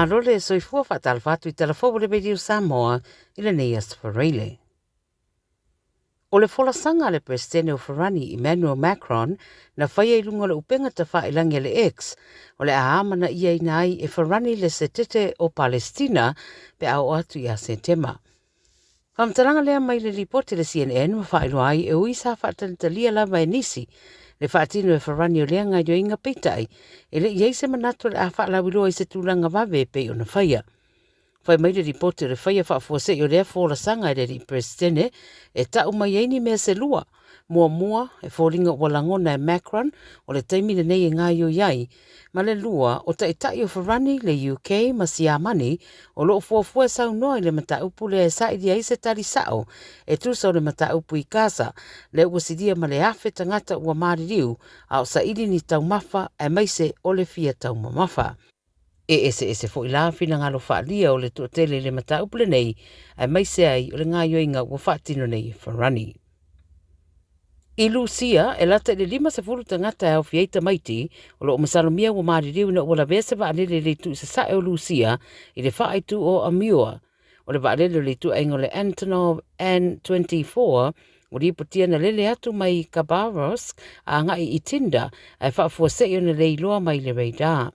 Malo le soifua faatalofa atu i tala fou o le Radio Samoa i lenei aso Faraile. O le folasaga a le Peresetene o Farani, Emmanuel Macron, na faia i luga o le upega tafailagi a le X, o le a amanaiaina ai e Farani le setete o Palestina pe a oo atu ia Setema. Faamatalaga lea mai le lipoti a le CNN ma faailoa ai e ui sa faatalitalia lava e nisi le faatino e Farani o lea gaoioiga peitai e le i i ai se manatu o le a faalauiloa i se tulaga vave e pei ona faia. Fai mai le lipoti o le faia faafuasei o lea folasaga e le alii Peresetene e tau mai ai ni mea se lua. Muamua, e foliga ua lagona e Macron o le taimi lenei e gaoioi ai, ma le lua, o taitai o Farani, le UK ma Siamani o lo o fuafua e saunoa i le mataupu lea e saili ai se tali sa'o e tusa o le mataupu i Gaza, lea ua silia ma le 1,000 tagata ua maliliu a o saili ni taumafa aemaise o le fia taumamafa. E eseese foi la finagalo faaalia o le toatele i le mataupu lenei, aemaise ai o le gaoioiga ua faatino nei e Farani. I Lusia, e lata i le 50 tagata e aofia ai tamaiti, o lo o masalomia ua maliliu ina ua lavea se vaalele i le itu i sasae o Lusia i le faaitu o Amur. O le vaalele o le ituaiga o le Antonov An-24 ua lipotia na lele atu mai Khabarovsk a agai i Tynda ae faafuasei ona le iloa mai le radar.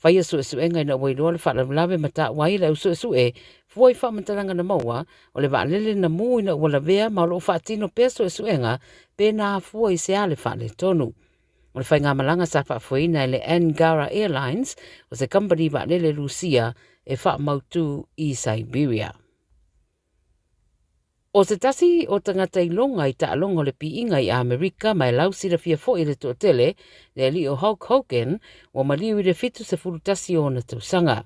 Faia suesuega ina ua iloa le faalavelave ma taua ai le au suesue fua i faamatalaga na maua o le vaalele na mu ina ua lavea ma o lo o faatino pea suesuega pe na afua i se a le faaletonu. O le faigamalaga sa faafoeina e le Angara Airlines o se kamupani vaalele Lusia e faamautu i Siberia. O se tasi o tagata iloga i taaloga o le piiga i Amerika ma e lausilafia foi e le toatele, le alii o Hulk Hogan, ua maliu i le 71 o ona tausaga.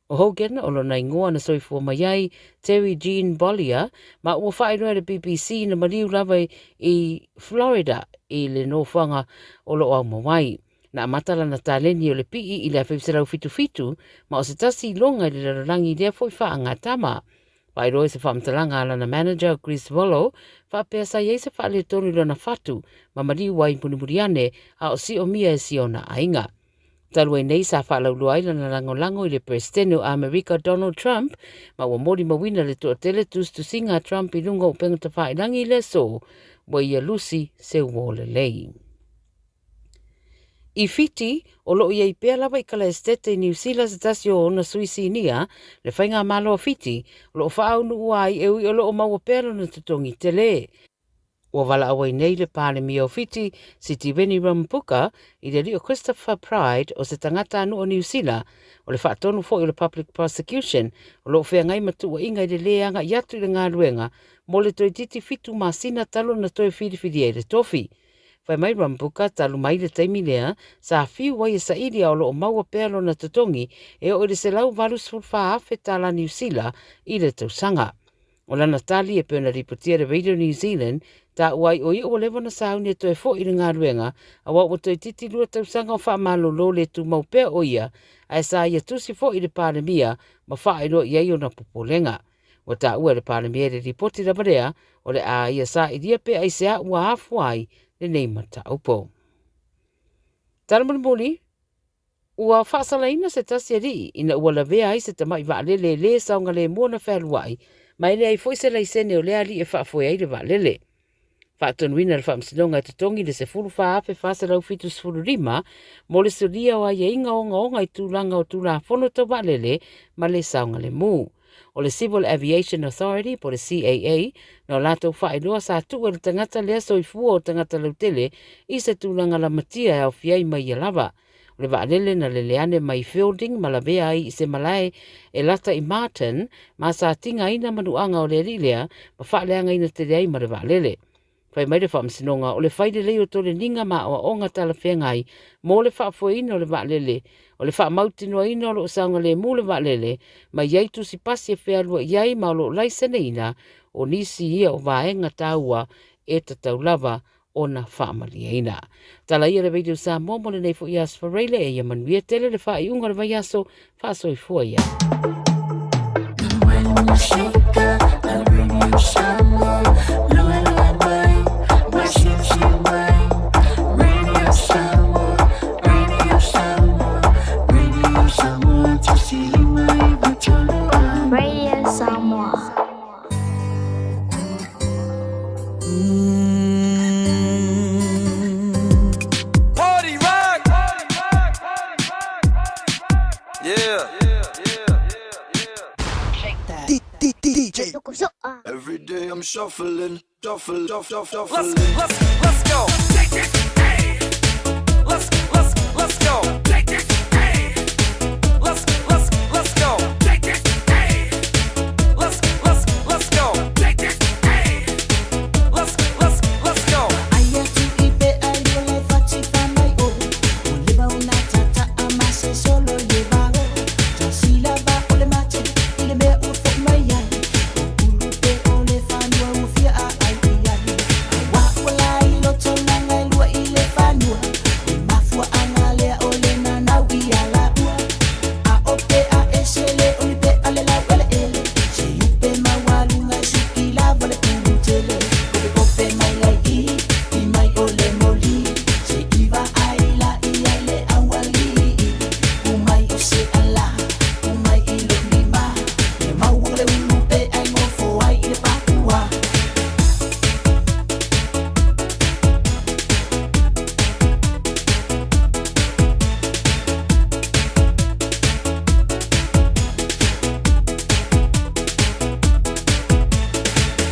O Hogan, o lona igoa na soifua mai ai, Terry Gene Bollea, ma ua faailoa e le BBC na maliu lava i Florida i le nofoaga o lo o aumau ai. Na amata lana taleni o le pii i le 1977 ma o se tasi iloga i le lalolagi i lea foi faagatama. Faailoa i se faamatalaga a lana manager Chris Volo, faapea sa i ai se faaletonu i lona fatu ma maliu ai mulimuli ane a o siomia e si ona aiga. Talu ai nei sa faalauiloa ai lana lagolago i le Peresetene o Amerika Donald Trump ma ua molimauina le toatele tusitusiga a Trump i luga o upega tafailagi i le aso ua ia lusi se uō lelei. I Fiti, o lo o i ai pea lava i Kalaesetete i Niu Sila se tasi o ona sui sinia, le Faigamalo a Fiti, o lo o faaunuua ai e ui o lo o maua pea lona totogi tele. Ua valaau ai nei le Palemia o Fiti, Sitiveni Rabuka, i le alii o Christopher Pryde o se tagatanuu o Niu Sila, o le faatonu foi o le Public Prosecution, o lo o feagai ma tuuaiga i le lē agai atu i le galuega mo le toeitiiti fitu masina talu ona toe filifili ai le tofi. Fai mai Rambuka, talu mai le taimi lea, sa fiu ai e saili a o lo o maua pea lona totogi e oo i le $184,000 tala Niu Sila i le tausaga. O lana tali e pei ona lipotia e le Radio New Zealand, taua ai o ia ua leva ona sauni e toe foi i le galuega, aua ua toeitiiti lua tausaga o faamalolo le tumau pea o ia, ae sa ia tusi foi i le Palemia ma faailoa i ai ona popolega. Ua taua e le Palemia i le lipoti lava lea, o le a ia sailia pe aisea ua afua ai lenei mataupu. Tala mulimuli, ua faasalaina se tasi alii ina ua lavea ai se tamai vaalele e lē saogalemu ona fealuai ma e leai foi se laisene o lea alii e faafoe ai le vaalele. Faatonuina le Faamasinoga e totogi le $14,475 mo le solia o aiaiga ogaoga i tulaga o Tulafono Tau Vaalele ma le saogalemu. O le Civil Aviation Authority po o le CAA na o latou faailoa sa tuu e le tagata lea soifua o tagata lautele i se tulaga lamatia e aofia ai ma ia lava. O le vaalele na lele ane mai Feilding ma lavea ai i se malae e lata i Marton ma sa tigaina manuaga o le alii lea ma faaleagaina tele ai ma le vaalele. Fai mai le Faamasinoga o le fai lelei o toleniga ma aoaoga talafeagai mo le faafoeina o le vaalele, o le faamautinoaina o lo o saogalemu le vaalele ma i ai tusi pasi e fealuai ai ma o lo o laiseneina, o nisi ia o vaega taua e tatau lava ona faamalieina. Tala ia le Radio Samoa mo lenei foi aso Faraile e ia manuia tele le faaiuga o le vaiaso faasoifua ia. shuffling, shuffle, shuffle, shuffling. Let's let's let's go. Let's let's let's go. Let's let's let's go. Let's let's let's go. Let's let's let's go. Aia tu i pe ai ua le fati fa mai o. Ua leva ona tata a ma se solo le vao. Ta sila va o le mate i le mea ua fo'i mai ai. O ulu pe o le fanua ua fia a ai i ai. Aua ua lai loto langa e lua i le fanua. Le mafua anga lea o le nanau i a la ua. A o pe a ese le o ni pe a le lau ele ele. Se upe maualuga e suki lava le ulu tele. Kope kope mai lai i, i mai o le moli. Se iva ai la i ai le auali. Umai o se ala, umai i lo lima. Ia maua le ulu pe ai ngofo ai i le papua.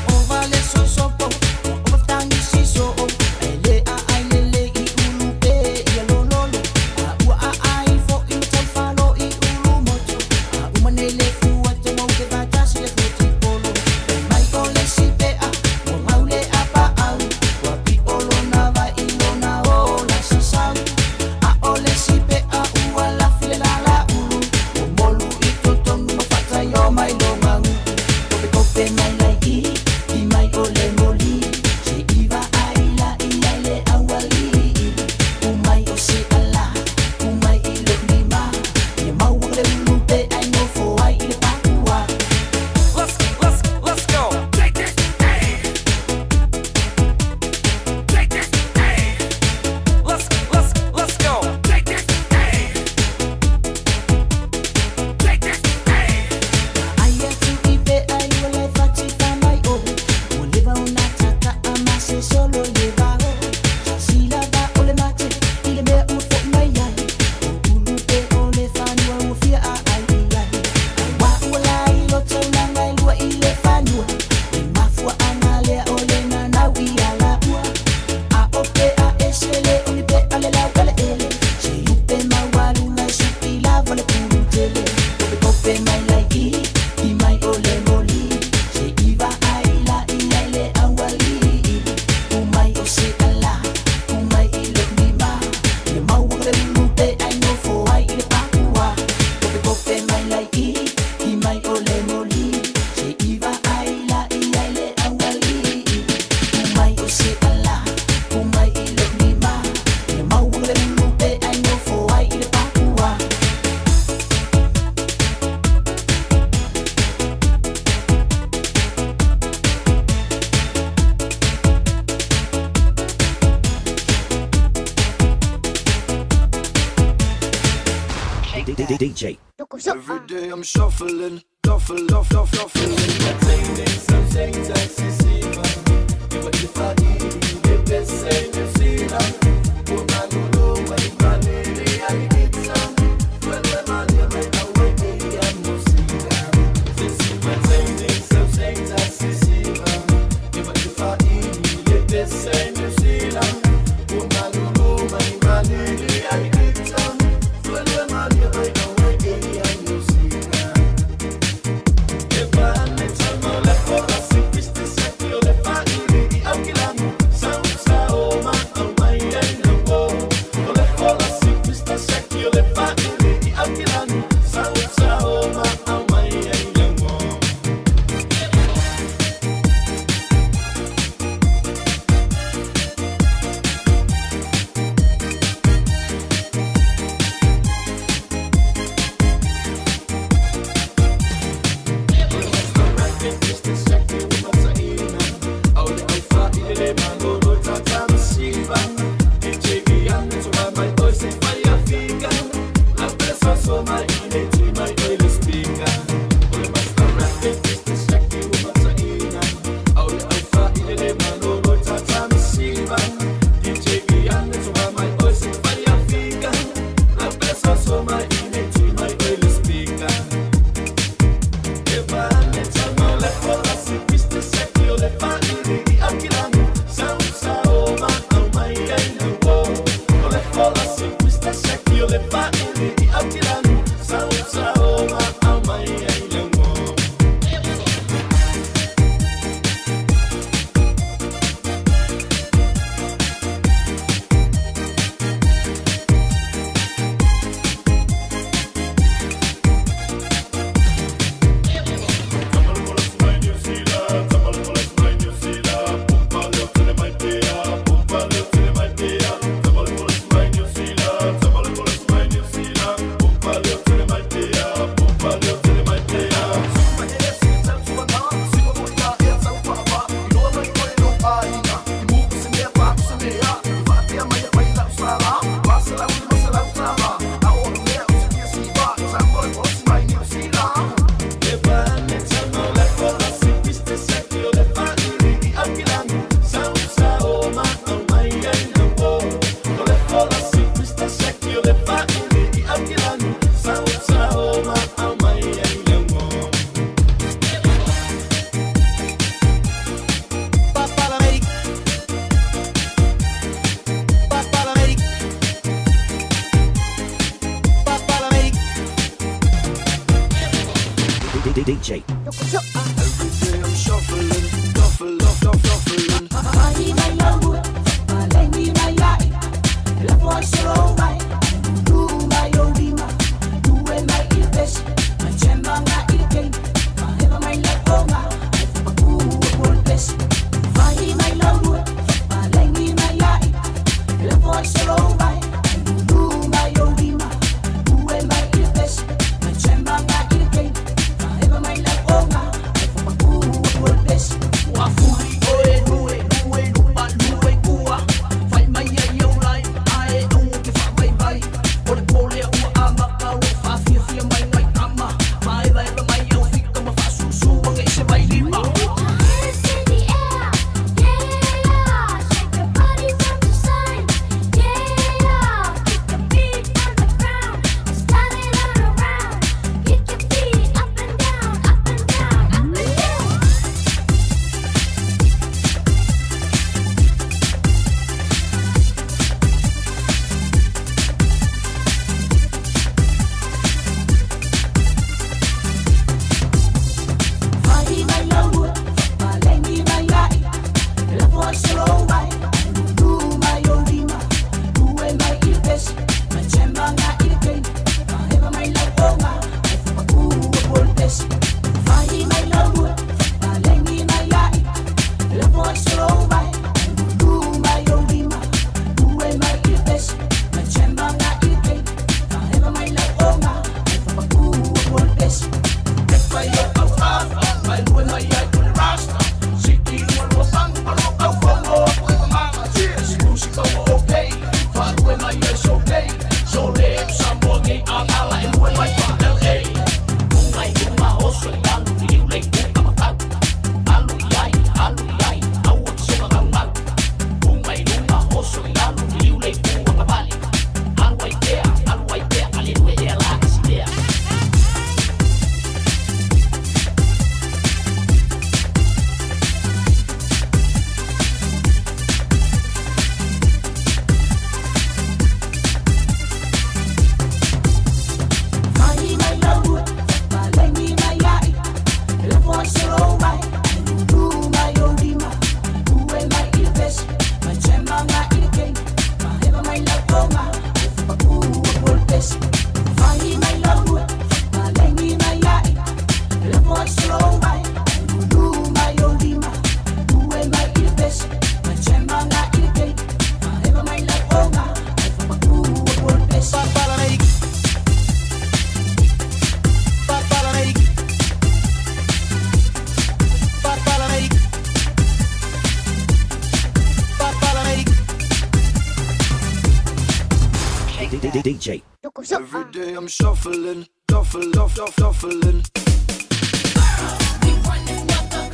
O vale sosopo, o maftangi siso o. Ele a ai lele i ulu pe ia lololo. A ua a ai fo i matai falo i ulu moto. A umane le fua te mau te vatasi le foti polo. E mai o le sipe a, ua mau le a pa au. Ua pi o lona vai i lona o la sasau. A o le sipe a ua la file la la ulu. Ua molu i totonu ma fatai o mai lo manguku. Kope kope mai lai i, i mai o le moli. Se iva ai la i ai le auali. Umai o se ala, umai i lo lima. Ia maua le ulu pe ai nofo ai i le papua. Let's let's let's go. Let's let's let's go. Aia tu i pe ai ua le fati fa mai o. Ua leva ona tata a ma se solo le vao. Ta sila va o le mate i le mea ua fo'i mai ai. O ulu pe o le fanua ua fia a ai i ai. Aua ua lai loto langa e lua i le fanua. Le mafua anga lea o le nanau i a la ua. A o pe a ese le o ni pe a le lau ele ele. Se upe maualuga e suki lava le pulu tele. Kope kope mai lai i, i mai o le moli. Se iva ai la i ai le auali. Umai o se ala, umai i lo lima. Ia maua le ulu pe ai nofo ai i le papua. Kope kope mai lai i, i mai o le moli. Se iva ai la i ai le auali. Umai o se ala, umai i lo lima. Ia maua le ulu pe ai nofo ai i le papua. DJ. Every day I'm shuffling, shuffle, shuffle, shuffling. Sao DJ. Every day I'm shuffling, duffel, duff, duffling. Hands in the air, yeah. Shake your body from the side, yeah. Kick your feet on the ground, start it all around. Kick your feet up and down, up and down, up and down. DJ. Every day I'm shuffling, duffel, duff, duff, duffling. We run this mother.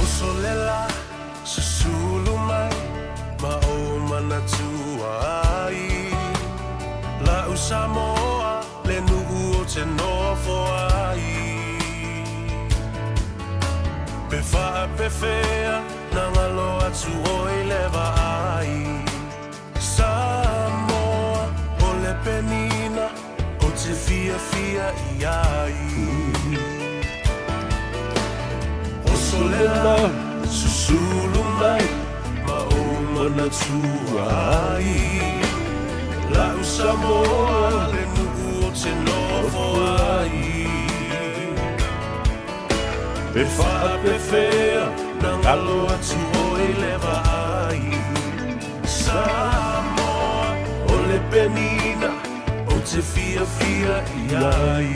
Usolela susulu mai ma ou manatua ai La'u Samoa le nuu ou te nofo ai Pe faapefea na galo atu oe i le vaai Samoa o le penina ou te fiafia i ai Osolela susulu mai ma ou manatua ai La'u Samoa le nuu ou te nofo ai Pe faapefea na galo atu oe i le vaai Samoa o le penina ou te fiafia i ai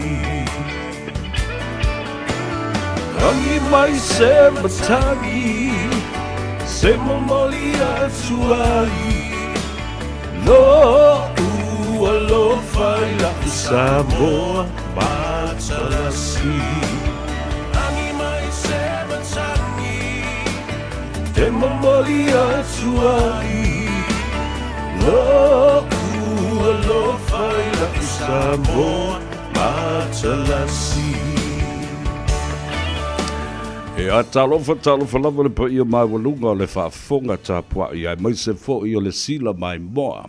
Agi mai se matagi se momoli atu ai Lo'u alofa i la'u Samoa matalasi Agi mai se matagi te momoli atu ai Lo'u alofa i la'u Samoa matalasi. Ea, talofa, talofa lava le paia maualuga o le faafofoga tapuai aemaise foi o le sila maimoa.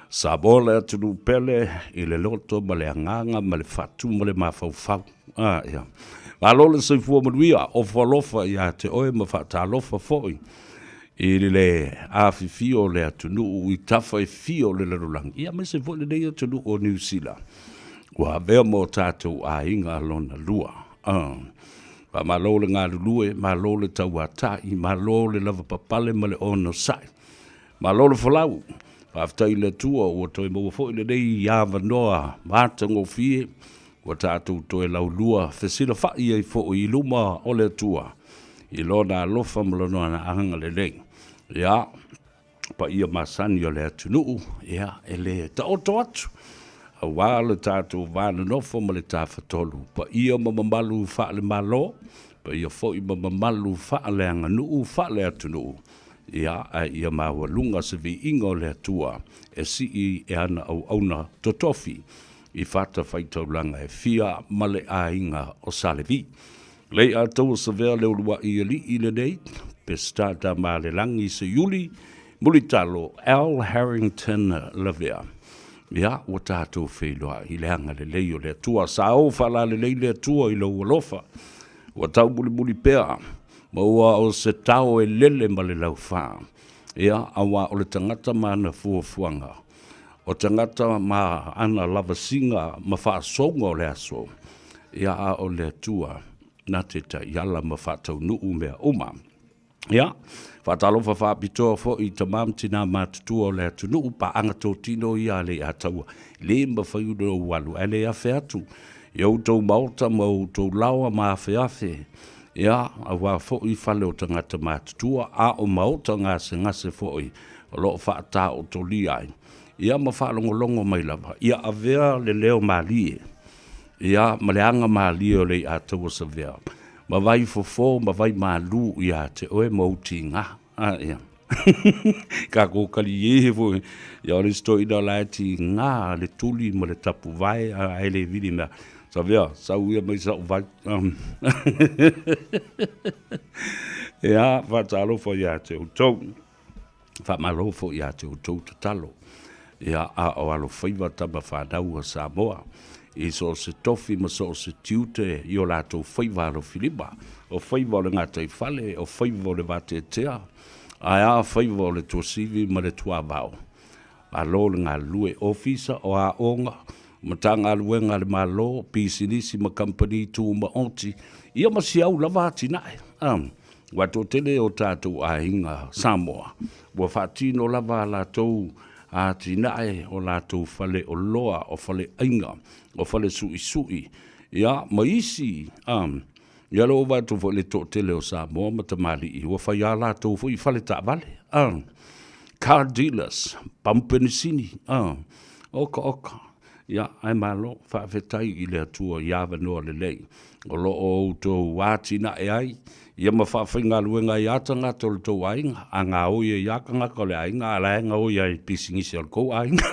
Samoa le atunuu pele i le loto ma le agaga ma le fatu ma le mafaufau. Ah, ia. Malo le soifua manuia, ofo alofa ia te oe ma faatalofa foi i le afifio o le atunuu i tafa e fia o le lalolagi, ia aemaise foi lenei atunuu o Niu Sila, ua avea ma o tatou aiga lona lua. Ah. Faamalo le galulue, malo le tauatai, malo le lavapapale ma le onosai. Malo le folau. Faafetai i le Atua ua toe maua foi lenei avanoa matagofie ua tatou toe laulua fesilafai ai foi i luma o le Atua i Lona alofa ma Lona agalelei. Ia, paia masani o le atunuu, ia, e le taoto atu aua lo tatou va nonofo ma le Tafatolu, paia ma mamalu faale-Malo, paia foi ma mamalu faaleaganuu, faale-atunuu, ia, ae ia maualuga se viiga o le Atua e sii e ana auauna totofi i fatafaitaulaga e fia ma le aiga o Sa Levi. Lei atoa savea le uluai alii lenei, Peseta Tamaalelagi Seiuli, Mulitalo Al Harrington Lavea. Ia, ua tatou feiloai i le agalelei o le Atua. Sa ou faalalelei le Atua i lou alofa. Ua taumulimuli pea, ma ua o se tao e lele ma le laufa. Ia, auā o le tagata ma ana fuafuaga, o tagata ma ana lavasiga ma faasouga o le aso, ia a o le Atua na te taiala ma faataunuu mea uma. Ia, faatalofa faapitoa foi i tama ma tina matutua o le atunuu, paaga totino ia a le Ataua, le mafai ona ou alu ae le afe atu i outou maota ma outou laoa ma afeafe, ia, aua foi fale o tagata matutua, a o maota gasegase foi o lo o faataotolia ai, ia ma faalogologo mai lava, ia avea le leo malie, ia, ma le aga malie o le iʻa taua savea, ma vai fofo ma vai malū iā te oe ma ou tigā. A, ia. Kākou kali ē foi, ia o le isi toeaina o la e tigā le tuli ma le tapuvae ae le vili mea. Savea, sau ia mai sa'u vai. Ia, faatalofa iā te outou. Faamalo foi ia te outou tatalo. Ia, a o alofaiva tama fanau a Samoa, i so o se tofi ma so o se tiute i o latou faiva alofilima, o faiva o le gataifale, o faiva o le vateatea, ae a faiva o le tuasivi ma le tuavao. Malo le galulue, ofisa o aoga, Matagaluega a le Malo, pisinisi ma kamupani tumaoti, Ia ma si au lava atinae. Ua toatele o tatou aiga Samoa ua faatino lava a latou atinae, o latou fale oloa, o fale aiga, o fale suisui, ia ma isi, ia lea ua vaai atu foi i le toatele o Samoa ma tamalii ua fai a latou foi fale taavale, car dealers, pamu penisini, oka oka. Ia, ae malo, faafetai i le Atua i avanoa lelei o lo o outou atinae ai, ia ma faafaigaluega ai a tagata o le tou aiga, a gaoi ai a tagata o le aiga, a la e gaoi ai i pisinisi a le tou aiga.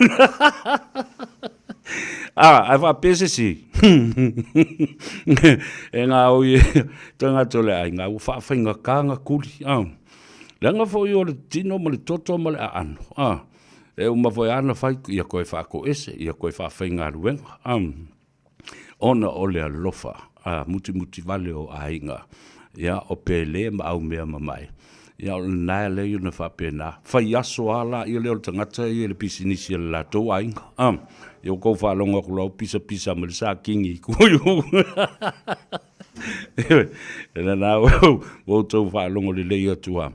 A, ae faapea se isi, e gaoi ai tagata o le aiga, ua faafaigata ona tuli, a. Leaga foi o le tino ma le toto ma le aano, a. E uma foi lava ona fai, ia toe faatoese, ia toe faafaigaluega, ona o le alofa mutimutivale o aiga, ia, o Pele ma Aumea Mamae. Ia o lena e ala ai ona faapena. Fai aso lava laia lea o le tagata ia i le pisinisi a le latou aiga. Ia ua tou faalogo atu loa ua pisapisa mai le Satini i tua i o. Lena ua outou faalogo lelei atu lava.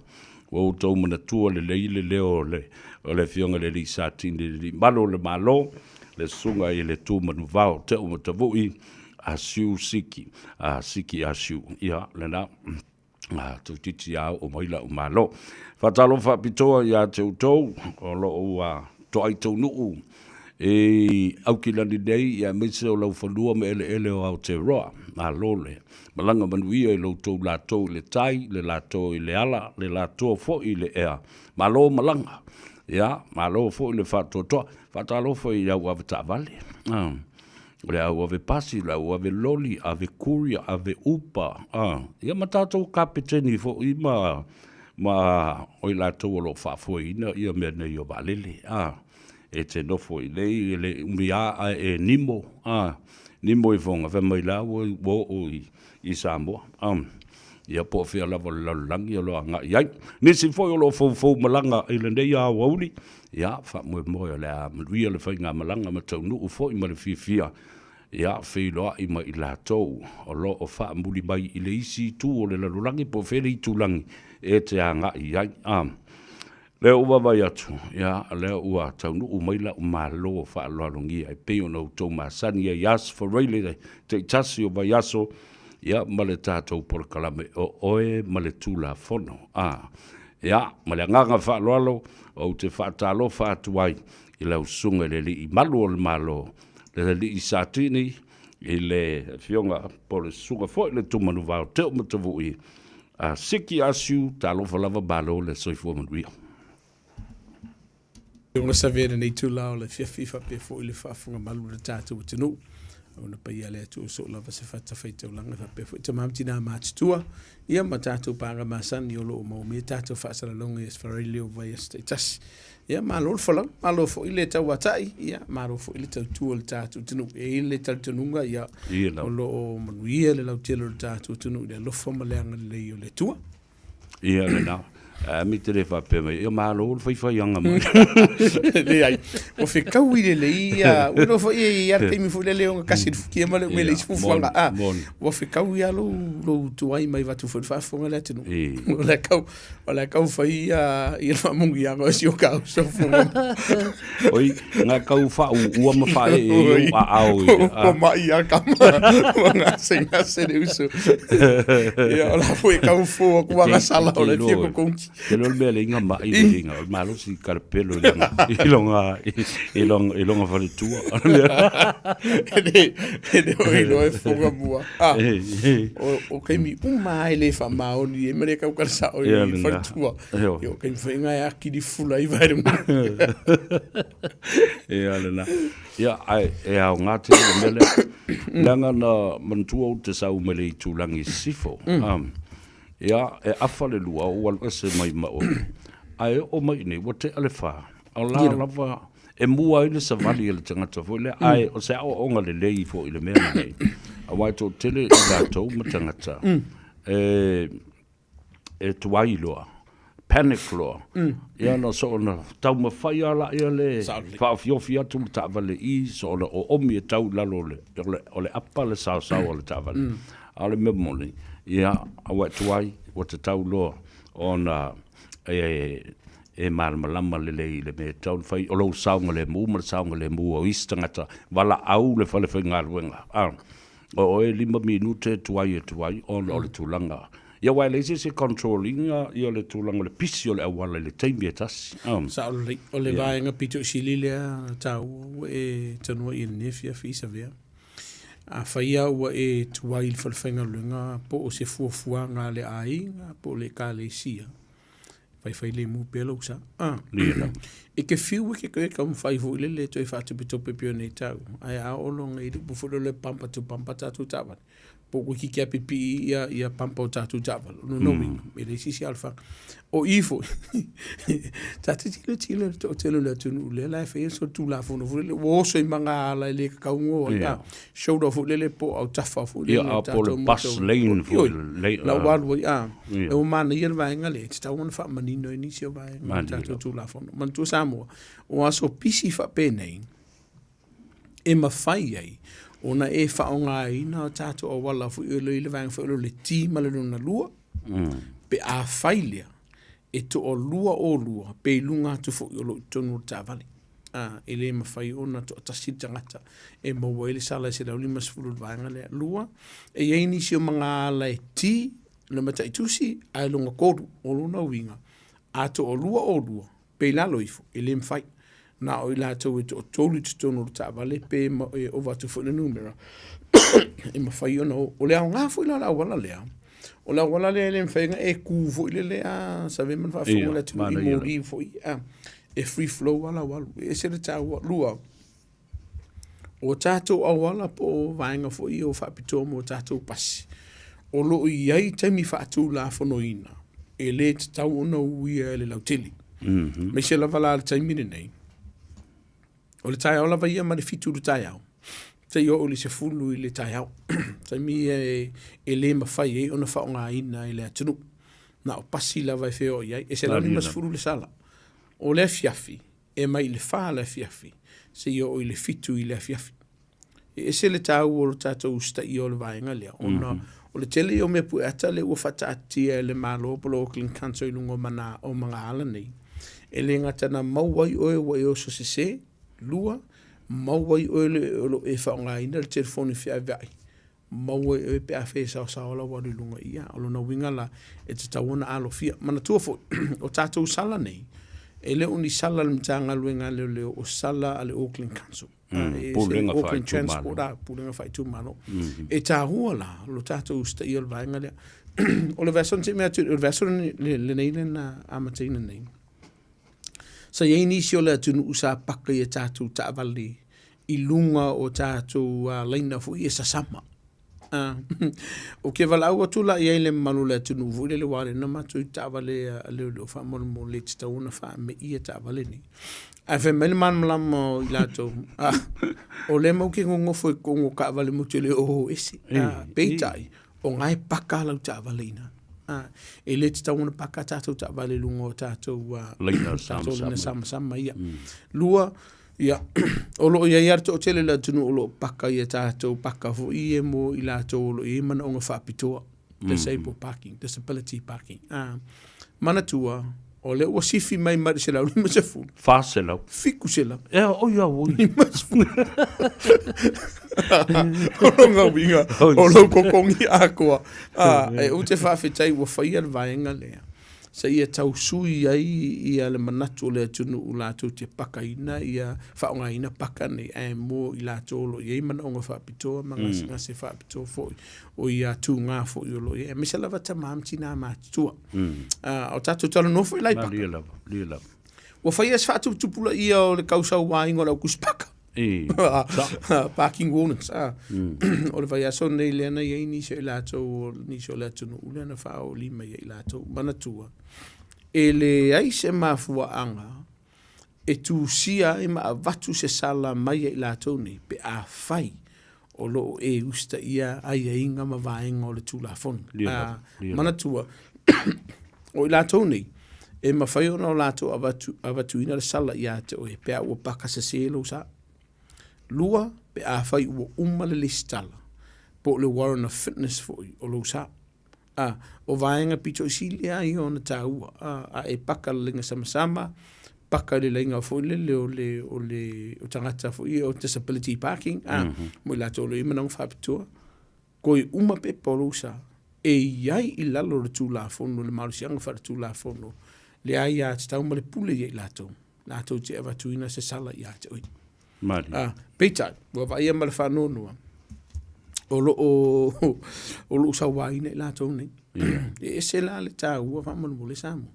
Ua outou manatua lelei le leo o le o le Afioga i le Alii Satini, le Alii Malu o le Malo, le Susuga i le Tumanuvao Teu Matavui Asiu Siki, a Siki Asiu. Ia, lena, a, toeitiiti lava oo mai lau Malo. Faatalofa faapitoa ia te outou o lo o ua toai taunuu i Aukilani nei, aemaise o laufanua ma eleele o Aotearoa. Malo le malaga manuia i lo outou latou i le tai, le latou i le ala, le latou foi i le ea. Malo malaga, ia, malo foi le faatoatoa. Faatalofa i au avetaavale, o le au ave pasi, o le au ave loli, ave courier, ave upa, ia ma tatou kapeteni foi ma ma o i latou o lo o faafoeina ia mea nei o vaalele, a, e te nofo i inei, e le umi lava ae e nimo, a, nimo i Foga, fai mai la ua oo i Samoa, a, ia po o fea lava o le lalolagi o lo o agai i ai. Nisi foi o lo o foufou malaga i lenei aoauli, ia, faamoemoe o le a manuia le faigamalaga ma taunuu foi ma le fiafia Ia feiloai ma i latou o lo o faamuli mai i le isi itu o le lalolagi po o fea le itulagi e te agai i ai. A lea ua vaavaai atu, ia, lea ua taunuu mai lau malo faaaloalogia e pei ona outou masani ai Ask for Raile taitasi o vaiaso, ia, ma le tatou polokalame o Oe ma le Tulafono. A, ia, ma le agaga faaaloalo, ou te faatalofa atu ai i lau Susuga i le Alii Malu o le Malo, le Alii Satini, i le Afioga po o le Susuga foi le Tumanuvao Teo Matavui, a Siki Asiu, talofa lava malo le soifua manuia. Ona save lenei itula o le afiafi faapea foi le faafofoga malu o le tatou atunuu. Ona paia le Atua soo lava se fatafaitaulaga faapea foi tama ma tina matutua ia ma tatou paga masani o lo o maumia tatou faasalalauga i aso faraile o vaiaso taitasi. Ia malo le folau, malo foi le tauatai, ia malo foi le tautua i le tatou atunuu. E i ai le talitonuga ia o lo o manuia le lautele o le tatou atunuu i le alofa ma le agalelei o le Atua. Ia lena. A mi te le faapea mai, ia malo le faifaiaga mai. Leai, ua fetaui lelei ia, ua iloa foi e i ai lava le taimi foi lele e ogatasi le futia ma le umele i isi fuafuaga, a, ua fetaui lava lou, lou tuai mai vaeatu foi le faafofoga a le atunuu. O le a tau, O le a tau fai ia le faamanuiaga o si o ta uso fofoga. Oi, nga kau whaauua ma whae e i ou aao i le. Ua mai a kama, ua gasegase le uso. Ia, o la foi e tau fua ku anga sala o le fia kokongi. Te leo le mea le inga mai le inga, o le malosi karapelo i longa, i longa, i longa, i longa faletua. E le o iloa e fofoga mua. Ah, o taimi uma lava e le faamaoni ai ma le tautala sao i le faletua. Ia, o taimi foi na e akili fula ai vae le Ia lena. Ia, ae e aoga tele le mea lea. Leaga na manatua ou te sau mai le itulagi i sisifo. Ia, e afa le 2 ou alu ese mai ma oe. Ae oo mai i inei ua tea le 4. O la lava e mua ai le savali a le tagata foi lea, ae o se aoaoga lelei foi i le mea lenei, aua e toatele i latou ma tagata e tuai loa, panic loa, ia na soona taumafai lava laia le faaofiofi atu le taavale i, soona oomi e tau i lalo o le apa le saosao a le taavale. A o le mea moni, ia, a ua e tuai, ua tatau loa ona e, e malamalama lelei i le mea e tatau ona fai, o lou saogalemu ma le saogalemu o isi tagata, valaau le fale faigaluega, a, o oe e 5 minute e tuai atu ai ona o le tulaga. Ia aua e leai se isi e control ina ia le tulaga o le pisi o le auala i le taimi e tasi. Sao lelei. O le vaega pito i sili lea taua ua e talanoa i lenei afiafi i Savea. Afai lava ua e tuai i le falefaigaluega po o se fuafuaga a le aiga po o le ekalesia, faifai lemu pea lou sa. Ah. E te fiu e te toe taumafai foi lele e toe faatopetope pei ona e taua, ae a oo loa ina i le upu foi lele bumper to bumper tatou taavale, po ua toeitiiti lava pipii ia pampa o tatou taavale, o lona uiga, e leai se isi alofaga. O i foi, ta te tilotilo i le toatele o le atunuu lea la e fai ai solitulafono foi lele, ua oso i magaala e le tatau ona o ai, a, shoulder foi lele po o autafa foi lele o tatou po o le bus lane foi, la ua alu ai, a, e ua manaia le vaega lea, e tatau ona faamanino ai nisi o vaega o le tatou Tulafono. Manatua Samoa, o aso pisi faapenei, e mafai ai ona e faaaogaina o tatou auala foi o lo o i le vaega foi o le T ma le lona lua, pe afai lea e toalua olua pe i luga atu foi o lo o i totonu o le taavale. A, e le mafai ona toatasi le tagata e maua ai le sala e 150 i le vaega lea. Lua, e i ai nisi o magaala e T le mataitusi ae lona tolu. O lona uiga, a toalua olua pe i lalo ifo, e le mafai. Na o i latou e toatolu i totonu o le taavale pe e ova atu foi le numera e mafai ona o. O le aoga foi la o le auala lea, o le auala lea e le mafai ona e tu foi lele a save ma le faafofoga le atunuu i moli foi, a, e free flow lava lau alu. E ese le taua. Lua, o tatou auala po o vaega foi ia o faapitoa mo tatou pasi, o lo o i ai taimi faatulafonoina e le tatau ona uia e le lautele. Aemaise lava la le taimi lenei, o le taeao lava ia mai le 7 i le taeao seia oo i le 10 i le taeao. Taimi ia e le mafai ai ona faaaogaina e le atunuu. Na o pasi lava e feoai ai. E 150 le sala. O le afiafi, e mai i le 4 le afiafi seia oo i le 7 i le afiafi. E ese le taua o le tatou usitaia o le vaega lea, ona o le tele ia o mea pueata lea ua faataatia e le Malo po o le Auckland Council i luga o mana, o magaala nei, e le gata na maua ai oe ua e oso sese, lua, maua ai oe o lo o e faaaogaina le telefoni feaveai, maua ai oe pe afai e saosaoa lau alu i luga i ia. O lona uiga la, e tatau ona alofia. Manatua foi, o tatou sala nei, e le o ni sala a le Matagaluega a Leoleo, o sala a le Auckland Council. Pulega Auckland Transport, a, Pulega Faaitumalo. E taua la lo tatou usitaia o le vaega lea. O le vaiaso na tea atu, o le vaiaso lenei lea na amataina nei, sa i ai nisi o le atunuu sa paka i a tatou taavale i luga o tatou laina foi e sasama. Ou te valaau atu la i ai le mamalu o le atunuu foi lele aua o lea na matou i taavale a leoleo faamolemole e tatau ona faameia taavale nei. Ae fai mai le malamalama o i latou, o lea matou te nonofo i totonu o taavale matou te le o ese. Peitai, o na e paka lau taavale i ina. E le tatau ona paka tatou taavale i luga o tatou laina samasama ia. Lua, Ia, o lo o i ai lava le toatele o le atunuu o lo o paka i a tatou paka foi ia mo i latou o lo o i ai manaoga faapitoa, disabled parking, disability parking. Ah, manatua, o lea ua sifi mai mai le 150. 400. 700. Ea, oi au, oi. 50. O lona uiga, o lou totogi atoa. Ah, e ou te faafetai ua faia le vaega lea. seia tau sui ai ia le manatu o le atunuu latou te pakaina ia faaaogaina paka nei ae mo i latou o lo o i ai manaoga faapitoa ma gasegase faapitoa foi o ia tugā foi o lo o i ai aemaise lava tama ma tinā matutua. O tatou talanoa foi la i paka. Malie lava, malie lava. Ua faia se faatuputupulaia o le tausauāina o le aukusipaka. Parking warnings. O le vaiaso lenei lea na i ai nisi o i latou, nisi o le atunuu lea na faaoolima ia i latou. Manatua, e leai se mafuaaga e tusia ai ma avatu se sala mai ia i latou nei pe afai o lo o e usitaia aiaiga ma vaega o le Tulafono. Manatua, o i latou nei, e mafai ona o latou avatu, avatuina le sala ia te oe pe a ua paka sesē lou sa. Lua, pe afai ua uma le lesitala. Po o le warrant of fitness foi o lou sa. A, o vaega pito i sili lava ia ona taua, a, a e paka le laina samasama, paka le laina foi lele o le, o le, o tagata foi ia o disability parking, a, mm -hmm. mo i latou o lo o i ai manaoga faapitoa, Koe uma pepa o lou sa, e i ai i lalo o le Tulafono, le malosiaga faaletulafono, le aiatatau ma le pule ia i latou, latou te avatuina se sala ia te oe. Malie. A, peitai, ua vaaia ma le faanoanoa, o lo o, o lo o sauaina i latou nei. Yeah. E ese la le taua faamolemole Samoa.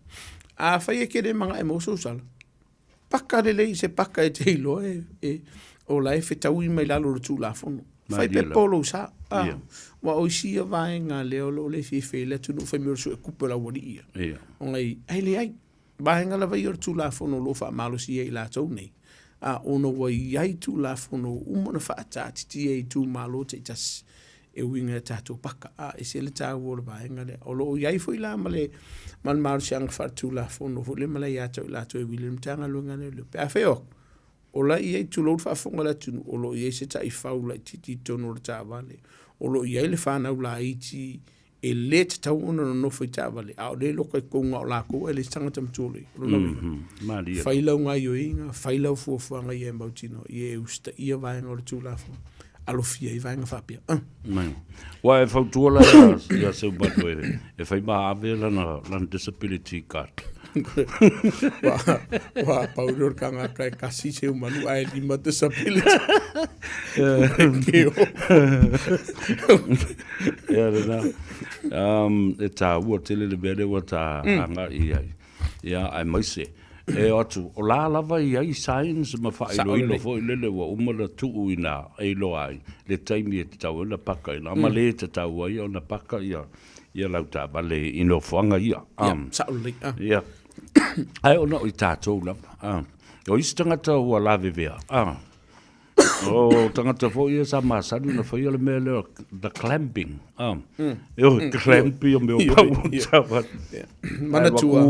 Afai e te le manae mo sou sala, paka lelei se paka e te iloa e, e o la e fetaui mai lalo o le Tulafono. Fai pepa o lou sa. Ah, yeah. Ua o isi ia vaega lea o lo o le fiafia i le atunuu fai mai o le suekupe o le aualii ia. Yeah. Ona i, ai leai, vaega lava ia o le Tulafono o lo o faamalosia i latou nei. A, ona ua i ai Tulafono ua uma ona faataatitia i itumalo taitasi e uiga i a tatou paka. A, ese le taua o le vaega lea. O lo o i ai foi la ma le, ma le malosiaga faaletulafono foi lea ma le aiatatau i latou e vili i le Matagaluega lea o Leoleo. Pe a fai o atu, o la e i ai, tulou le faafofoga a le atunuu, o lo o i ai se taifau laitiiti i totonu o le taavale, o lo o i ai le fanau laiti e le tatau ona nonofo i taavale, a o lea e loka i totonu na o latou ae leai se tagata matua o lo o i ai. O lona uiga, Malie. fai lau gaioiga, fai lau fuafuaga ia e mautinoa ia e usitaia vaega o le Tulafono, alofia ai vaega faapea. Ah. Mai. Ua e fautua la ia, ia Seumanu e, e fai ma ave lana, lana disability card. Ua, ua pau lea o le tagata e kasi Seumanu ae lima disability. Ke o. Ia lena. Um, e tāua tele le mea lea ua tā mm. i ai. Ia, aemaise. E o atu, o la lava i ai signs ma faailoilo foi lele ua uma ona tuu i na e iloa ai le taimi e tatau ai ona paka i na, ma le tatau ai ona paka ia, ia lau taavale i nofoaga ia. Ia, sao lelei. Ah. Ia. Ae ona o i tatou lava. Ah. O isi tagata ua lavevea. Ah. O tagata foi ia sa masani ona faia le mea lea the clamping. Ah. Mm. E o mm. clampi o mea o pau o taavale. Manatua.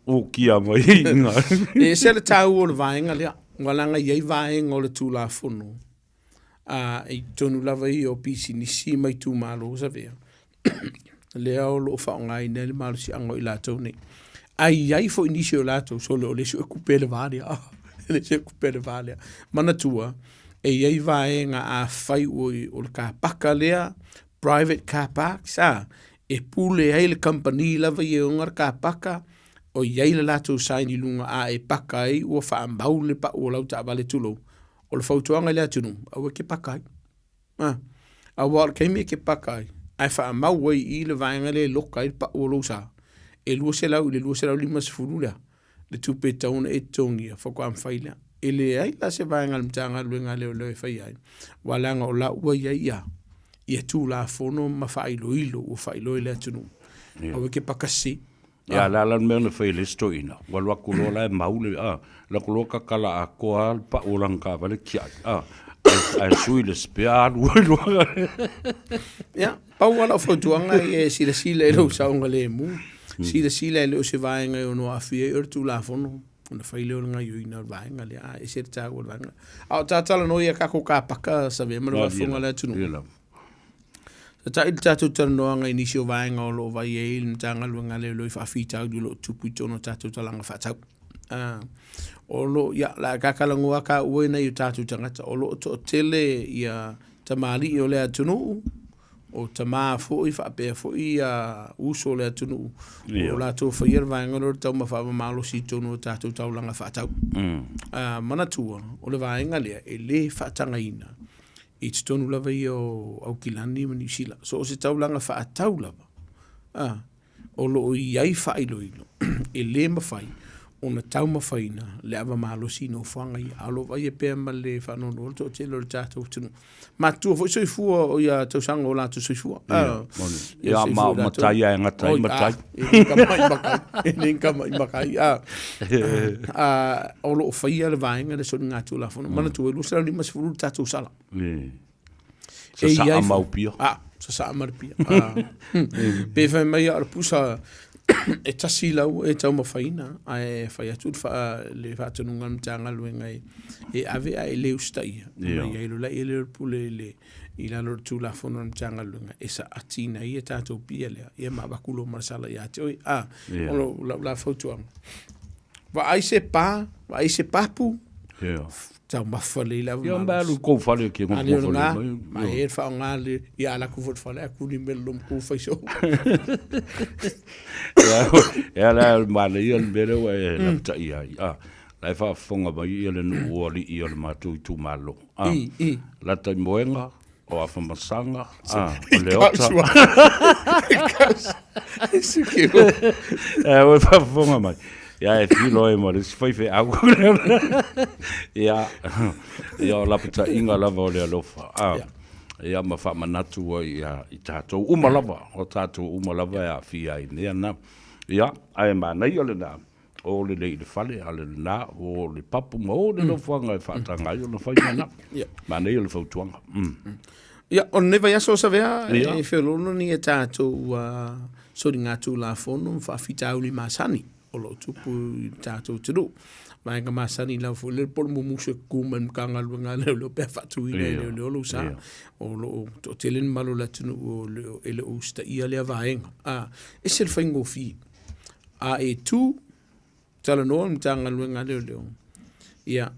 U kia mai i ngā. E ese le tāua o le vaega lea. Ua laga i ai vaega o le Tulafono. A, i totonu lava ia o pisinisi ma itumalo savea. Lea o lo o faaaogaina ai le malosiaga o i latou nei. Ae i ai foi nisi o latou, sole o le isi e kupe le va lea. Le isi e kupe le va lea. Manatua, e i ai vaega afai ua o le kapaka lea, private car parks, a, e pule ai le kamupani lava ia e ona le kapaka, o i ai le latou sign i luga a e paka ai ua faamau le pau o lau taavale tulou. O le fautuaga i le atunuu, aua e te paka ai. A, aua o le taimi e te paka ai, ae faamau ai i i le vaega lea e loka ai le pau o lou sa, e 200 i le 250 lea le tupe e tatau ona e totogia, faatoa mafai lea. E leai la se vaega a le Matagaluega a Leoleo e faia ai, aua leaga o la ua i ai ia, ia Tulafono ma faailoilo ua faailoa i le atunuu. Aua e te paka sese. Ia, o le a la le mea na fai e le isi toeaina? Ua alu atu loa la e mau le, a, alu atu loa tatala atoa lava le pau o lana taavale tiai, a, ae sui le spare alu ai loa. Ia, pau lava lau fautuaga ia e silasila i lou saogalemu, silasila e le o se vaega e ono aafia ai oe le Tulafono, ona fai lea o le gaoioiga o le vaega lea, a ese le taua o le vaega lea. A o tatala noa ia tatou kapaka Savea ma le faafofoga a le atunuu. Sa taʻi le tatou talanoaga i nisi o vaega o lo o vaai ai le Matagaluega a Leoleo i faafitauli o lo o tupu i totonu o tatou talaga faatau. Uh, o lo, ia, la ka talanoa ka ua nei o tatou tagata, o lo o toatele ia tamalii o le atunuu, o tamā foi faapea foi ia uso o le atunuu, yeah. o latou faia le vaega lea o le taumafa malosi i totonu o tatou taulaga faatau. Mm. Uh, manatua, o le vaega lea e le faatagaina i totonu lava ia o Aukilani ma Niu Sila. So o se taulaga faatau lava, a, o lo o i ai faailoilo e le mafai ona taumafaina le ava malosi i nofoaga ia. A o lo o vaaia pea ma le faanoanoa le toatele o le tatou atunuu. Matutua foi soifua o ia tausaga o latou soifua. Ia, ia ma o matai ae gata ai matai. E le kama i makai, e le kama i makai. A, a, o lo o faia le vaega le soligatulafono. Manatua, e 250 le tatou sala. Sasaa ma Apia. A, sasaa ma Apia. Pe fai mai a o le pusa, E tasi lau e taumafaina ae fai atu le faa le faatonuga a le Matagaluega e e ave ae le usitaia ona i ai loa lea o le pule i le i lalo o le Tulafono a le Matagaluega e saatiina ai ia tatou pia lea ia ma avatu loa ma le sala ia te oe. A, o lau la fautuaga, vaai se pa, vaai se papu, taumafa lelei lava. Ia ma alu i kou fale ke ngofo fale mai. Ma e whaonga le ia ala ku fot fale aku ni mele lom ku fai so. Ia la ma le ia mele wa e la ta ia. A la e faafofoga mai ia le nuu o alii o le matou itumalo. A la tai moenga o Afamasaga, a o Leota. E ua faafofoga mai. Ia e filo ai ma le isi faifeau. Ia, ia o lapataiga lava o le alofa. A, ia ma faamanatu ai ia i tatou uma lava, o tatou uma lava e aafia ai i mea na. Ia, ae manaia lena, o lelei i le fale, a o le lena, o le papu ma o le nofoaga e faataga ai ona fai mea na. Manaia le fautuaga. Ia, o lenei vaiaso o Savea, e feoloolo ni a tatou soligatulafono ma faafitauli masani o lo o tupu i le tatou atunuu. Vaega masani lava foi lea po o le mumusu e tutu mai le Matagaluega a Leoleo pe a faatuina e Leoleo lou sa. O lo o toatele le mamalu o le atunuu e le o usitaia lea vaega. A, ese le faigofie. A e tu, talanoa le Matagaluega a Leoleo, ia,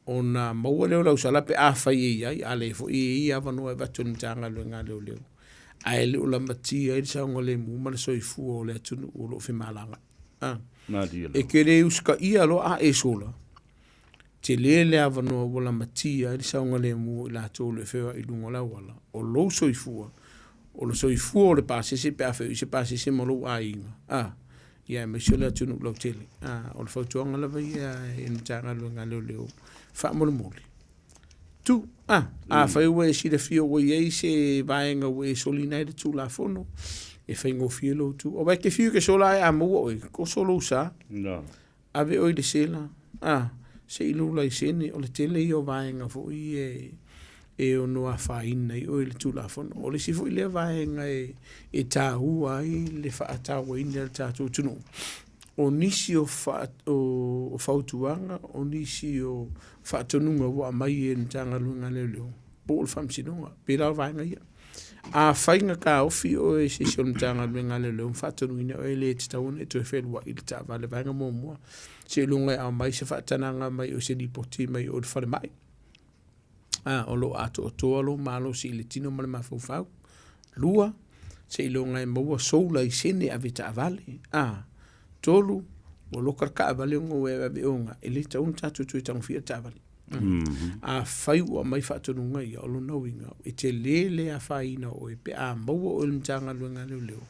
ona maua lea o lau sala pe afai e i ai, a leai foi e i ai avanoa e avatu e le Matagaluega a Leoleo, ae le o lamatia ai le saogalemu ma le soifua o le atunuu o lo o femalagaai. A. E te le usitaia loa a e sola, tele le avanoa ua lamatia ai le saogalemu o i latou o lo o feoai i luga o le auala, o lou soifua, o le soifua o le pasese pe a feoai se pasese ma lou aiga, a, ia aemaise o le atunuu lautele. A, o le fautuaga lava ia i le Matagaluega a Leoleo, faamolemole, tu, a, afai ua e silafia ua i ai se vaega ua e soliina ai le Tulafono, e faigofie lou tu. Aua e te fiu e te sola ae a maua oe, toso lou sa. Ave oe i le sela, a, se i lou laisene, o le tele ia o vaega foi ia e ono afaina ai oe i le Tulafono. O le isi foi lea vaega e taua ai le faatauaina e le tatou atunuu, o nisi o fautuaga, o nisi o faatonuga ua aumai e le Matagaluega a Leoleo po o le Faamasinoga, pei la o vaega ia. Afai na taofi oe e se isi o le Matagaluega a Leoleo ma faatonuina oe e le tatau ona e toe fealuai i le taavale vaega muamua, seiloga e aumai se faatanaga mai o se lipoti mai o le falemai, a, o lo o atoatoa lou malosi i le tino ma le mafaufau. Lua, seiloga e maua sou laisene avetaavale. A, tolu, ua loka le taavale ona ua e ave ona, e le tatau ona tatou toe tagofia le taavale. Afai ua aumai faatonuga ia, o lona uiga, e tele le afaina o oe pe a maua oe e le Matagaluega a Leoleo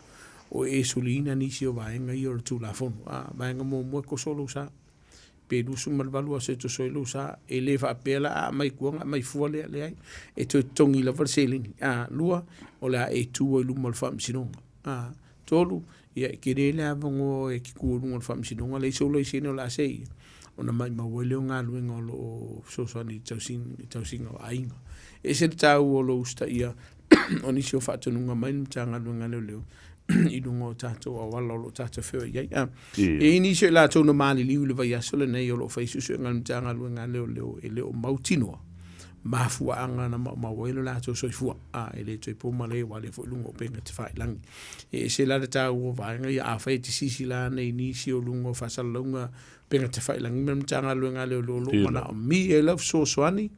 o e soliina nisi o vaega ia o le Tulafono. A, vaega muamua e toso lou sa, pe 28 aso e toso ai lou sa, e le faapea la a aumai tua ona aumai fua lea, leai, e toe totogi lava le seleni. A, lua, o le a e tu ai i luma o le Faamasinoga. A, tolu, ia e tele le avanoa e te tu i luga o le Faamasinoga, leai sou laisene o le a seia, ona maumau ai lea o galuega o lo o fesoasoani i le tausiga o aiga. E ese le taua o lou usitaia o nisi o faatonuga mai le Matagaluega a Leoleo i luga o tatou auala o lo o tatou feoai ai. A, e i ai nisi o i latou na maliliu i le vaiaso lenei o lo o fai suesuega a le Matagaluega a Leoleo e le o mautinoa mafuaaga na maumau ai lo latou soifua, a e le toe po malae aua o lea foi i luga o upega tafailagi. E ese la le taua o vaega ia, afai e te silasila ane i nisi o luga o faasalalauga upega tafailagi ma le Matagaluega a Leoleo o lo o manaomia ai lau fesoasoani,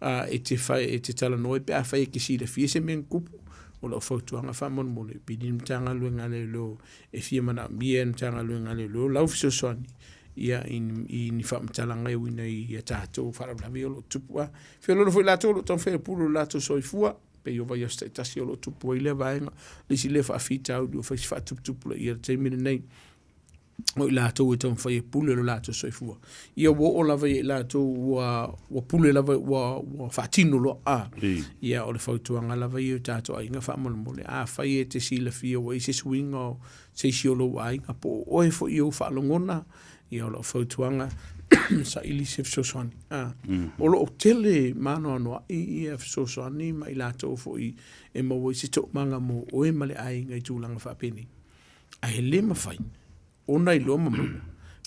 a e te fai, e te talanoa ai pe afai e te silafia se mea na tupu, o lau fautuaga faamolemole, pili le Matagaluega a Leoleo e fia manaomia e le Matagaluega a Leoleo lau fesoasoani ia i ni faamatalaga e uiga i a tatou faalavelave ia o lo o tutupu. A feoloolo foi latou o lo o taumafai e pulu lo latou soifua, pei o vaiaso taitasi o lo o tupu ai lea vaega. Le isi lea faafitauli ua fai si faatuputupulaia i le taimi lenei, o i latou e taumafai e pule lo latou soifua. Ia ua oo lava ia i latou ua pule lava, ua faatino loa. A, ia o le fautuaga lava ia i o tatou aiga faamolemole, afai e te silafia ua i ai se suiga o se isi o lou aiga po o oe foi i ou faalogona, ia o lau fautuaga, saili se fesoasoani. A, o lo o tele maanoanoai ia fesoasoani ma i latou foi e maua ai se toomaga mo oe ma le aiga i tulaga faapenei. Ae le mafai ona iloa ma maua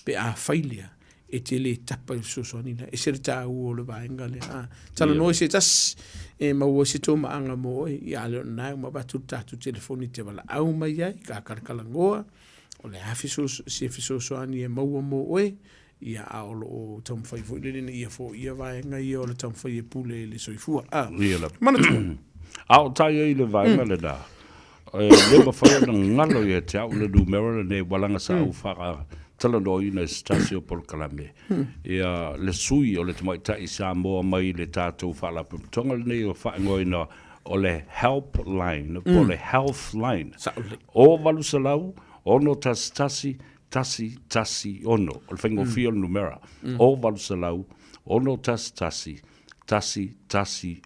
pe afai lea e te le tapa i le fesoasoani lea. E ese le taua o le vaega lea. A, talanoa i se tasi e maua ai se tomaaga mo oe, ia a le o lena e uma avatu le tatou telefoni e te valaau mai ai, kakalakalanoa, o le a se fesoasoani e maua mo oe, ia a o lo o taumafai foi lele ina ia foia vaega ia o le taumafai e pule i le soifua. A, Ia lava. manatua. A o tai ai le vaega lena, e le mafai ona galo ia te au le numera lenei ua laga sa ou faatalanoaina i se tasi o polokalame, ia le sui o le tamaitai Samoa mai le tatou faalapotopotoga lenei ua faaigoaina o le Helpline po o le Healthline. Sao lelei. O 800 611 1 1 6. O le faigofie o le numera. O 800 6 11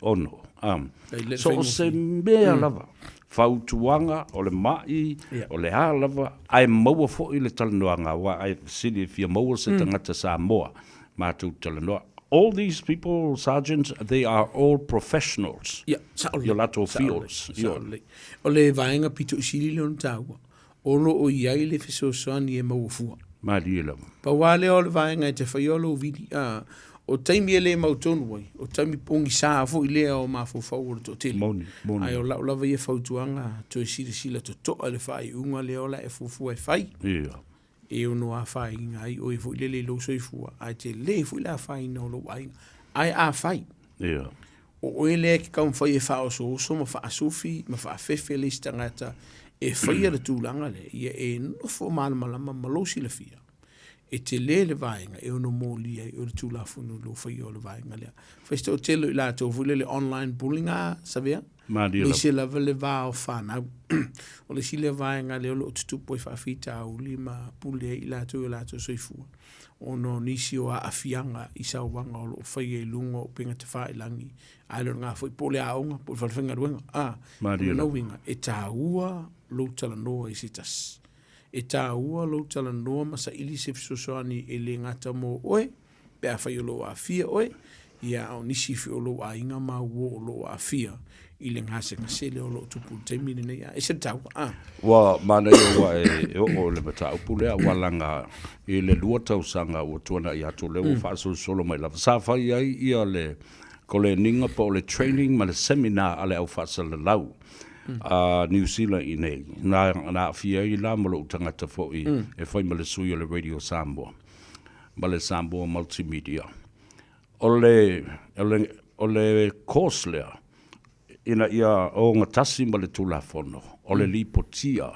1 1 6. So o se mea lava, fautuaga o le ma'i, o le a lava, ae maua foi le talanoaga, aua e fesili e fia maua se tagata Samoa matou te talanoa. All these people, Sergeant, they are all professionals Ia, sao i o lelei, latou sao lelei, fields. sao lelei. O le vaega pito i sili lea ona taua, o lo o i ai le fesoasoani e maua fua. Malie lava. Pau lava lea o le vaega e te faia lou vili, a, o taimi e le mautonu ai, o taimi pogisa foi lea o mafaufau o le toatele. Moni, moni. Ae o lau lava ia fautuaga, toe silasila totoa i le faaiuga lea o la e fuafua e fai. Ia. E ono afaina ai oe foi lele i lou soifua, ae tele foi le afaina o lou aiga. Ae afai. Ia. O oe lea e te taumafai e faaosooso ma faasufi ma faafefe le isi tagata e faia le tulaga lea, ia e nofo malamalama ma lou silafia, e tele le vaega e ono molia ai oe le Tulafono i lou faia o le vaega lea. Fai se toatele o i latou foi lea le online bullying a Savea, Malie lava. aemaise lava le va o fanau. O le isi lea vaega lea o lo o tutupu ai faafitauli ma pule ai i latou i o latou soifua. ona o nisi o aafiaga i sauaga o lo o faia i luga o upega tafailagi, ae le o lena foi po o le aoga po o le falefaigaluega. A, o lona uiga, e taua lou talanoa i se tasi. E taua lou talanoa ma saili se fesoasoani e le gata mo oe, pe afai o lo o aafia oe, ia a o nisi foi o lou aiga ma uo o lo o aafia i le gasegase lea o lo o tupu i le taimi lenei. A ese le taua, a. Ua manaia ua e oo i le mataupu lea, ua laga i le 2 tausaga ua tuanai atu lea ua faasolosolo mai lava. Sa fai ai ia le koleniga po o le training ma le seminar a le au faasalalau a Niu Sila i inei. Na aafia ai la ma lou tagata foi e fai ma le sui o le Radio Samoa ma le Samoa Multimedia. O le, o le, o le course lea, ina ia ogatasi ma le Tulafono, o le lipotia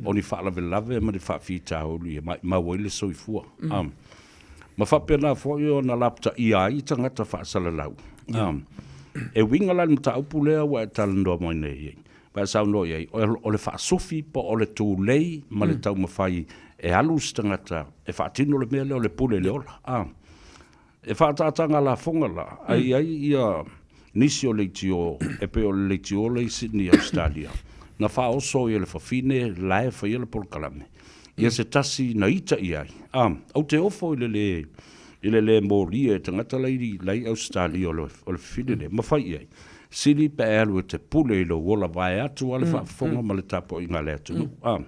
o ni faalavelave ma ni faafitauli e maumau ai le soifua. Ma faapena foi ona lapataia ai tagata faasalalau. E uiga la i le mataupu lea ua e talanoa mai nei ai, ma e saunoa i ai, o le faasufi po o le tulei ma le taumafai e alu se tagata e faatino le mea lea o le pule i le ola. E faaataataga lafoga la, ae i ai ia nisi o leitio e pei o le leitio lea i Sydney Ausetalia, na faaoso ai e le fafine la e faia le polokalame, ia se tasi na ita i ai, a, ou te ofo i le lē, i le lē molia e tagata la i, la i Ausetalia o le, o le fafine lea, ma fai i ai, sili pe a e alu e te pule i lou ola vaeatu a le faafofoga ma le tapuaiga a le atunuu, a.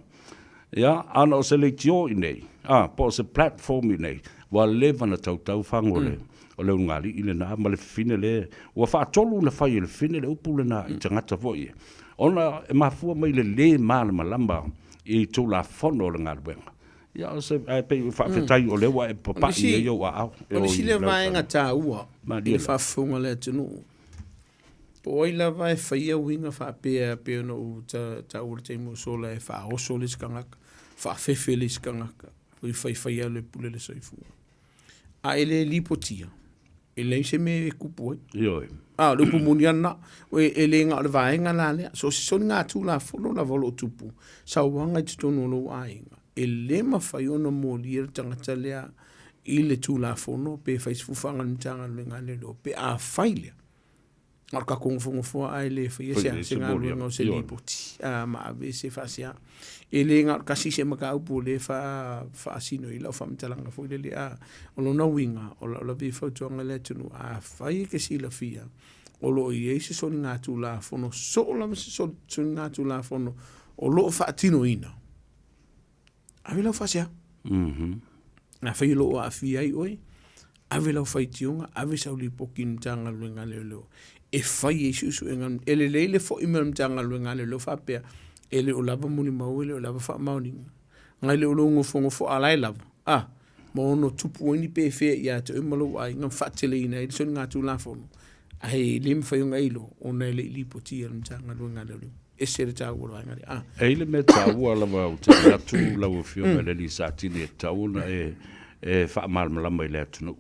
Ia, ana o se leitio i nei, a, po o se platform i nei, ua leva ona tautau fagu o le, o le ulugalii lena ma le fafine le, ua faatolu ona fai e le fafine le upu lena i tagata foi ia, ona e mafua mai le lē malamalama i Tulafono o le galuega. Ia, o se, ae pei faafetai o lea ua e papai i ai ou aao. O le isi lea vaega taua i le faafofoga a le atunuu, Po o ai lava e faia uiga faapea e pei ona ou taua i le taimi ua sola e faaoso le isi tagata, faafefe le isi tagata, o i faifai alu e pule le soifua. A e le lipotia, e leai se mea e kupu ai. Ioe. A, o le upu moni lava lena. E le na o le vaega la lea. So o se soligatulafono lava o lo o tupu, sauaga i totonu o lou aiga, e le mafai ona molia le tagata lea i le Tulafono pe fai se fuafuaga a le Matagaluega a Leoleo pe a fai lea, na o le tatou nofonofo lava ae le faia se, se galuega o se lipoti a, ma ave se faasea. E le na o le tasi se mataupu o lea e faasino i lau faamatalaga foi lele a. O lona uiga, o lau lava ia fautuaga i le atunuu, afai e te silafia o lo o i ai se soligatulafono, soo lava se soligatulafono o lo o faatinoina. Ave lau faasea. Afai o lo o aafia ai oe, ave lau faitioga, ave sau lipoti i le Matagaluega a Leoleo e fai ai suesuega. E lelei le foi mai o le Matagaluega a Leoleo faapea, e le o lava molimau, e le o lava faamaoniga. Nai lo lou nofonofo a la e lava, a, ma ono tupu ai ni pefea ia te oe ma lou aiga ma faateleina ai le soligatulafono, ae e le mafai ona e iloa ona e le i lipotia e le Matagaluega a Leoleo. E ese le taua o le vaega lea. E i ai le mea taua lava ou te manatu lau Afioga i le alii Satini e tatau ona e faamalamalama i le atunuu.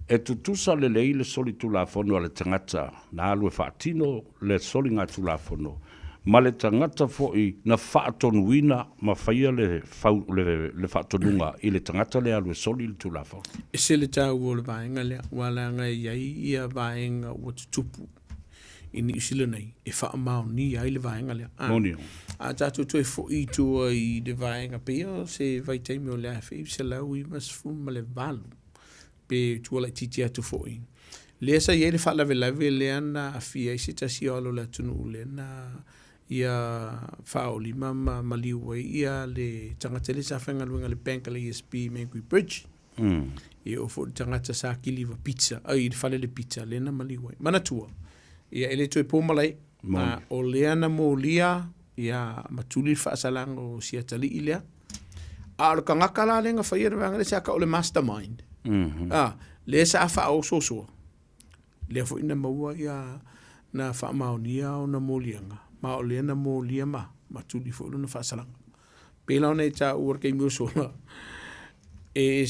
E tutusa lelei le solitulafono a le tagata na alu e faatino le soligatulafono ma le tagata foi na faatonuina ma faia le le faatonuga i le tagata lea e alu e soli le Tulafono. Ese le taua o le vaega lea, aua leaga e i ai ia vaega ua tutupu i Niu Sila nei e faamaonia ai le vaega lea. A, Moni. a tatou toe foi i tua i le vaega pei o se vaitaimi o le 1998 pe tua laitiiti atu foi, lea sa i ai le faalavelave lea na aafia ai se tasi o alo o le atunuu lea na ia faaolima ma maliu ai ia le tagata lea sa faigaluega i le bank a le ESB i Mangui Bridge. E oo foi i le tagata sa kiliva pizza, ai i le fale le pizza lea na maliu ai. Manatua, ia e le toe po malae, a o lea na molia ia ma tuli le faasalaga o si atalii lea. A o le tagata la lea na faia le vaega lea sa tau o le mastermind, a, lea sa faaosoosoa, lea foi na maua ia na faamaonia ona moliaga, ma o lea na molia ma ma tuli foi lona faasalaga. Pei la ona e taua i le taimi ua sola, e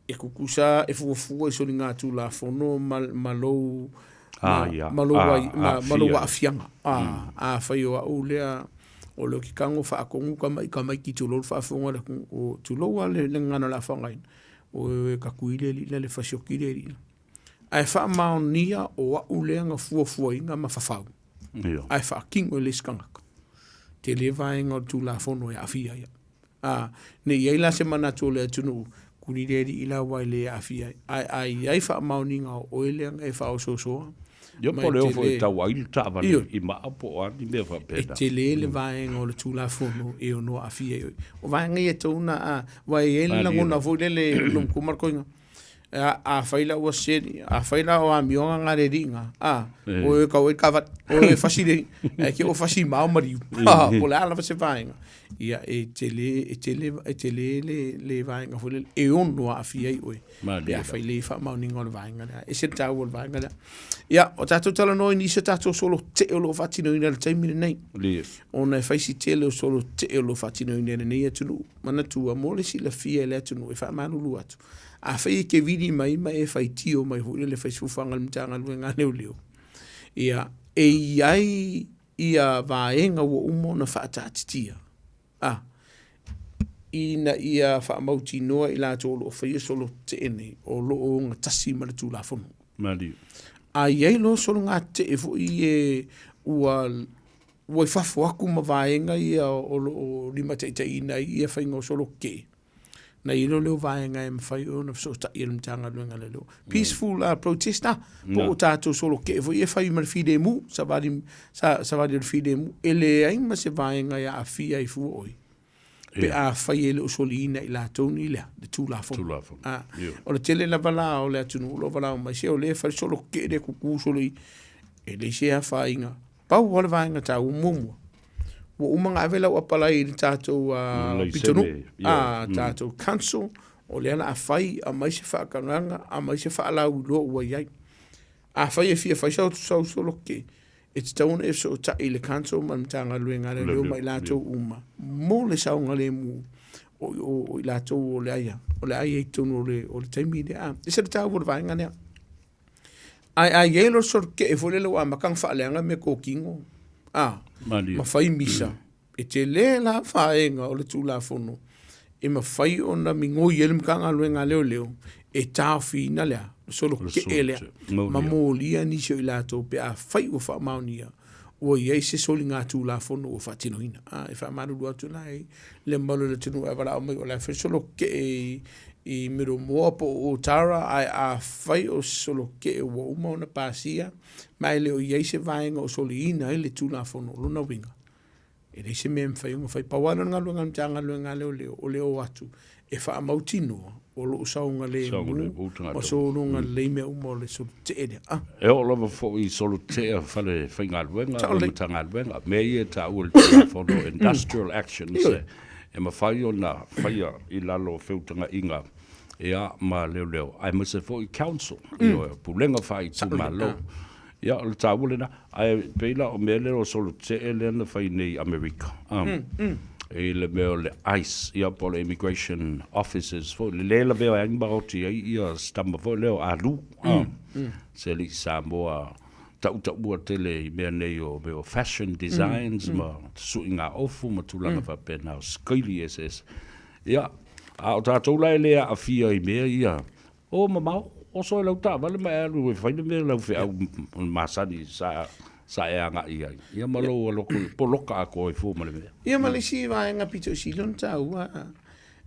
e tutusa e fuafua i soligatulafono ma, ma lou ma, ia. ma lou, Ah, ai, ma, ma lou aafiaga. aafiaga. A, afai o au lea o lea ou te tago faatonu tama i tamaiti tulou le faafofoga a le atunuu, o tulou lava le gagana o le a faaaogaina, o e tatui le alii lea, le fasioti le alii lea. Ae faamaonia o au lea na fuafuaina ma fafau, ae faatino e le isi tagata. Tele vaega o le Tulafono e aafia ai. A, ne i i ai la se manatu o le atunuu, kuli le alii la aua e le aafia ai. Ae a i ai faamaoniga o oe lea na e faaosoosoa, Ia ma po e o le ofo e tele, tau ai le taavale ioe, i maa po o a ni mea e faapena. tele le vaega o le Tulafono e ono aafia ai oe. O vaega ia e tatau ona, a, aua e i ai le Malie lagona lava. foi lele o le matua ma le toeaina, Afai la ua seli, afai la o amioga nga le liga, a, o e kau e kava, o e fasi le, e ke o fasi mao mariu, a, po le a lava se vaega. Ia, e tele, e tele, e tele le, le vaega foi lele, e ono aafia ai oe, pe afai le faamaoniga o le vaega lea. E ese le taua o le vaega lea. Ia, o tatou talanoa i nisi o tatou solo tee o lo o faatinoina i le taimi lenei. Ona e fai si tele o solo tee o lo o faatinoina e lenei atunuu. Manatua, mo le silafia e le atunuu e faamalulu atu, Afai e te vili mai ma e faitio mai foi lele fai sufaga i le Matagaluega a Leoleo, ia, e i ai ia vaega ua uma ona faataatitia, a, ina ia faamautinoa i latou o lo o faia solo tetee nei, o lo o ogatasi ma le Tulafono. Malie. A i ai loa sologa tetee foi e ua ua i fafo atu ma vaega ia o lo o limataitaiina ai ia faiga o solo tetee, Na i ai loa lea o vaega e mafai ona fesootai e le Matagaluega a Leoleo. Peaceful protest ah, po o tatou solo tetee foi ia e fai ma le filemu, savali, savali o le filemu. E leai ma se vaega e aafia ai fua oe pe afai e le o soliina e i latou ni lea, le Tulafono. Tulafono. Ah, o le tele lava la o le atunuu o lo o valaau mai, se o lea e fai solo tetee lea kuku solo i, e leai se afaina. Pau lava le vaega taua muamua, ua uma ona ave lau apalai i le tatou pitonuu, a tatou council, o lea o le a fai, aumai se faatagaga, aumai se faalauiloa ua i ai. Afai e fia fai sau solo tetee, e tatau ona e fesootai i le council ma le Matagaluega a Leoleo ma i latou uma mo le saogalemu o i latou o le a i ai i totonu o le taimi lea. E ese le taua o le vaega lea. Ae a i ai loa le solo tetee foi lele ua amata ona faaleaga meatotino, a, Malie. ma fai misa, e tele la vaega o le Tulafono e mafai ona migoi ai le Matagaluega a Leoleo e taofiina le a? Le solo tetee lea ma molia nisi o i latou pe afai ua faamaonia ua i ai se soligatulafono ua faatinoina. A, e faamalulu atu la i le mamalu o le atunuu e valaau mai o le a fai solo tetee i Miromoa po o Otara, ae afai o se solo tetee ua uma ona pasia ma e le o i ai se vaega o soliina ai le Tulafono, o lona uiga, E leai se mea e mafai ona fai. Pau lava lea o le galuega a le Matagaluega a Leoleo, o le o atu e faamautinoa o lo o saogalemu ma sologa lelei mea uma o le solotetee lea. Ah. E oo lava foi i solotetee a fale faigaluega ma Matagaluega, mea ia e taua i le Tulafono Industrial Actions e mafai ona faia i lalo o feutagaiga ia ma leoleo aemaise foi council, ioe, pulega faaitumalo. Ia, o le taua lena. Ae pei la o mea lea o solotetee lea na fai nei i Amerika, i le mea o le ICE, ia po o le Immigration Officers foi, le le lavea ai maoti ai ia si tama foi lea o Alu, se alii Samoa tautaua tele i mea nei o mea o fashion designs ma suiga ofu ma tulaga faapena o skaili eseese. Ia, a o tatou la e le aafia i mea ia, O mamao, oso i lau taavale ma e alu e fai le mea lau feau masani sa sa e agai i ai. Ia ma lou aloko poloka atoa ai fua ma le mea. Ia ma le isi vaega pito i sili ona taua,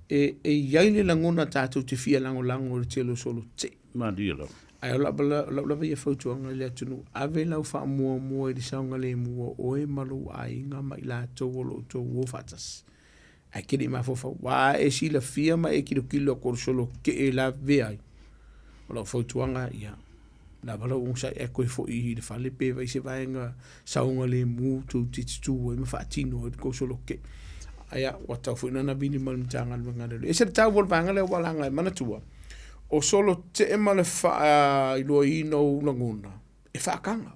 e, e i ai le lagona tatou te fia lagolago i le tele o solo tetee. Malie lava. Ae o lau lava ia fautuaga i le atunuu, ave lau faamuamua i le saogalemu o oe ma lou aiga ma i latou o lo o outou o faatasi. Ae ke le i mafaufau, aua a e silafia ma e kilokilo atu o le solo tetee e lavevea ai, o lau fautuaga, ia, lava lau onosai ae toe foi i le fale pe vaai se vaega saogalemu tou te tutū ai ma faatino ai le tou solo tetee. Ae ia, ua tatau foi ona vili ma le Matagaluega a Leoleo. E ese le taua o le vaega lea ua laga e manatua, o solo tetee ma le faailoaina o ou lagona, e faataga.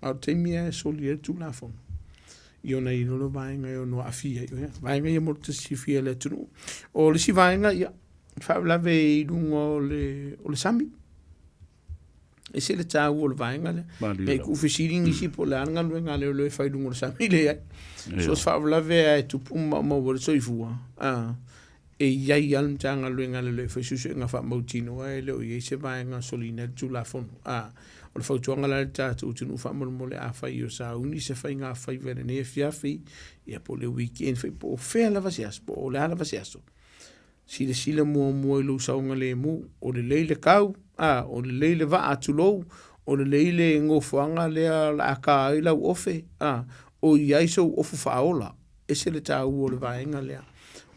A o le taimi lava e soli ai le Tulafono, i ona i lalo vaega e ono aafia ai. Ia, vaega ia mo le silafia e le atunuu. O le isi vaega, ia, faalavelave i luga o le, o le sami. E ese le taua o le vaega lea. Malie E ku fesili nisi po o le a le galuega a leoleo e fai i luga o le sami, leai. So o se faalavelave lava e tupu ma maumau ai le soifua, E i ai lava le Matagaluega a Leoleo e fai suesuega faamautinoa e le o i ai se vaega soliina ai le Tulafono. A o le fautuaga la i le tatou atunuu faamolemole afai o sauni se faigafaiva i lenei afiafi, ia po o le weekend foi po o fea lava se aso, po o le a lava se aso, silasila muamua i lou saogalemu, o lelei le kau, a o lelei le vaa tulou, o lelei le nofoaga lea o le a ka ai lau ofe, a o i ai sou ofu faaola. Ese le taua o le vaega lea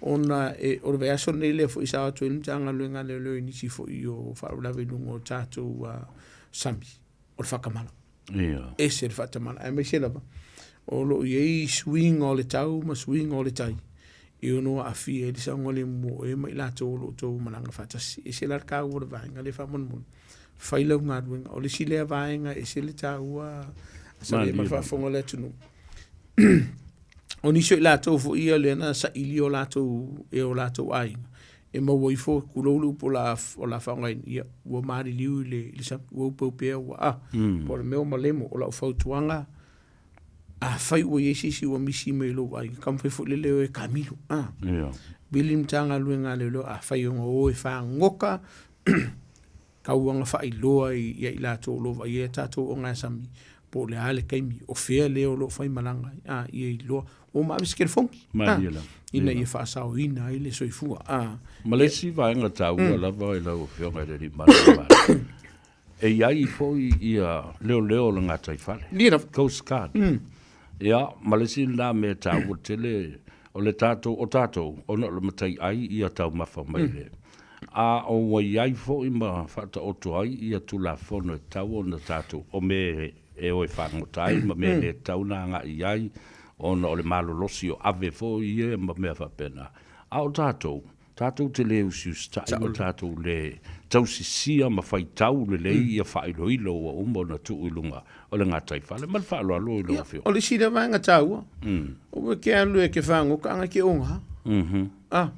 ona e, o le vaiaso lenei lea foi sa o atu ai le Matagaluega a Leoleo i nisi foi o faalavelave i luga o tatou sami, o le faatamala. Ia. Ese le faatamala, aemaise lava o lo o i ai suiga o le tau ma suiga o le tai e ono aafia ai le saogalemu o oe ma i latou o lo o outou malaga faatasi. Ese la le taua o le vaega lea faamolemole. Fai lau galuega. O le isi lea vaega e ese le taua sa le ma le faafofoga a le atunuu. O nisi o i latou foi ia lea na saili o latou e o latou aiga e maua ifo, tulou le upu o le a, o le a faaaogaina, ia, ua maliliu i le, i le sami, ua upeupea, ua a, po o le mea ua malemo. O lau fautuaga, afai ua i ai se isi ua misi mai i lou aiga, taumafai foi lele e o e kamilo, a. Vili le Matagaluega a Leoleo, afai e ono o e fagota tauaga faailoa ia i latou o lo o vaaia ia tatou ogasami, po o le a le taimi, o fea lea o lo o faimalaga ai, a, ia iloa. Ua uma ave se telefoni, a, ina ia faasaoina ai le soifua, a. Ma le isi vaega taua lava i lau Afioga i le Alii Malo, e i ai foi ia leoleo o le gataifale, Coast Guard. Ia, ma le isi lena mea taua tele, o le tatou, o tatou, ona o le mataiai ia taumafa mai le, a o ua i ai foi ma faataoto ai ia Tulafono e tatau ona tatou, o mea e o e fagota ai ma mea e le tatau ona agai i ai, ona o le malolosi o ave foi ia ma mea faapena. A o tatou, tatou te le usiusitai ma tatou le tausisia ma faitau lelei ia faailoilo ua uma ona tuu i luga o le gataifale. Ma le faaaloalo i lau Afioga. O le isi lea vaega taua, aua e te alu e te fagota aga e te oga. Ah,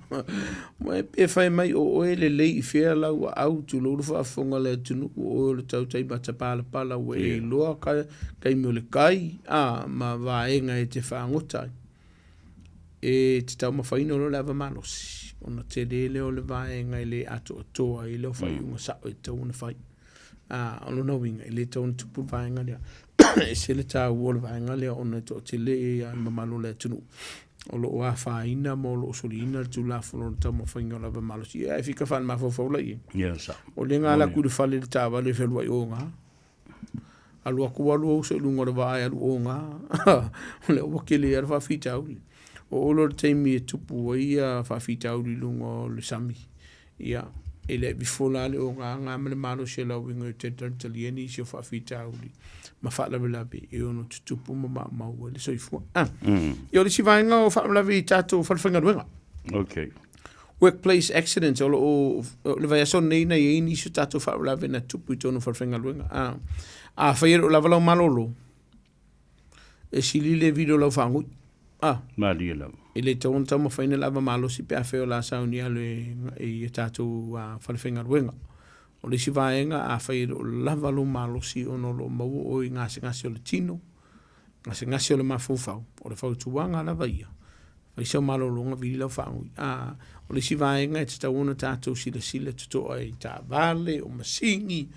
mo e pe fai mai o oe lelei i fea lau aau, tulou le faafofoga a le atunuu, o oe o le tautai matapalapala ua e iloa ka taimi o le kai, a, ma vaega e te fagota ai. E te taumafaina loa le ava malosi, ona tele lea o le vaega e le atoatoa ai lau faaiuga sao e tatau ona fai. A, o lona uiga, e le tatau ona tupu le vaega lea. E ese le taua o le vaega lea ona e toatele le mamalu o le atunuu o lo o afaina ma o lo o soliina le Tulafono o le taumafaiga o le ava malosi. Ia, ae fika faale-mafaufau la i ai. Ia, sao. O lea na alu atu i le fale i le taavale e fealuai o ga. Alu atu alu ou uso i luga o le vaa e alu oga, o lea ua tele lava le faafitauli. Oo loa i le taimi e tupu ai ia faafitauli i luga o le sami, ia, e le aveifo la le oga lena ma le malosi o le auiga e talitalia nisi o faafitauli ma faalavelave e ono tutupu ma maumau ai le soifua. Ah. Ia, o le isi vaega o faalavelave i tatou falefaigaluega. Okay. Workplace accidents, o lo o, o le vaiaso lenei na i ai nisi o tatou faalavelave na tupu i totonu o falefaigaluega. Ah. Afai e le o lava lau malolo, e sili le vili o lau faagui. Ah. Malie lava. E le tatau ona taumafaina le ava malosi pe afai o le a sauni alu i a tatou falefaigaluega. O le isi vaega, afai e le o lava lou malosi ona o lo o maua oe i gasegase o le tino, gasegase o le mafaufau, o le fautuaga lava ia, fai sau malologa vili lau faagui. A, o le isi vaega e tatau ona tatou silasila totoa i taavale, o masini,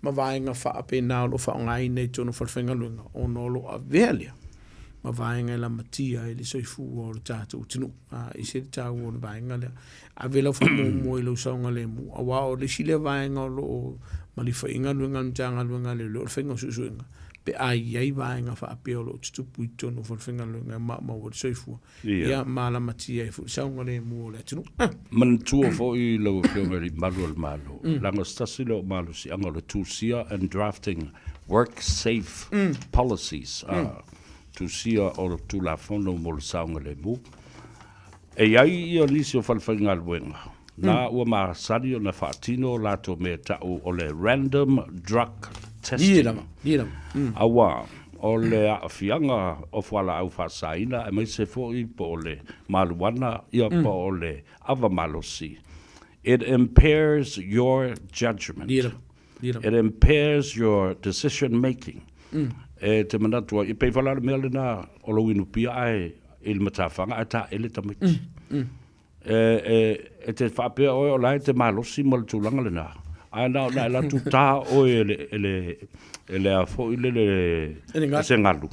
ma vaega faapena o lo o faaaogaina i totonu o falefaigaluega, ona o lo o avea lea ma vaega e lamatia ai le soifua o le tatou atunuu. A, e ese le taua o le vaega lea. Ave lau faamuamua i lou saogalemu, aua o le isi lea vaega o lo o malifa i ai galuega a le Matagaluega a Leoleo, o le faiga o suesuega, pe a i ai vaega faapea o lo o tutupu i totonu o falefaigaluega e maumau ai le soifua, ia ma lamatia ai foi le saogalemu o le atunuu. Manatua foi lau Afioga i le Malu o le Malo, leaga o se tasi lea o malosiaga o le tusia and drafting work safe policies, tusia o le Tulafono mo le saogalemu. E i ai ia nisi o falefaigaluega na ua masani ona faatino latou mea ta'u o le random drug testing, auā o le aafiaga o fualaau faasaina aemaise foi po o le maluana ia po o le ava malosi, it impairs your judgement, it impairs your decision making. E te manatu ai, e pei foi la o le mea lena o lou inupia ae i le matafaga ae taele tamaiti. E te faapea oe o la e te malosi ma le tulaga lena, ae na ona e alu atu ta oe e le, e le, e le a foi lele, e se galu.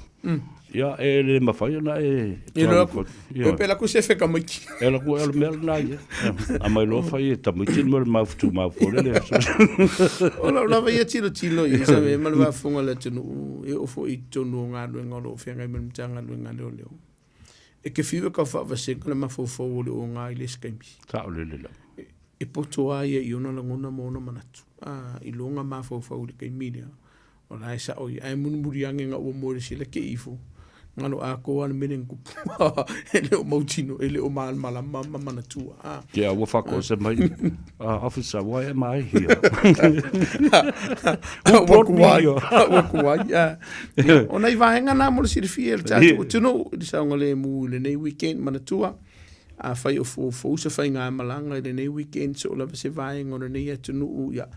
Ia, e le mafai ona e... E loa aku, e pe laku se feka maiti. E laku e o le mea lena ia. A mai loa fai e tamaiti le mea o le maufutu mau le le. O lau lava ia tilotilo i sa me ma le faafofoga a le atunuu e oo foi i totonu o galuega o lo o feagai ma le Matagaluega a Leoleo. E te fiu e tau faavasega le mafaufau o le oga i le isi taimi. Saolele lava. E poto lava ia i ona lagona ma ona manatu. A, i lona mafaufau i le taimi lea, o la e sao ia. Ae mulimuli ane ina ua moe i le sila kei ifo, galo atoa lava le mea lea na tupu. E le o mautino, e le o malamalama ma manatua. A. Ia, ua faatoese mai, Officer, why am I here? Who brought me here? Ua tuai, a. O nai vaega na mo le silafia e le tatou atunuu i le saogalemu i lenei weekend manatua. Afai o foufou se faigamalaga i lenei weekend so o lava se vaega o lenei atunuu, ia,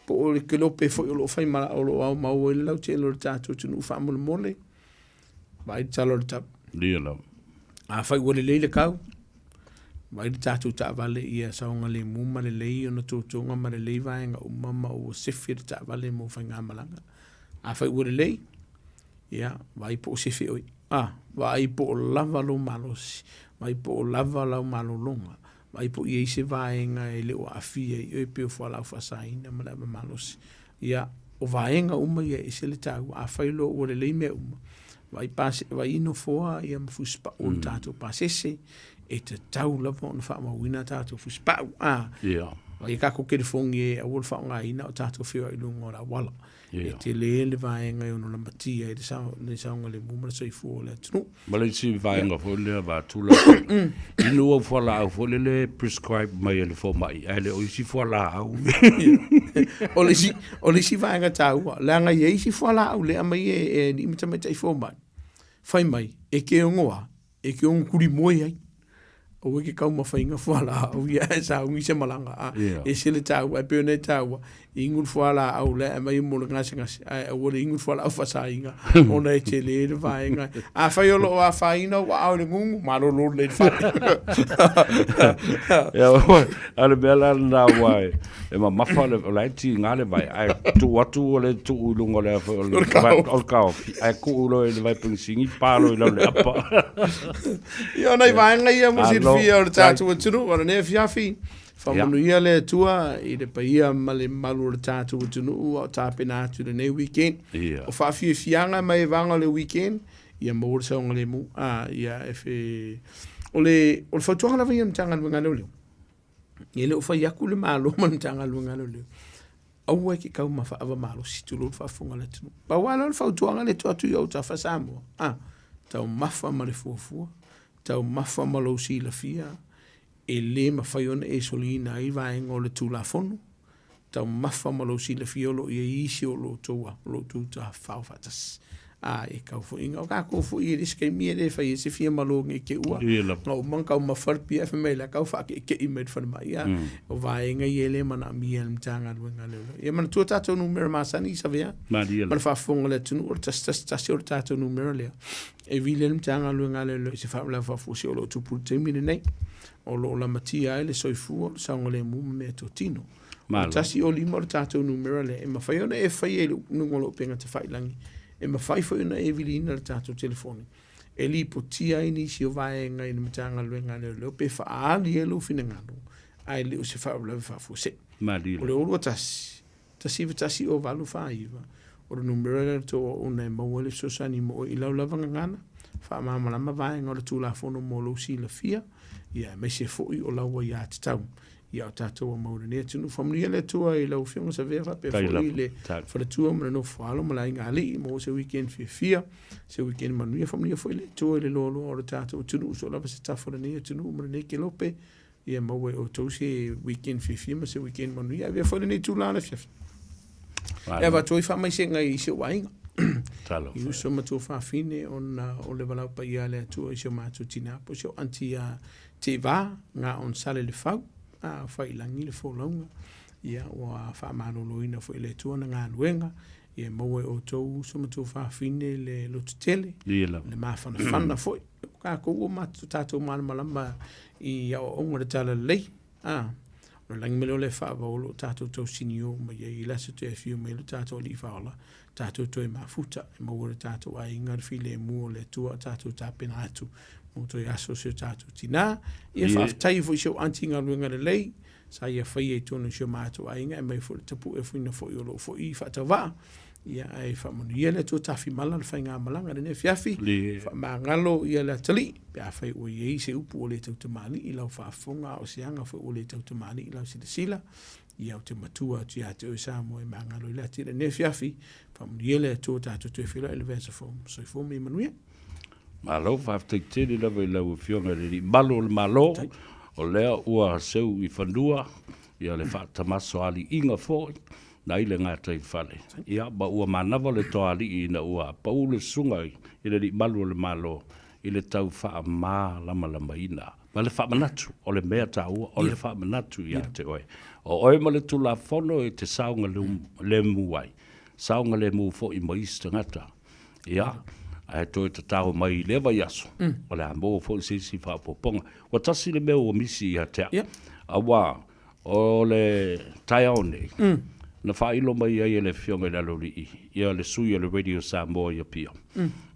po o le kelope foi o lo o fai ma, o lo o aumau ai le lautele o le tatou atunuu faamolemole, vaai le tala o le tau. Ia lava. Afai ua lelei le kau, vaai le tatou taavale ia saogalemu ma lelei ona totoga ma lelei vaega uma ma ua sefe le taavale mo faigamalaga. Afai ua lelei, ia, vaai po o sefe oe. A, vaai po o lava lou malosi, vaai po o lava lau malologa, vaai po o i ai se vaega e le o aafia i oe pei o fualaau faasaina ma le ava malosi. Ia, o vaega uma ia e ese le taua. Afai loa ua lelei mea uma, vaai pase, vaai nofoa ia ma fusipau o le tatou pasese, e tatau lava ona faamauina a tatou fusipau. A, Ia. vaai a tatou telefoni e aua le faaaogaina o tatou feoai i luga o le auala. E tele le vaega e ono lamatia ai le saogalemu ma le soifua o le atunuu. Ma le isi vaega foi lea Vatula, inu au fualaau foi lele prescribe mai e le fomai, ae le o isi fualaau. O le isi, o le isi vaega taua, leaga e i ai isi fualaau lea e aumai e alii ma tamaitai fomai, fai mai, e te ono a, e te ono kulimoe ai. Aua e te taumafaina fualaau ia ae sauni se malaga. A, Yeah. ese le taua, e pei ona e taua, inu le fualaau la e aumai mo le gasegase, ae aua le inu le fualaau faasaina, ona e tele le vaega. Afai o lo o afaina ou aao i le gugu, malolo lelei le fale. Ia, a o le mea la lena aua e mamafa le, o la e tiga le vai, ae tuu atu ua le tuu i luga o le a foi o le, o le kaofi, ae tuu loa i le vai penisini, pa loa i lalo i le apa. Ia, o nai vaega ia mo silafia o le tatou atunuu, o lenei afiafi. Faamanuia le Atua i le paia ma le mamalu o le tatou atunuu a o tapena atu i lenei weekend. Ia. O faafiafiaga ma evaga o le weekend, ia maua le saogalemu. A, ia, e fe... O le, o le fautuaga lava ia a le Matagaluega a Leoleo, e le o fai atu le Malo ma le Matagaluega a Leoleo, aua e te taumafa ava malosi, tulou le faafofoga a le atunuu. Pau lava lea o le fautuaga lea e tuu atu i ou autafa Samoa, a, taumafa ma le fuafua, taumafa ma lou silafia, e le mafai ona e soliina ai vaega o le Tulafono, taumafa ma lou silafia o lo o i ai isi o lo outou o lo outou tafafao faatasi. A e kau foi ina o tatou foi e le isi taimi e le fai ai se fia malo nei te ua na uma ona taumafa le pia fai mai la tau faake'eke'i mai le falemai a o vaega ia e le manaomia e le Matagaluega a Leoleo. Ia manatua tatou numera masani i Savea ma le faafofoga a le atunuu o le 111 o le tatou numera lea e vili ai le Matagaluega a Leoleo i se faalavelave faafuasei o lo o tupu i le taimi lenei, o lo o lamatia ai le soifua, o le saogalemu ma meatotino. O le 105 o le tatou numera lea e mafai ona e faia i luga o le upega tafailagi, e mafai foi ona e viliina le tatou telefoni e lipotia ai nisi o vaega i le Matagaluega a Leoleo pe faaali ai lou finagalo ae le o se faalavelave faafuasei. O le 021 191049, o le numera lea o le tou auauna e maua ai le fesoasoani mo oe i lau lava gagana, faamalamalama vaega o le Tulafono mo lou silafia, ia aemaise foi o lau aiatatau ia o tatou ua maua i lenei atunuu. Faamanuia le Atua i lau Afioga Savea faapea foi i le faletua ma le nofoalo ma le aiga alii, maua se weekend fiafia, se weekend manuia. Faamanuia foi le Atua i le loaloa o le tatou atunuu, so o lava se tafa o lenei atunuu ma lenei kelope, Ia maua e outou se weekend fiafia ma se weekend manuia. Avea foi lenei itula o le afiafi. E avatu ai faamaisega i si ou aiga. I uso ma tuafafine ona o le valaau paia a le Atua i si o matou tina po o si ou aunty ia Teva Nga Onsale Lefau, a fai i lagi le folauga. Ia ua faamaloloina foi e le Atua ana galuega. Ia maua e outou uso ma tuafafine le lototele, le mafanafana foi. O tatou ua tatou malamalama i aoaoga o le Talalelei, a, o le lagi ma le ola e faavau o lo o tatou tausinio mai ai i le aso toe afio mai ai lo tatou Alii Faaola, tatou toe mafuta e maua e lo tatou aiga le filemu o le Atua a tatou tapena atu mo toe aso o si o tatou tinā. Ia faafetai foi i si ou aunty i galuega lelei sa ia faia i totonu o si o matou aiga, e aumai foi le tapuefuina foi o lou foi faatauvaa. Ia, ae faamanuia le Atua tafimala le faigamalaga i lenei afiafi, faamagalo ia le atalii, pe afai ua i ai se upu ua le tautamalii i lau faafofoga, a o se aga foi ua le tautamalii i lau silasila, ia ou te matua atu ia te oe Samoa e magalo i le ati i lenei afiafi, faamanuia le Atua tatou toe feiloai i le vaiaso fou. Soifua ma ia manuia. Malo, faafetai tele lava i lau Afioga i le Alii Malu o le Malo, o lea ua seu i fanua ia le faatamasoaliiga foi nai le gataifale. Ia, ma ua manava le toalii ina ua pau le susuga i le Alii Malu o le Malo i le tau faamalamalamaina ma le faamanatu, o le mea taua o le faamanatu ia te oe. O oe ma le Tulafono e te saogalemu ai, saogalemu foi ma isi tagata. Ia, ae toe tatao mai i lea vaiaso, o le a maua foi se isi faaopoopoga. Ua tasi le mea ua misi ia te au, aua o le taeao nei, na faailo mai ai e le Afioga i le Aloalii ia le sui o le Radio Samoa i Apia,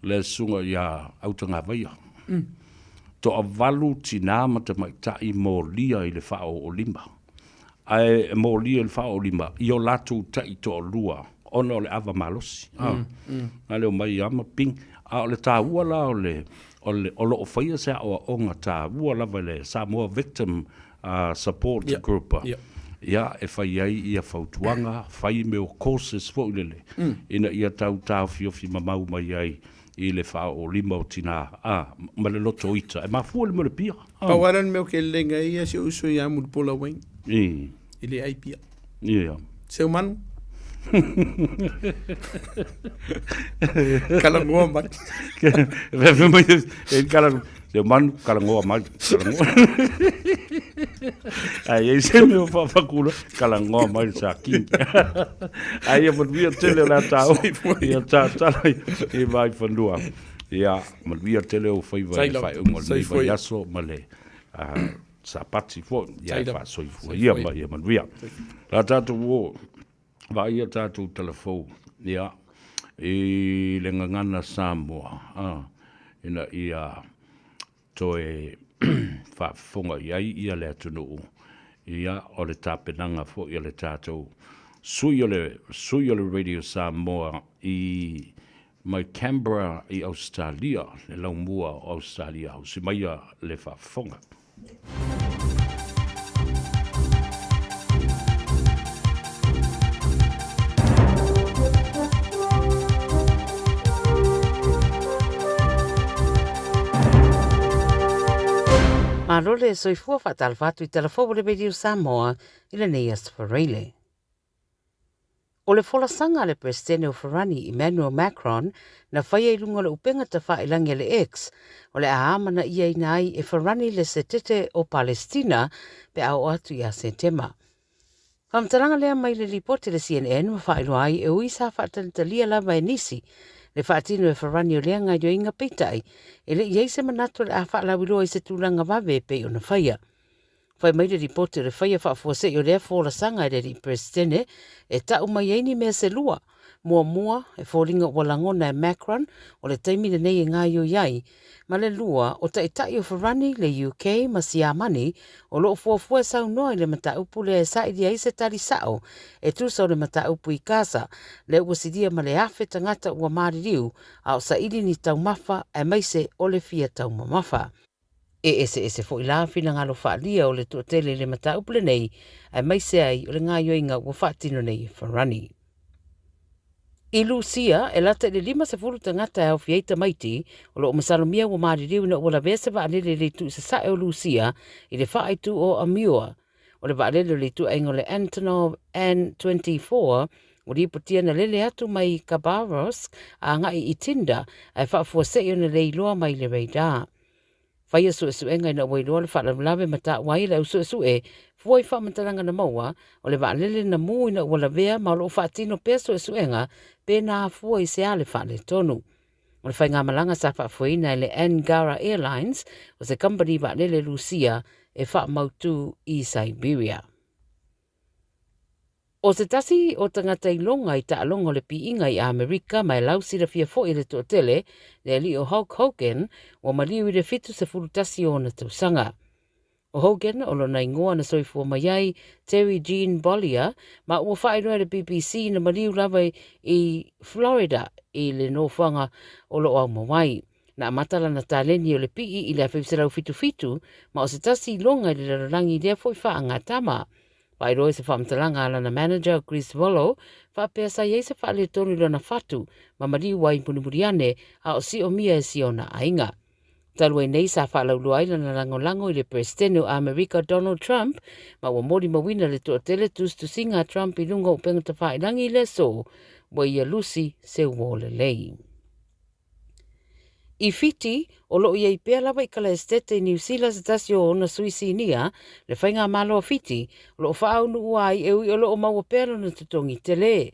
le Susuga ia Autagavaia. Toavalu tina ma tamaitai molia i le faaooolima. Ae e molia i le faaooolima i o latou taitoalua ona o le ava malosi. Na le omai lava ma ping. A o le taua la o le, o le, o lo o faia se aoaoga taua lava i le Samoa Victim Support Group, ia, e fai ai ia fautuaga, fai mea o courses foi lele, ina ia tau taofiofi mamau mai ai i le faaoolima o tina, a, ma le loto ita. E mafua le mea o le pia. Pau lava lea o le mea ou te lelega ai ia si ou uso ia Mulipola Wayne. E le ai pia. Ia. Seu manu. Kalagoa mai. Fe mai e kala seu manu kalagoa mai. Kalagoa. Ai ei se mea whawhakura kalagoa mai sa kingi. Ai e manuia tele o la tau. Ia tā tala i vai whanua. Ia manuia tele o whaiva i whai ungo nei vai aso ma le Sapati foi, ia e faasoifua ia ma ia manuia. La tatou o, vaai ia tatou talafou, ia, i le gagana Samoa, a, ina ia toe faafofoga i ai ia le atunuu. Ia, o le tapenaga foi a le tatou sui o le sui o le Radio Samoa i mai Canberra i Ausetalia, le laumua o Ausetalia, hausi maia le faafofoga. Malo le soifua faatalofa atu i tala fou o le Radio Samoa i lenei aso Faraile. O le folasaga a le Peresetene o Farani, Emmanuel Macron, na faia i luga o le upega tafailagi a le X, o le a amanaiaina ai e Farani le setete o Palestina pe a oo atu ia Setema. Faamatalaga lea mai le lipoti a le CNN ma faailoa ai e ui sa faatalitalia lava e nisi le faatino e Farani o lea gaoioiga peitai e le i ai se manatu o le a faalauiloa i se tulaga vave e pei ona faia. Fai mai le lipoti o le faia faafuasei o lea folasaga e le alii Peresetene e ta'u mai ai ni mea se lua. Muamua, e foliga ua lagona e Macron o le taimi lenei e gaoioi ai, ma le lua, o taitai o Farani, le UK ma Siamani o lo o fuafua e saunoa i le mataupu lea e sailia ai se tali sa'o e tusa o le mataupu i Gaza, lea ua silia ma le 1,000 tagata ua maliliu a o saili ni taumafa aemaise o le fia taumamafa. E eseese foi la finagalo faaalia o le toatele i le mataupu lenei, aemaise ai o le gaoioiga ua faatino nei e Farani. I Lusia, e lata i le 50 tagata e aofia ai tamaiti, o lo o masalomia ua maliliu ina ua lavea se vaalele i le itu i sasae o Lusia i le faaitu o Amur. O le vaalele o le ituaiga o le Antonov An-24 ua lipotia na lele atu mai Khabarovsk agai i Tynda ae faafuasei ona le iloa mai le radar. Faia suesuega ina ua iloa le faalavelave ma taua ai le au suesue fua i faamatalaga na maua o le vaalele na mu ina ua lavea ma o lo o faatino pea suesuega pe na afua i se a le faaletonu. O le faigamalaga sa faafoeina e le Angara Airlines o se kamupani vaalele Lusia e faamautu i Siberia. O se tasi o tagata iloga i taaloga o le piiga i Amerika ma e lausilafia foi e le toatele, le alii o Hulk Hogan, ua maliu i le 71 o ona tausaga. O Hogan, o lona igoa na soifua mai ai, Terry Gene Bollea, ma ua faailoa e le BBC na maliu lava i Florida i le nofoaga o lo o aumau ai. Na amata lana taleni o le pii i le 1977 ma o se tasi iloga i le lalolagi i lea foi faagatama. Faailoa i se faamatalaga a lana manager Chris Volo, faapea sa i ai se faaletonu i lona fatu ma maliu ai mulimuli ane a o siomia e si ona aiga. Talu ai nei sa faalauiloa ai lana lagolago i le Peresetene o Amerika Donald Trump ma ua molimauina le toatele tusitusiga a Trump i luga o upega tafailagi i le aso ua ia lusi se uo lelei. I Fiti, o lo o i ai pea lava i Kalaesetete i Niu Sila se tasi o ona sui sinia, le Faigamalo a Fiti, o lo o faaaunuua ai e ui o lo o maua pea lona totogi tele.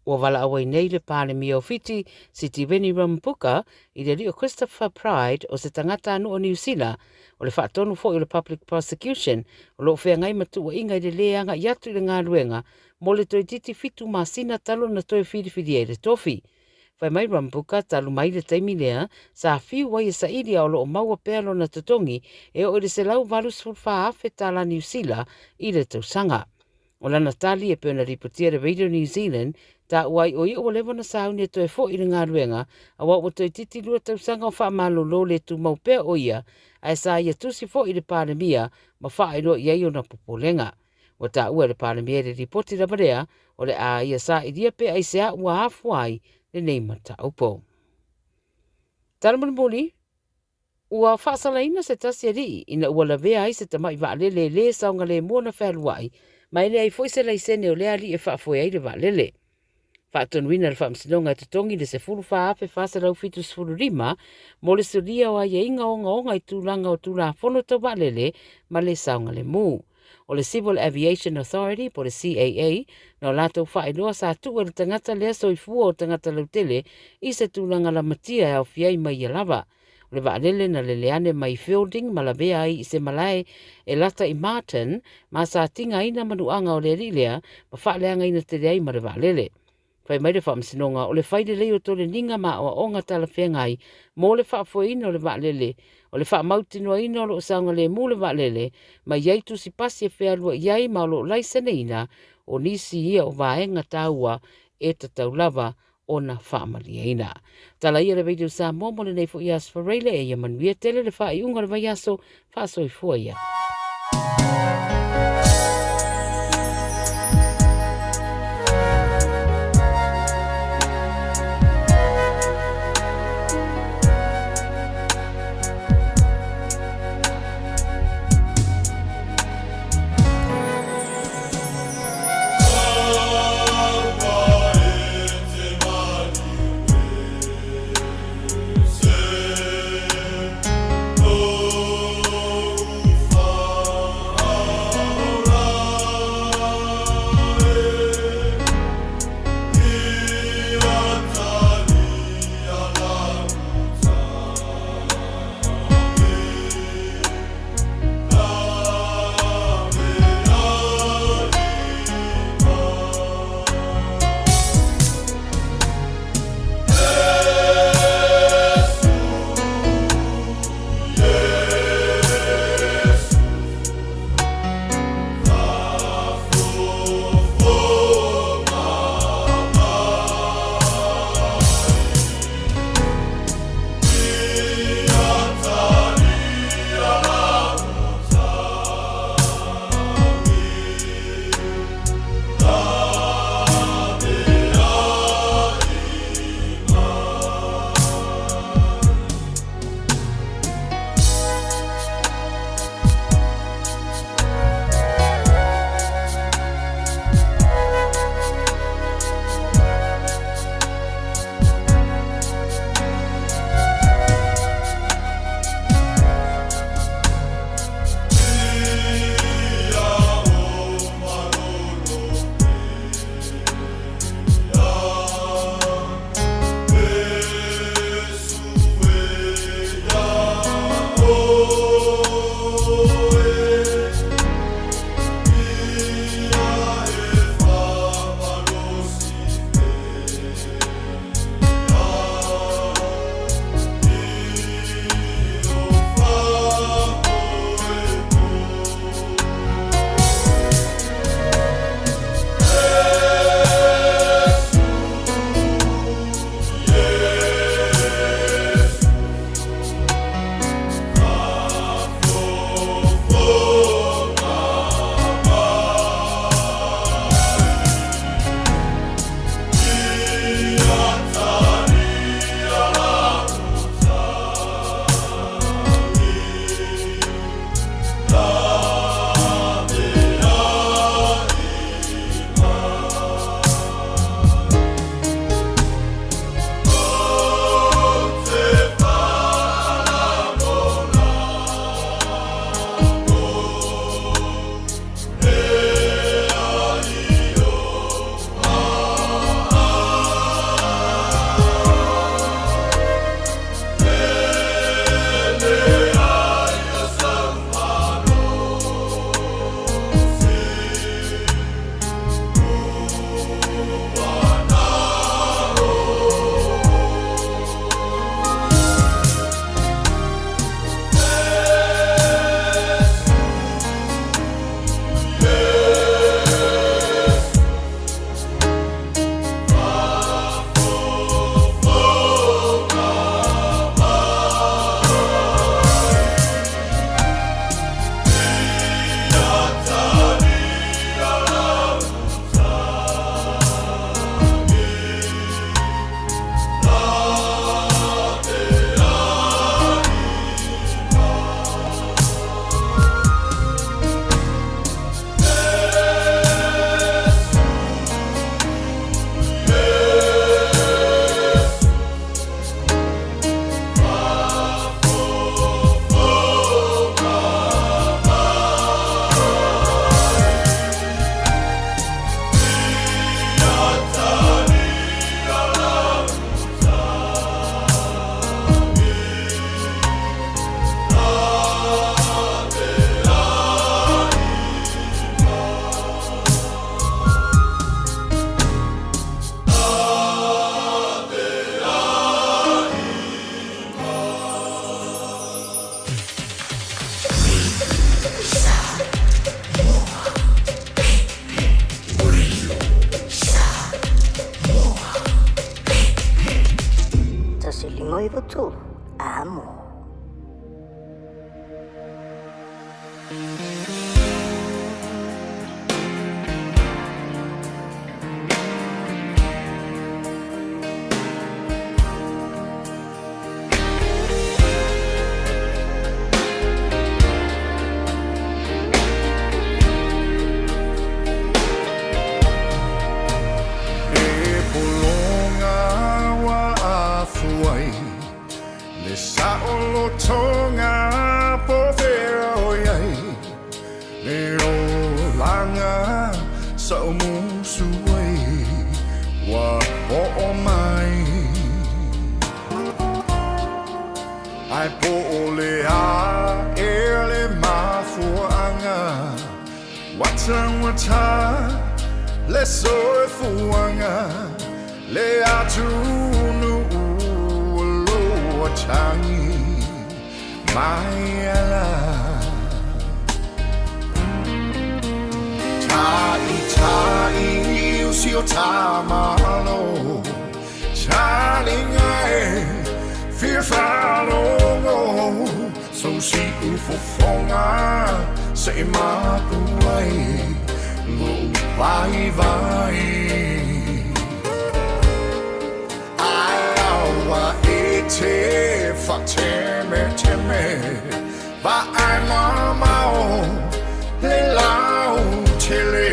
Ua valaau ai nei le Palemia o Fiti, Sitiveni Rabuka, i le alii o Christopher Pryde o se tagatanuu o Niu Sila, o le faatonu foi o le Public Prosecution, o lo o feagai ma tuuaiga i le lē agai atu i le galuega mo le toeitiiti fitu masina talu ona toe filifilia i le tofi. Fai mai Rambuka, talu mai le taimi lea, sa fiu ai e saili a o lo o maua pea lona totogi e oo i le $184,000 tala Niu Sila i le tausaga. O lana tali e pei ona lipotia e le Radio New Zealand, taua ai o ia ua leva ona sauni e toe foi i le galuega, aua ua toeitiiti lua tausaga o faamalolo le tumau pea o ia, ae sa ia tusi foi i le Palemia ma faailoa i ai ona popolega. Ua taua e le Palemia i le lipoti lava lea, o le a ia sailia pe aisea ua afua ai lenei mataupu. Tala mulimuli, Ua faasalaina se tasi alii ina ua lavea ai se tamai vaalele e lē saogalemu ona fealuai ma e leai foi se laisene o lea alii e faafoe ai le vaalele. Faatonuina le Faamasinoga e totogi le $14,475 mo le solia o aiaiga ogaoga i tulaga o Tulafono tau vaalele ma le saogalemu. O le Civil Aviation Authority po o le CAA na o latou faailoa sa tuu e le tagata lea soifua o tagata lautele i se tulaga lamatia e aofia ai mai ia lava. O le vaalele na lele ane mai Feilding ma lavea ai i se malae e lata i Marton ma sa tigaina manuaga o le alii lea ma faaleagaina tele ai ma le vaalele. Fai mai le Faamasinoga, o le fai lelei o toleniga ma aoaoga talafeagai mo le faafoeina o le vaalele, o le faamautinoaina o lo o saogalemu le vaalele, ma i ai tusi pasi e fealuai ai ma o lo o laiseneina, o nisi ia o vaega taua e tatau lava ona faamalieina. Tala ia le Radio Samoa mo lenei foi aso Faraile e ia manuia tele le faaiuga o le vaiaso faasoifua ia. Poto amo. E pologa ua afu ai le saolotoga po o fea o i ai le olaga sa ou musu ai ua oo mai. Ae po o le a ea le mafuaaga ua taugata le soifuaga, le atunuu o lo o atagi mai ala. Ta'ita'i o si o ta Malo, talinga e fia faalogo, sou siufofoga se i mapu ai lou vaivai. Ae aua e te faatemeteme, vaai mamao le lautele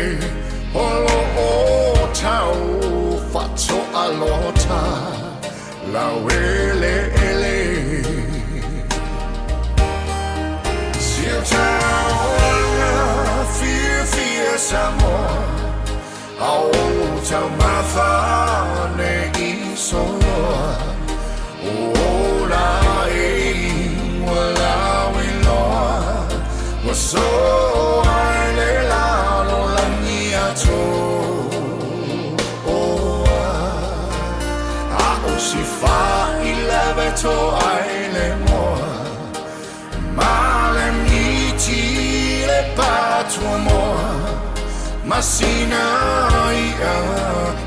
o lo o tau faatoalota laueleele. Si o taulaga fiafia Samoa, a o taumafa ne i soloa, o ola e ua lauiloa, ua soa i le lalolagi atoa. A o si faileve toa ai le moa, ma le miti le patuamoa, ma sina i'a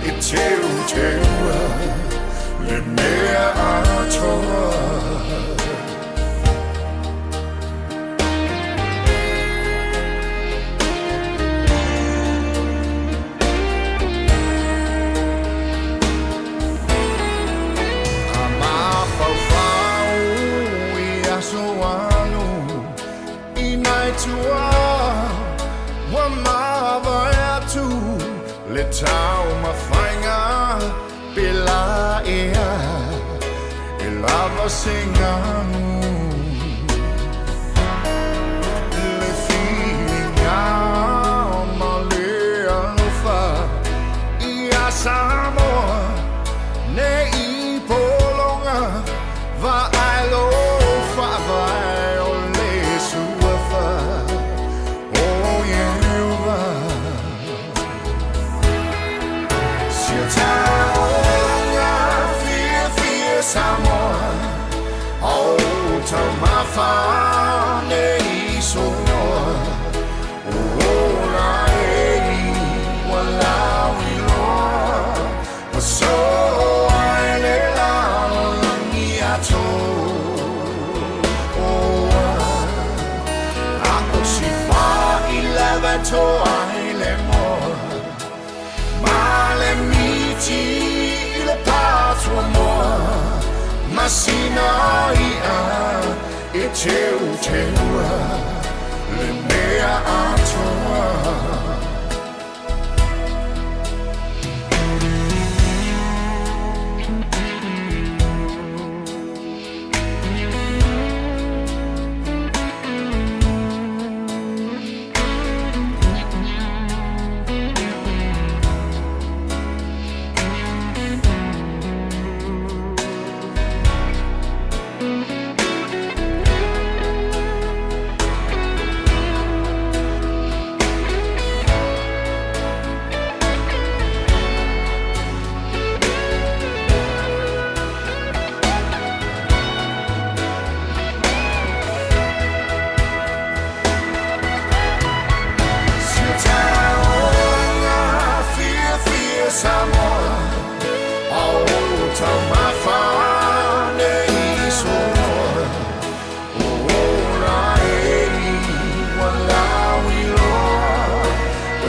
e teuteua le mea atoa. A mafaufau i aso alu i nai tua ua mavae atu, le taumafaiga pe la ea e lava se galu. Le filiga ma le alofa ia Samoa ne i pologa, vaai lo faavae o le suafa o Ieova. Si o taulaga fiafia Samoa, a o taumafa ne i soloa, o ola e ua lauiloa, ua soa i le lalolagi atoa. A o si faileve toa ai le moa, ma le miti i le patuamoa, ma sina i'a e teuteua le mea atoa.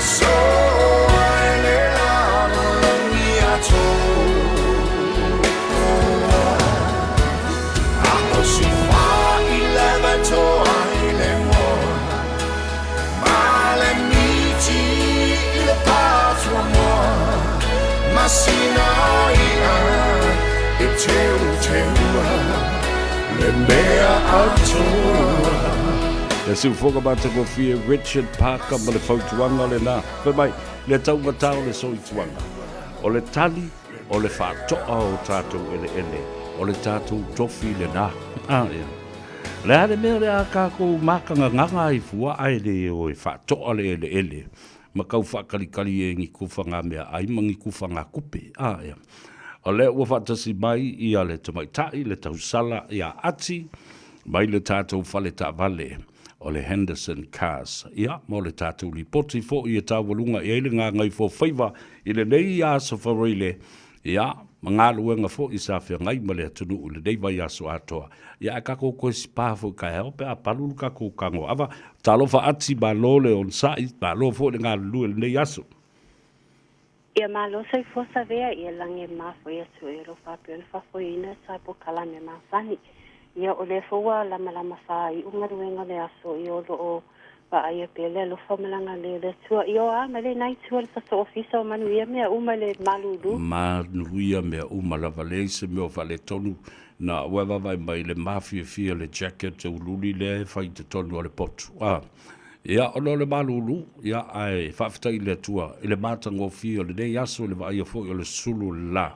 aso ai le lalolagi atoa. A o si fā toa i le moa, ma le miti i le pātua moa, masina ia e teu teua le mea atoa. Le siufoga matagofie Richard Parker ma le fautuaga lena. Fai mai, le taugata o le soituaga, o le tali, o le faatoa o tatou eleele, o le tatou tofi lena. Ah, ia. Le a le mea o le a kākou mākagagaga ai fua ae le o e faatoa le eleele ma kau faakalikali e ni kufa ngā mea ai ma ni kufa ngā kupe. Ah, ia. O lea ua faatasi mai ia le tamaitai, le tausala ia Ati, mai le tātou fale taavale o le Henderson Cars. Ia, mo le tātou lipoti foi e taualuga i ai le gagaifofaiva i lenei aso Faraile, ia, ma galuega foi sa feagai ma le atunuu i lenei vaiaso atoa. Ia, ae tatou toe spa foi taeao pe a palu le tatou tagoava. Talofa Ati, malo le onosai, malo foi le galulue i lenei aso. Ia malo soifua savea ia lagi e mafoe atu e alofa pei ona faafoeina sa polokalame masani. Ia o lea foi ua lamalama faaiu galuega o le aso ia o lo o vaaia pea le alofa ma le agalelei o le Atua. Ia o a mai lenā itu a le tatou ofisa o manuia mea uma i le malulu. Manuia mea uma lava leai se mea o faaletonu na ua e vaavaai mai le mafiafia le jacket ululi lea e fai i totonu o le potu a Ia, ona o le malulu, ia, ae faafetai i le Atua i le matagofie o lenei aso i le vaaia foi o le sulu la,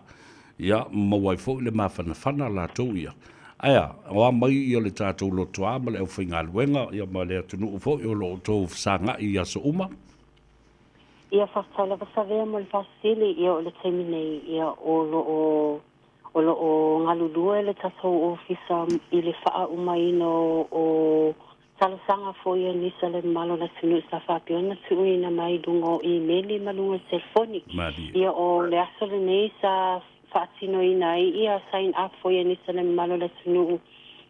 ia, maua ai foi le mafanafana latou ia. Ae a, o a mai ia le tatou lotoa ma le aufaigaluega, ia, ma le atunuu foi o lo o outou fesagai i aso uma? Ia, faafetai lava Savea mo le faasili, ia, o le taimi nei, ia, o lo o, o lo o galulue le tatou ofisa i le faaumaina o, o Talosaga foi a nisi o le mamalu o le atunuu sa faapea ona tuuina mai i luga o imeli ma luga o selefoni. Ia o le aso lenei sa faatinoina ai ia sign up foi a nisi o le mamalu o le atunuu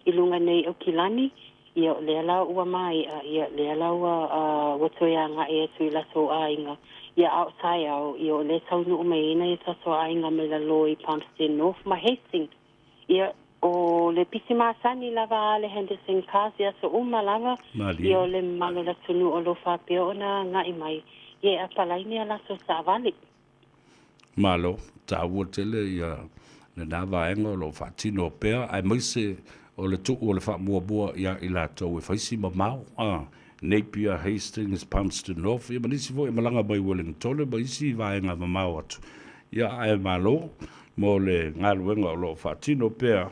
i luga nei Aukilani. Ia o lea la ua maea, ia lea la ua ua toe agai atu i latou aiga. Ia a o taeao, ia o lea e taunuu mai ai nai o tatou aiga mai lalo i Palmerston North ma Hastings. Ia, o le pisi masani lava a le Henderson Cars i aso uma lava, ia o le mamalu o le atunuu o lo o faapea ona agai mai, ia e apalaini a latou taavale. Malo, taua tele ia lena vaega o lo o faatino pea, aemaise o le tuu o le faamuamua ia i latou e fai si mamao, a, Napier, Hastings, Palmerston North, ia ma nisi foi e malaga mai Wellingtone ma isi vaega mamao atu. Ia, ae malo mo le galuega o lo o faatino pea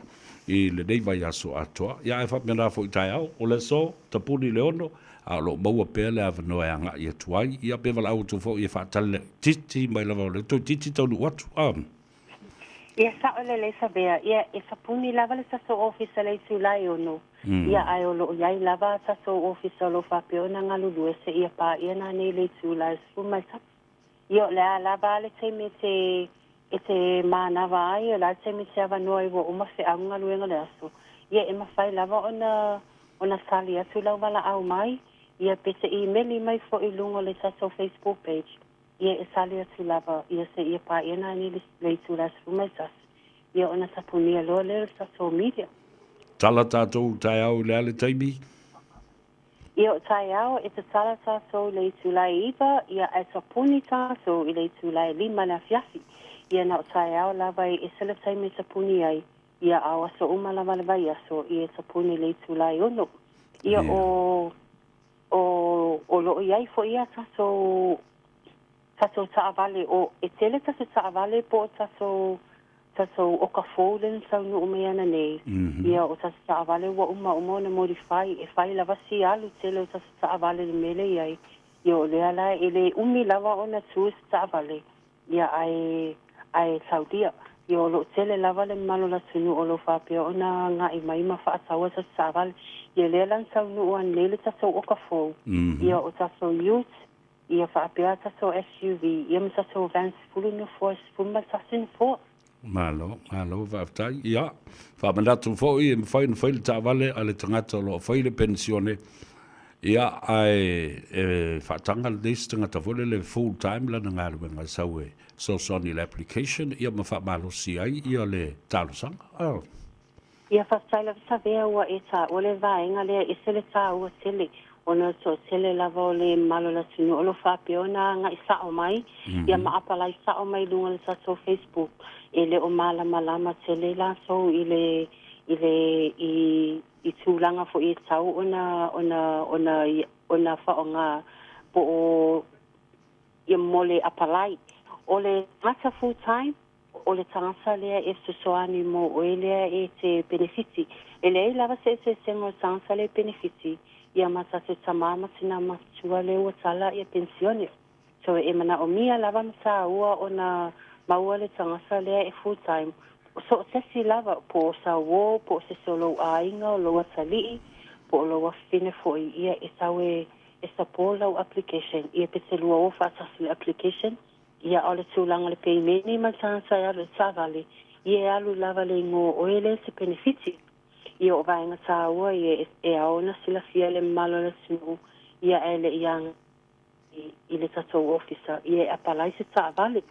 i lenei vaiaso atoa. Ia, ae faapena foi taeao, o le aso, tapuni le 6, a o lo o maua pea le avanoa e agai atu ai. Ia, pe valaau atu foi e faatali titi mai lava o le toeitiiti taunuu atu. A. Ia sao lelei Savea, ia e tapuni lava le tatou ofisa i le itula e 6, ia ae o lo o i ai lava a tatou ofisa o lo o faapea ona galulue seia paia nanei le itula e 11. Ia o le a lava a le taimi e te e te manava ai, o le a le taimi e te avanoa ai ua uma feau galuega o le aso, ia e mafai lava ona ona tali atu lau valaau mai, ia pe te imeli mai foi i luga o le tatou Facebook page. Ia e tali atu lava ia seia paia nanei le itula 11, ia ona tapunia loa lea o le tatou media. Tala tatou taeao i le a le taimi? Ia o taeao e tatala tatou i le itula e 9, ia ae tapuni tatou i le itula e 5 le afiafi. Ia na o taeao lava e ese le taimi e tapuni ai, ia a o aso uma lava le vaiaso, ia e tapuni i le itula e 6. Ia o O, o lo o i ai foi ia tatou, tatou taavale, o, e tele tatou taavale po o tatou, tatou oka fou lea na taunuu mai ana nei, ia o tatou taavale ua uma uma ona modify, e fai lava si alu tele o tatou taavale i le mea lea e i ai, ia o lea la e le umi lava ona tu se taavale, Ia, ae, ae taulia. Ia, o lo o tele lava le mamalu o le atunuu o lo o faapea ona agai mai ma faatau a tatou taavale. Ia, lea la na taunuu ananei le tatou oka fou, ia, o tatou ute, ia faapea a tatou SUV, ia ma tatou van 10 nofoa, 11 nofoa. Malo, malo, faafetai. Ia, faamanatu foi e mafai ona fai le taavale a le tagata o lo o fai le penisione. Ia, ae e faataga lenei se tagata foi lele full time lana galuega e sau e fesoasoani i le application ia ma faamalosi ai ia le talosaga. Ah. Ia, faafetai lava Savea ua e taua le vaega lea, e ese le taua tele ona o le toatele lava o le mamalu o le atunuu o lo o faapea ona agai sao mai ia ma apalai sao mai i luga o le tatou Facebook, e le o malamalama tele latou i le i le i i tulaga foi e tatau ona ona ona ona faaaoga po o ia mo le apalai. O le tagata full time, o le tagata lea e fesoasoani mo oe lea e te penefiti. E leai lava se eseesega o le tagata lea e penefiti ia ma tatou tama ma tina matutua lea ua tala ia penisione. So e manaomia lava ma taua ona maua le tagata lea e full time. So o se isi lava, po o sau uō, po o se isi o lou aiga, o lou atalii, po o lou afafine foi, ia e tau e e support lau application, ia pe te 20 faatasi le application, ia a o le tulaga o le peimeni ma le tagata e alu i le taavale, ia e alu lava le igoa o oe lea e te penefiti. Ia o vaega taua ia e ao ona silafia e le mamalu o le atunuu, ia ae le i agai i le tatou ofisa, ia e apalai se taavale.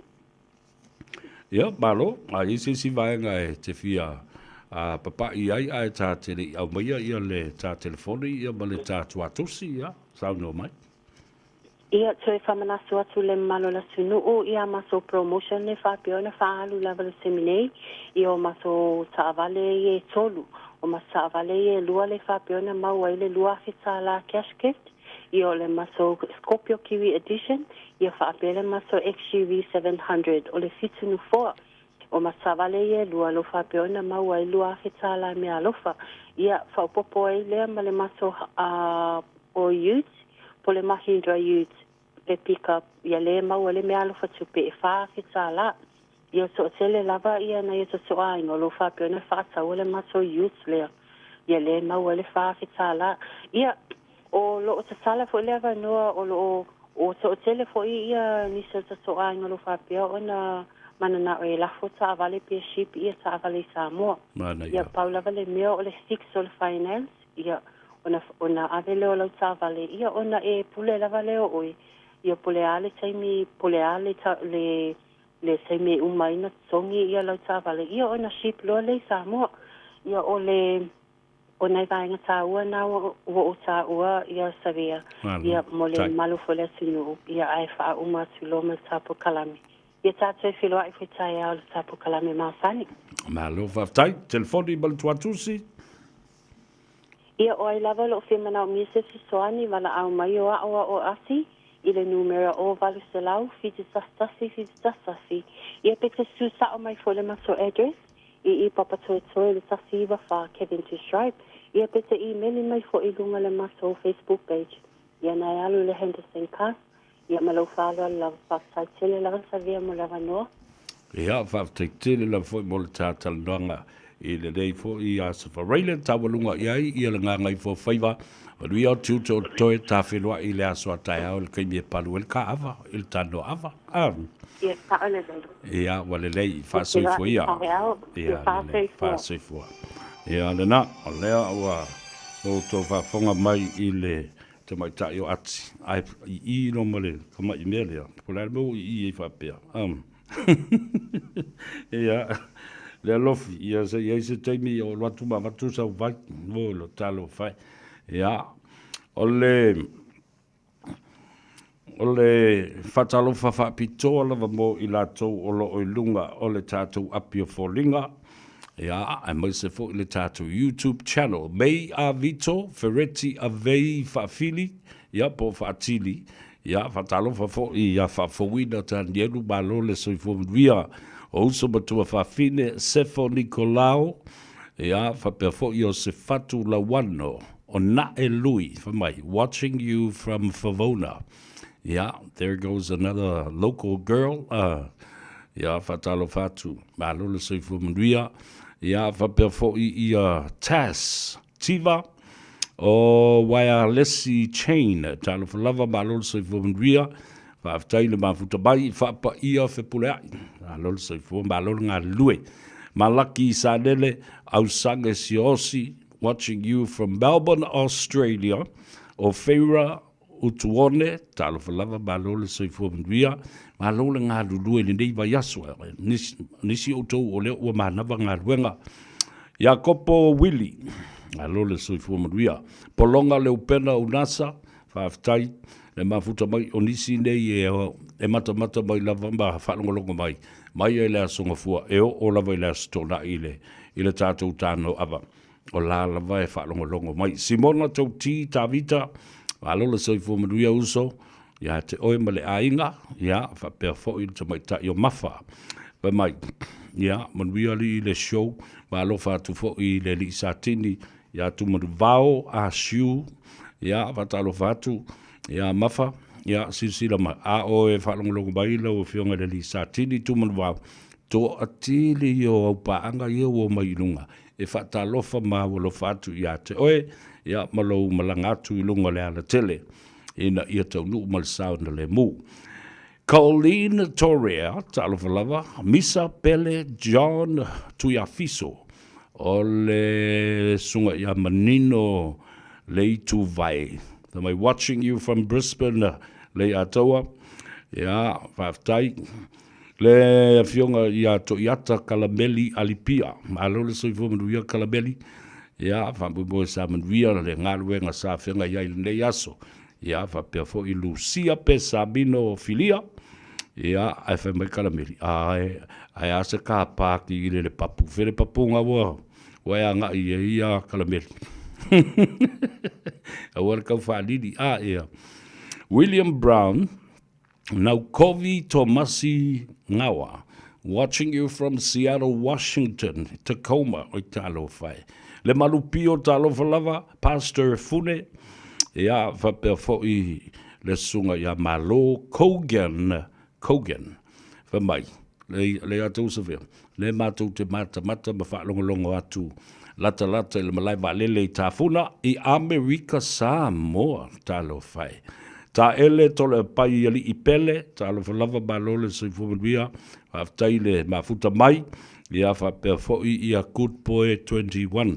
Ia, malo, a i ai se isi vaega e te fia papa'i ai ae ta te le i aumaia ia le ta telefoni ia ma le ta tuatosi, ia, saunoa mai. Ia, toe faamanatu atu le mamalu o le atunuu i a matou promotion e faapea ona faaalu lava le taimi nei i o matou taavale ia e tolu. O matou taavale ia e lua le faapea ona maua ai le $2,000 cash gift Ia o le matou Scorpio Kiwi Edition, ia faapea le matou XUV 700, o le fitu nofoa. O matou taavale ia e lua, lo faapea ona maua ai $2,000 meaalofa. Ia, faaopoopo ai lea ma le matou o ute, po o le Mahindra Ute, le pickup, ia lea e maua ai le meaalofa tupe e $4,000. Ia toatele lava ia nai o tatou aiga o lo o faapea ona faataua le matou ute lea, ia lea e maua ai le $4,000. Ia, O lo o tatala foi le avanoa, o lo o ua toatele foi ia nisi o tatou aiga o lo o faapea ona mananao e lafo taavale pe ship ia taavale i Samoa. Ia pau lava le mea o le fix o le finance, ia ona ona ave lea o lau taavale, ia ona e pule lava lea o oe, ia po o le a le taimi, po o le a le le le taimi e uma ai ona totogi ia lau taavale, ia ona ship loa lea i Samoa. Ia o le O nai vaega taua na ua ou taua ia Savea, ia mo le mamalu foi o le atunuu, ia ae faauma atu loa ma le tapue kalame. Ia tatou e feiloai foi taeao i le tapue kalame masani. Malo faafetai. Telefoni ma le tuatusi. Ia o ai lava o lo o fia manaomia se fesoasoani, valaau mai o aoao ati i le numera o 800 71 71, ia pe te susao mai foi le matou address i i Papatoetoe le 194 Cavendish Drive, ia pe te imeli mai foi i luga le matou Facebook page, ia na e alu i le Henderson Cars, ia ma lou faaaloalo lava. Faafetai tele lava Savea mo le avanoa. Ia, faafetai tele lava foi mo le ta talanoaga i lenei foi aso faraile taualuga i ai ia le gagaifofaiva. Manuia o tiute o totoe ta feiloai i le aso a taeao i le taimi e palu ai le kaava i le tanoa ava. Ah. Ia, sao lelei. Ia, ua lelei, faasoifua ia. Ia, lelei, faasoifua. Ia, lena, o lea ua outou faafofoga mai i le tamaitai o Ati, ae i i loa ma le tamai mea lea, po o le a le mea ua i i ai faapea. Ia, le alofi, ia se i ai se taimi o alu atu ma avatu sau vai, mo lo talofa e. Ia, o le... O le faatalofa faapitoa lava mo i latou o lo o i luga o le tatou api o foliga, ia, aemaise foi le tatou YouTube channel. Mei a Vito Fereti Avei Faafili, ia, po o Faatili, ia, faatalofa foi ia Faafouina Tanielu, malo le soifua manuia. O uso matua faafine, Sefo Nikolao, ia, faapea foi o Sefatu Lauano, O Nae Lui, fai mai, watching you from Favona. Yeah, there goes another local girl. Yeah, faatalofa atu. Malo le soifua manuia. Yeah, faapea foi ia Tass Tiva o Waialesi Chain. Talofa lava, malo le soifua manuia. Faafetai le mafuta mai, faapaia Fepuleai. Malo le soifua, malo le galulue. Malaki Sanele, Ausage Siosi, Watching you from Melbourne, Australia. O Feira Utuone, talofa lava, malo le soifua manuia, malo le galulue i lenei vaiaso. Nisi, nisi o outou o lea ua manava galuega. Iakopo Wili, malo le soifua manuia. Pologa Leupena Unasa, faafetai le mafuta mai o nisi nei e, e matamata mai lava ma faalogologo mai, mai ai le Aso Gafua e oo lava i le Aso Toonai i le, i le tatou tanoava. O la lava e faalogologo mai. Simona Tauti Tavita, malo le soifua manuia uso, ia te oe ma le aiga, ia faapea foi le tamaitai o Mafa. Fai mai, ia manuia alii le show, ma alofa atu foi i le alii Satini, ia Tumanuvao Asiu, ia faatalofa atu, ia Mafa, ia silasila mai, a o e faalogologo mai lau afioga i le alii Satini Tumanuvao, toatele ia o au paaga ia ua omai i luga, e faatalofa ma aualofa atu ia te oe, ia ma lou malaga atu i luga o le alatele, ina ia taunuu ma le sao na lemu. Colleen Torea, talofa lava, Misa Pele John Tuiafiso, o le susuga ia Manino Leituvae. Fai mai, watching you from Brisbane, Leiataua. Ia, faafetai. Le afioga ia Toiata Kalameli Alipia. Malo le soifua manuia Kalameli. Ia, faamoemoe sa manuia le galuega sa feagai ai i lenei aso. Ia, faapea foi Lucia Pesamino Filia. Ia, ae fai mai Kalameli, ae, ae a se kāpā ki i le papu. Fele papuga ua, ua e agai i ai ia Kalameli. Aua le tau faalili. A, ia. William Brown, Naukovi Tomasi Ngawa, watching you from Seattle, Washington, Tacoma, oi talofa e. Le malupio talofa lava, Pastor Fune, ia faapea foi le susuga ia Malo Kogan, Kogan, fai mai, le, le ia tou safea, le matou te matamata ma faalogologo atu latalata i le malae vaalele i Tafuna i Amerika Samoa. Talofa e. Taele Toleapai Alii Pele, talofa lava malo le soifua manuia, faafetai le mafuta mai, ia faapea foi ia Good Boy 21.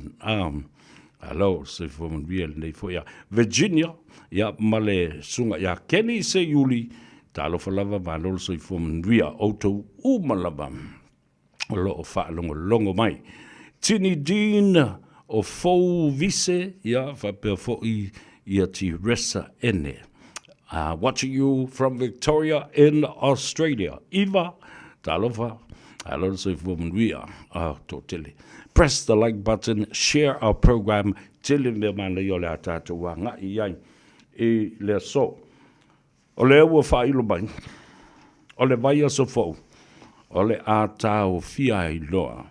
Alo, soifua manuia lenei foi ia Virginia, ia ma le susuga ia Kenny Seiuli, talofa lava malo le soifua manuia, outou uma lava o lo o faalogologo mai. Tini Dean o Fou Vise, ia, faapea foi ia Tiresa Ene. Watching you from Victoria in Australia. Iva, talofa, alo le soifua manuia, ah, toatele. Press the like button, share our program, tele mea manaia o le a tatou agai i ai i le aso. O lea ua faailo mai, o le vaiaso fou, o le a taofia ai loa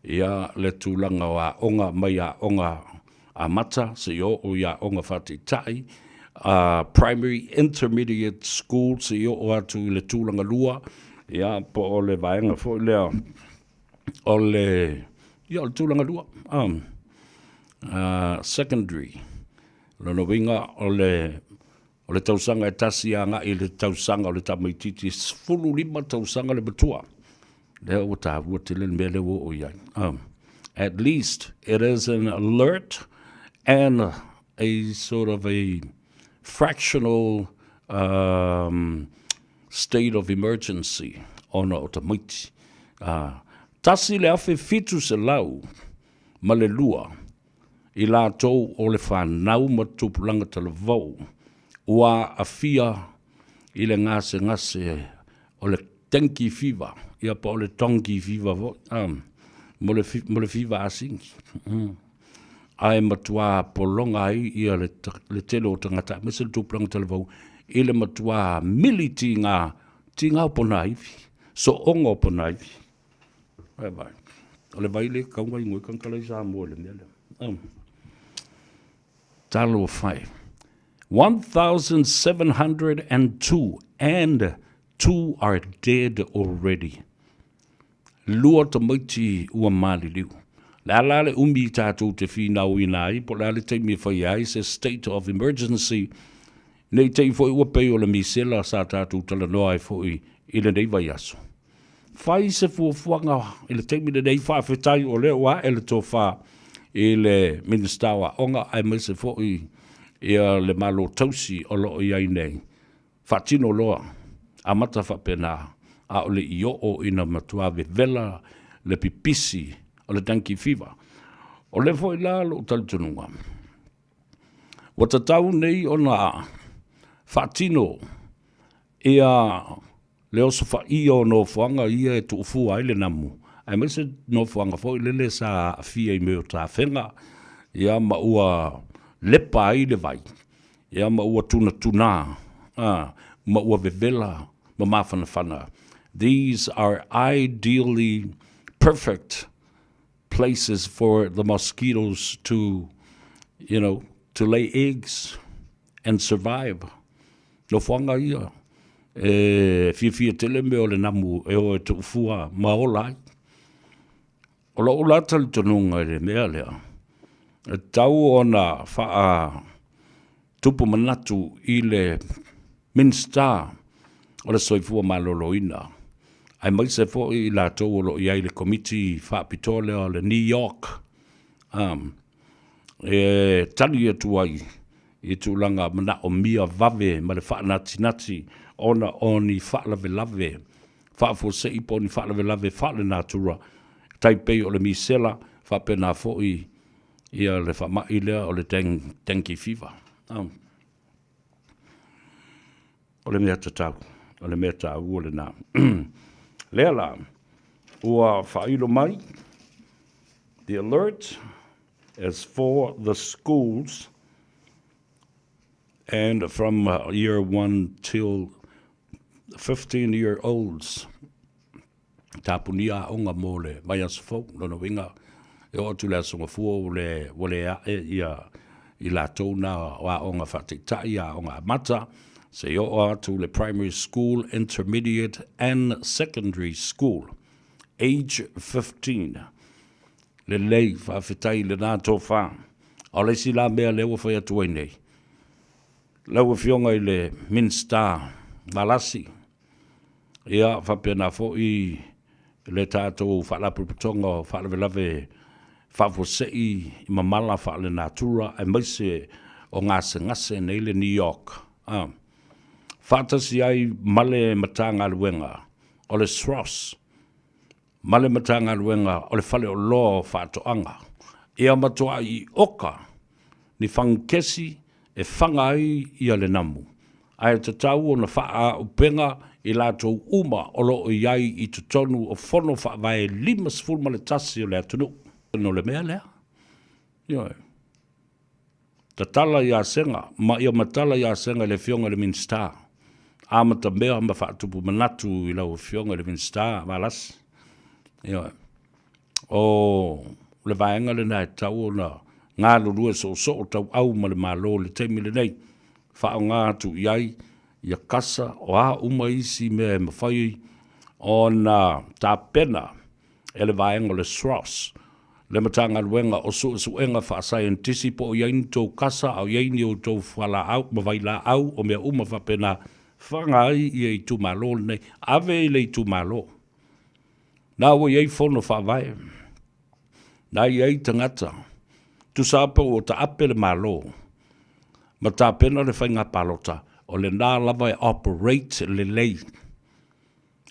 ia le tulaga o aoga mai aoga amata seia oo i aoga faataitai, primary intermediate school seia oo atu i le tulaga lua, ia po o le vaega foi lea o le, ia o le tulaga lua, secondary. O lona uiga o le O le tausaga e tasi agai i le tausaga o le tamaitiiti e 15 tausaga le matua. Lea ua taua tele le mea lea ua oo i ai. At least it is an alert and a sort of a fractional state of emergency ona o tamaiti. 1702 i latou o le fanau ma tupulaga talavou ua aafia i le gasegase o le dengue fever, ia po o le donkey fever foi, mo le, mo le fiva asini. Ae matua pologa ai ia le, le tele o tagata, aemaise le tupulaga talavou, i le matua mili tiga, tiga o ponaivi, sooga o ponaivi. Vai. O le vai le kaunga i ngoi kangkala i Samoa le mea lea. Talofa e. 1,702 and two are dead already. Lua tamaiti ua maliliu. Le a la le umi i tatou te finauina ai, po o le a le taimi e faia ai se state of emergency, nei te i foi ua pei o le misela sa tatou talanoa ai foi i lenei vaiaso. Fai se fuafuaga i le taimi lenei, faafetai o lea ua ae le tofa i le Minisita o Aoga aemaise foi Ia le Malo Tausi o lo o i ai nei, faatino loa, amata faapena, a o le i oo ina matua vevela le pipisi o le dengue fever. O lea foi la lou talitonuga, ua tatau nei ona faatino ia le osofaia o nofoaga ia e tuufua ai le namu, aemaise nofoaga foi lele sa aafia i mea o tafega, ia ma ua lepa ai le vai, ia ma ua tunatuna, a, ma ua vevela ma mafanafana. These are ideally perfect places for the mosquitoes to, you know, to lay eggs and survive. Nofoaga ia e fiafia tele mea o le namu e o e tuufua ma ola ai. O lou la talitonuga i le mea lea, e tatau ona faa tupu manatu i le Minisita o le Soifua Maloloina, aemaise foi i latou o lo o i ai i le Komiti Faapitoa lea o le NEOC, um, e tali atu ai i tulaga manaomia vave ma le faanatinati ona o ni faalavelave faafuasei po o ni faalavelave faalenatura e tai pei o le misela faapena foi ia le faamai lea o le dengue fever. O le mea tatau, o le mea taua lena. Lea la, ua faailo mai, the alert is for the schools and from year 1 till 15 year olds. Tapunia aoga mo le vaiaso fou, lona uiga e oo atu i le Aso Gafua ua le, ua le ae ia i latou na o aoga faataitai, aoga amata, seia oo atu le primary school, intermediate and secondary school, age 15. Lelei, faafetai i lena tofa. A o le isi la mea lea ua fai atu ai nei, lau Afioga i le Minisita Valasi, Ia, faapena foi le tatou Faalapotopotoga o Faalavelave Faafuasei i Mamala Faalenatura aemaise o gasegase nei le NEOC, a, faatasi ai ma le Matagaluega o le SROS ma le Matagaluega o le Faleoloa o Faatoaga, ia matuai oka ni fagukesi e faga ai ia le namu, ae tatau ona faaauupega i latou uma o lo o i ai i totonu o fono faavae 51 o le atunuu. No le mea lea, ioe, tatala ia Sega ma ia matala ia Sega i le Afioga i le Minisita, amatamea ma faatupu manatu i lau Afioga i le Minisita Valasi. Ioe. O le vaega lena e tatau ona galulue soosoo tauau ma le Malo i le taimi lenei, faaaoga atu i ai ia kasa, o a uma isi mea e mafai ona tapena e le vaega o le SROS, le Matagaluega o Suesuega Faasaienitisi, po o i ai ni tou kasa, a o i ai ni outou fualaau ma vailaau, o mea uma faapena, faga ai ia itumalo lenei. Ave i le itumalo. Na ua i ai fono faavae, na i ai tagata, tusa lava pe ua taape le Malo ma tapena le faiga palota, o lena lava e operate lelei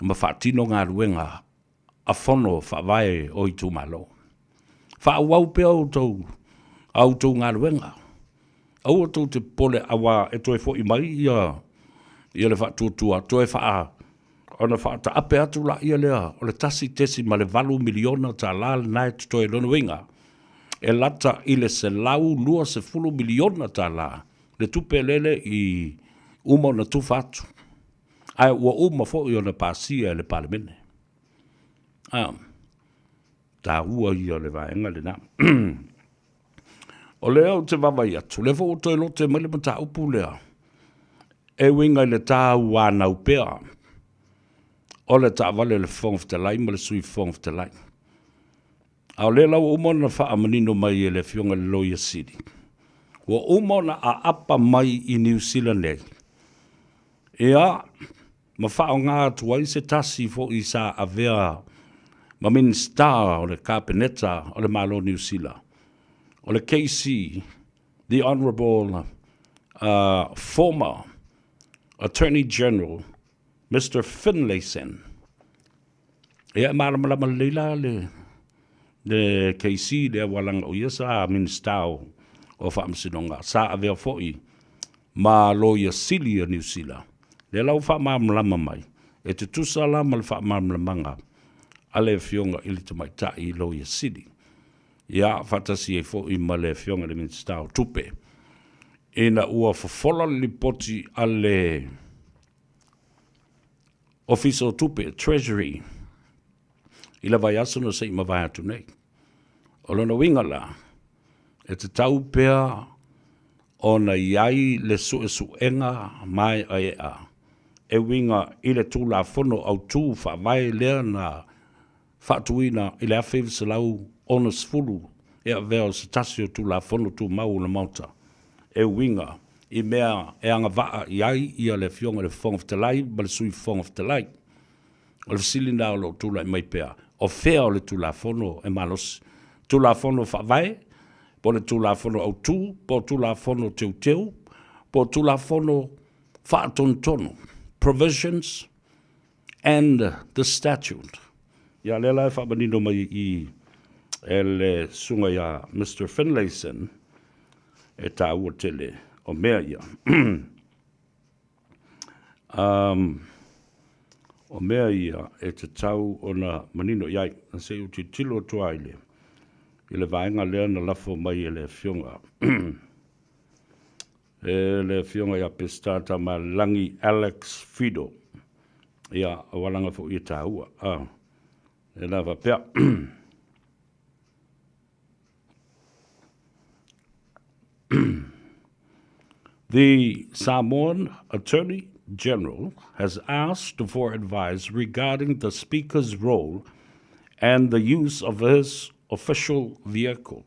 ma faatino galuega a fono faavae o itumalo. Faaauau pea outou a outou galuega. Aua tou te popole aua e toe foi mai ia ia le faatuatua toe faa ona faataape atu laia lea o le $1.8 miliona lena e totoe. Lona uiga e lata i le $120 miliona le tupe lele i uma ona tufa atu, ae ua uma foi ona pasia e le Palemene. A taua ia o le vaega lena. O lea ou te vaavaai atu, o lea foi ua toe lote mai le mataupu lea e uiga i le tauanau pea o le taavale a le Fofoga Fetalai ma le Sui Fofoga Fetalai. A o lea la ua uma ona faamanino mai e le Afioga i le Loia Sili, ua uma ona aapa mai i Niu Sila nei, ia, ma faaaoga atu ai se tasi foi sa avea ma Minisita o le Kapeneta o le Malo o Niu Sila, o le KC, The Honourable. former Attorney General Mister Finlayson. Ia, e malamalama lelei la le, le KC lea ua laga o ia sa Minista o, o Faamasinoga, sa avea foi ma Loia Sili a Niu Sila. Lea la ua faamalamalama mai, e tutusa la ma le faamalamalamaga a le Afioga i le Tamaitai Loia Sili. Ia, faatasi ai foi ma le Afioga i le Minisita o Tupe. Ina ua fofola le lipoti a le Ofisa o Tupe, Treasury, i le vaiaso na se i mavae atu nei. O lona uiga la, e tatau pea ona i ai le suesuega maeaea e uiga i le Tulafono Autu Faavae lea na faatuina i le 1960 e avea o se tasi o Tulafono Tumau o le Maota e uiga i mea e agavaa i ai ia le Afioga i le Fofoga Fetalai ma le Sui Fofoga Fetalai. O le fesili lena o lo o tulai mai pea, o fea o le Tulafono e malosi? Tulafono Faavae, po o le Tulafono Autu, po o Tulafono Teuteu, po o Tulafono Faatonutonu, Provisions and the Statute. Ia, lea la e faamanino mai i i e le susuga ia Mister Finlayson, e taua tele o mea ia. Um, o mea ia e tatau ona manino i ai. Se i ou tilotilo atu lava i le, i le vaega lea na lafo mai e le Afioga e le Afioga ia Peseta Tamalelagi Alex Fido. Ia, o alaga foi e taua. Ah, e la faapea. The Samoan Attorney General has asked for advice regarding the Speaker's role and the use of his official vehicle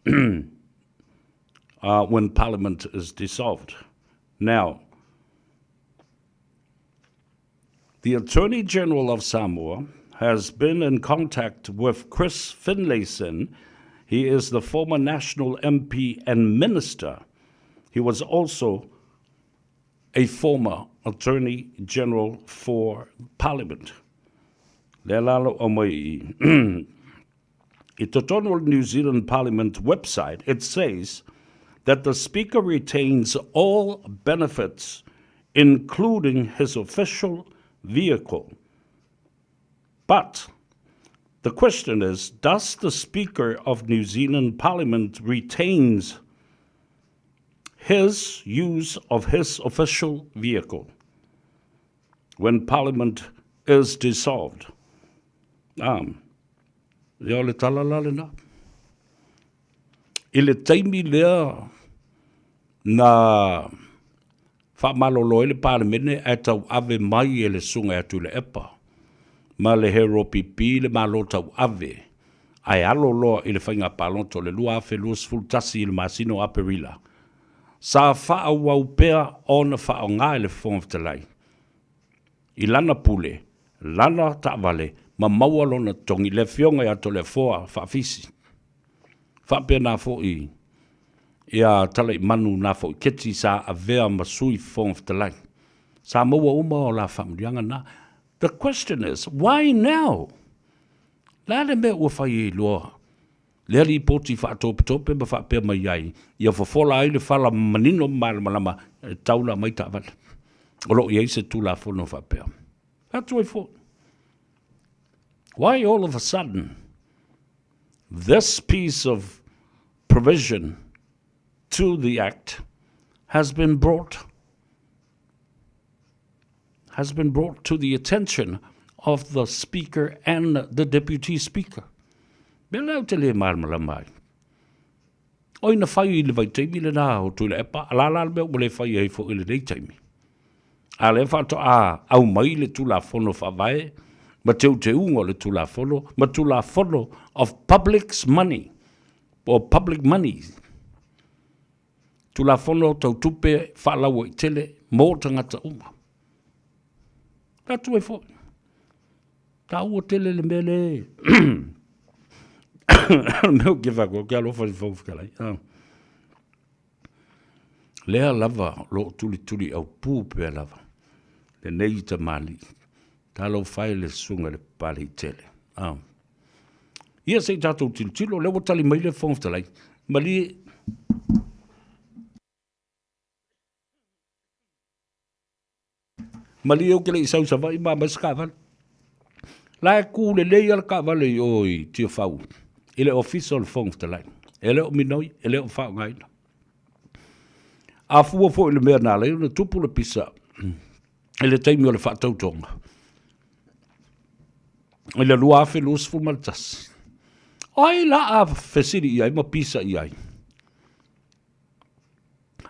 when Parliament is dissolved. Now, the Attorney General of Samoa has been in contact with Chris Finlayson. He is the former national MP and minister. He was also a former Attorney General for Parliament. Lea la lo aumai i i totonu o le New Zealand Parliament website, it says that the Speaker retains all benefits including his official vehicle. But the question is, does the Speaker of New Zealand Parliament retains his use of his official vehicle when Parliament is dissolved? Um, ia o le tala la lena. I le taimi lea na faamalolo ai le Palemene ae tauave mai e le Susuga ia Tuilaepa ma le Hero PP le Malo tauave ae alo loa i le faiga palota o le 2021 i le masina o Aperila, sa faaauau pea ona faaaoga e le Fofoga Fetalai i lana pule, lana taavale ma maua lona totogi, le Afioga ia Toleafoa Faafisi. Faapena foi ia Talaimanu Nafoiketi sa avea ma Sui Fofoga Fetalai. Sa maua uma o la faamanuiaga na. The question is, why now? Le a le mea ua fai ai loa lea lipoti faatopetope ma faapea mai ai, ia fofola ai le fala manino ma malamalama e taula mai taavale. O lo o i ai se Tulafono faapea. Atu ai foi. Why all of a sudden this piece of provision to the Act has been brought has been brought to the attention of the Speaker and the Deputy Speaker. Mea lea ou te le malamalama ai. Oi na fai i le vaitaimi lenā o Tuilaepa, a la la le mea ua le fai ai foi i lenei taimi. A lea faatoa aumai le Tulafono Faavae ma teuteuga o le Tulafono ma Tulafono of Public's Money po o Public Money, Tulafono tau tupe faalauaitele mo tagata uma. Atu ai foi. Taua tele le mea le le mea o ke whako, ke alofa i Fofoga Fetalai. Lea lava o lo o tulituli aupū pea lava lenei tamalii. Talofa e le susuga i le Papaliitele. Ah. Ia se i tatou tilotilo, lea ua tali mai le Fofoga Fetalai. Malie Malie ou te le i sau i Savaii ma aumai se taavale. La e tu lelei lava le taavale i o i Tiafau i le ofisa o le Fofoga Fetalai. E le o minoi, e le o faaaogaina. A fua foi i le mea na ala ai ona tupu le pisa i le taimi o le faatautoga i le 2021, o ai la a fesili i ai ma pisa i ai?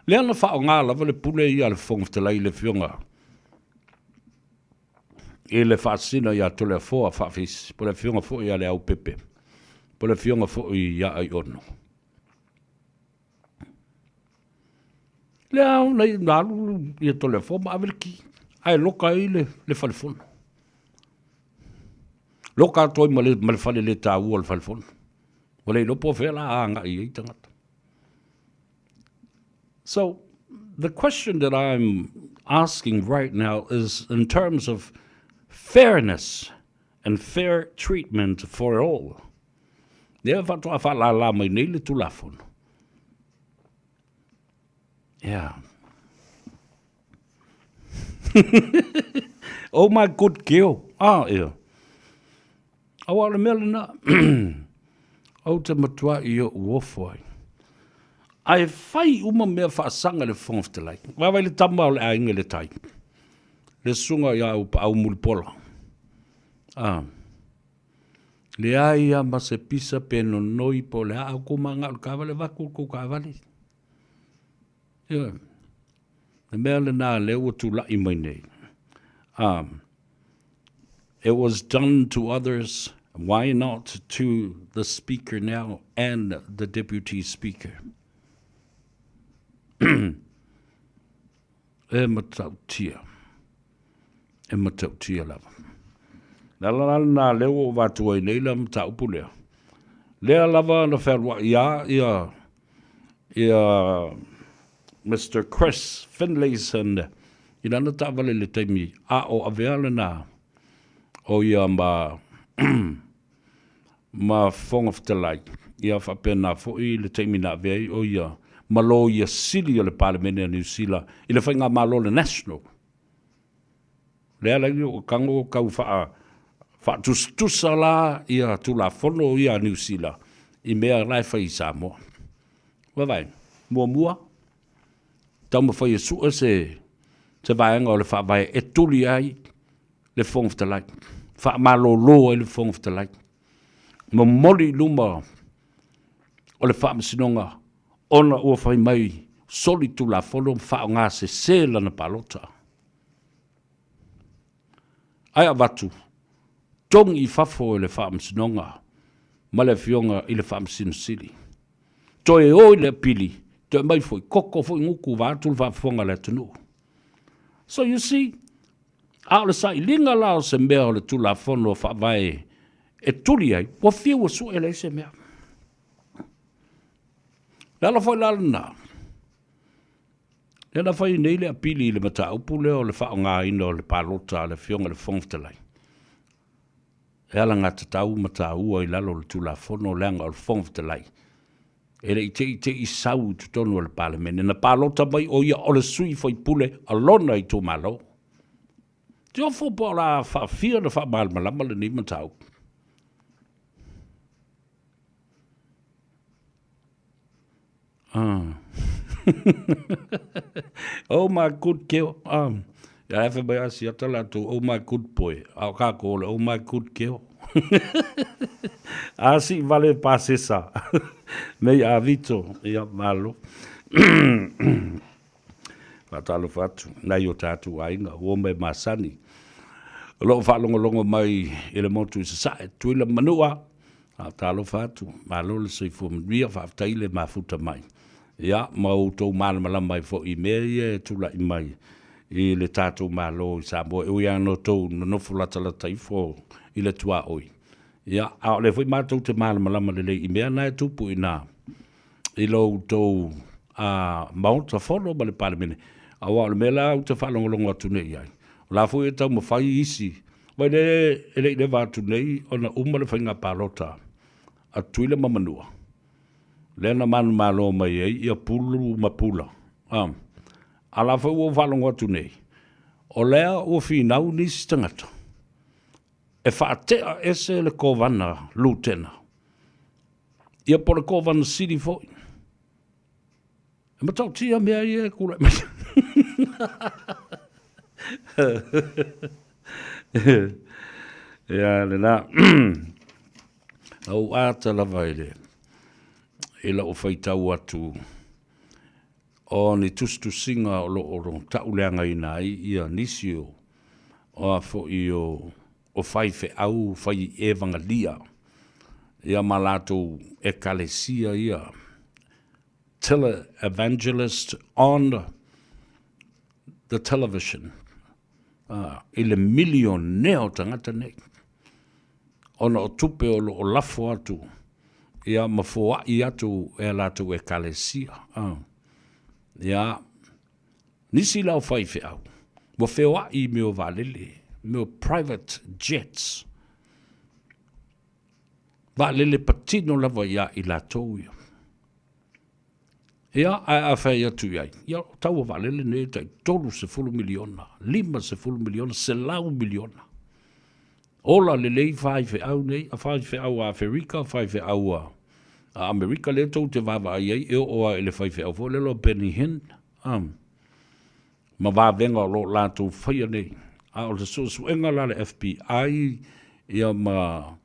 Lea na faaaoga lava le pule ia a le Fofoga Fetalai i le Afioga i le Faasisina ia Toleafoa Faafeisi, po o le Afioga foi ia Leaupepe, po o le Afioga foi ia Aiono. Lea na alu ia Toleafoa ma ave le ki, ae loka ai le, le falefono. Loka atu ai ma le, ma le fale le taua o le falefono. Ua le iloa po o fea la a agai i ai tagata. So, the question that I'm asking right now is in terms of fairness and fair treatment for all. Lea faatoa faalala mai nei le Tulafono. Yeah. oh my good girl. Ah, yeah. Aua o le mea lena, ou te matua i ou ofo ai. Ae fai uma mea faasaga i le Fofoga Fetalai. Vaavaai le tama o le aiga i le tai. Le susuga ia Aupaau Mulipola. Ah. Leai lava ma se pisa pe nonoi po o le a, a kou manao i le taavale, avatu le tou taavale. Ioe. Le mea lena lea ua tulai mai nei. It was done to others, why not to the speaker now and the deputy speaker? E matautia. E matautia lava. Le ala la lena lea ua ou avatu ai nei le mataupu lea. Lea lava na fealuai a ia ia Mister Chris Finlayson i lana taavale i le taimi a o avea lena o ia ma ma Fofoga Fetalai, ia faapena foi le taimi na avea ai o ia ma Loia Sili o le Palemene a Niu Sila i le Faigamalo le National. Lea la ua tago tau faa faatusatusa la ia Tulafono ia a Niu Sila i mea la e fai i Samoa. Vaavaai, muamua, taumafai e sue se se vaega o le Faavae e tuli ai le Fofoga Fetalai, faamalolo ai le Fofoga Fetalai, momoli i luma o le Faamasinoga ona ua fai mai soli Tulafono ma faaaoga sese lana palota. Ae avatu, togi i fafo e le Faamasinoga ma le Afioga i le Faamasino Sili. Toe o i le apili, toe aumai foi, koko foi gutu vaeatu le faafofoga a le atunuu. So you see, a o le sailiga la o se mea o le Tulafono Faavae e tuli ai, ua fiu ua sue leai se mea. Le ala foi la lena, lea na fai nei le apili i le mataupu lea o le faaaogaina o le palota a le Afioga i le Fofoga Fetalai, e alagatatau ma taua i lalo o le Tulafono leaga o le Fofoga Fetalai e le i te i te i sau i totonu o le Palemene, na palota mai o ia o le sui faipule a lona itumalo. Te ofo po o le a faafia ona faamalamalama lenei mataupu. Ah. oh my good keo. Ah. Ia e fai mai Asiata latou, oh my good boy. A o kākou o le oh my good keo. A si vale pasesa. Nei a Vito, ia malo. Faatalofa atu nai o tatou aiga, ua mai masani. O loo faalogologo mai i le motu i Sasae, Tutuila ma Manua. Faatalofa atu, malo le soifua manuia, faafetai le mafuta mai. Ia, ma outou malamalama ai foi i mea ia e tulai mai i le tatou Malo i Samoa, e ui lava ina outou nonofo latalata ifo i le tuaoi. Ia, a o lea foi matou te malamalama lelei i mea na e tupu i ina i lo outou a Maota Fono ma le Palemene, aua o le mea la ou te faalogologo atu nei i ai, o la foi e taumafai isi, vaai le e le i leva atu nei ona uma le faiga palota a Tutuila ma Manua, lea na manumalo mai ai ia Pulu ma Pula, a, a la foi ua ou faalogo atu nei, o lea ua finau nisi tagata e faatea ese le Kovana Lutena, ia po o le Kovana Sili foi. E matautia mea ia e tulai mai. Ia lena. Ou ata lava i le i lau faitau atu o ni tusitusiga o lo o tauleagaina ai ia nisi o o a foi o o faifeau fai evagalia ia ma latou ekalesia ia tele-evangelist on the television i le milionea o tagata nei ona o tupe o lo o lafo atu ia ma foai atu e a latou ekalesia. Ia, nisi la o faifeau ua feoai i mea o vaalele, mea o private jets, vaalele patino lava ia i latou ia. Ia, ae a fai atu i ai, ia, o tau o vaalele nei e tai $30 miliona, $50 miliona, $100 miliona. Ola lelei faifeau nei, a faifeau a Aferika, faifeau a Amerika, lea tou te vaavaai ai, e oo lava i le faifeau foi lele o Benny Hinn, ma vavega o lo o latou faia nei. A o le suesuega la a le FBI ia ma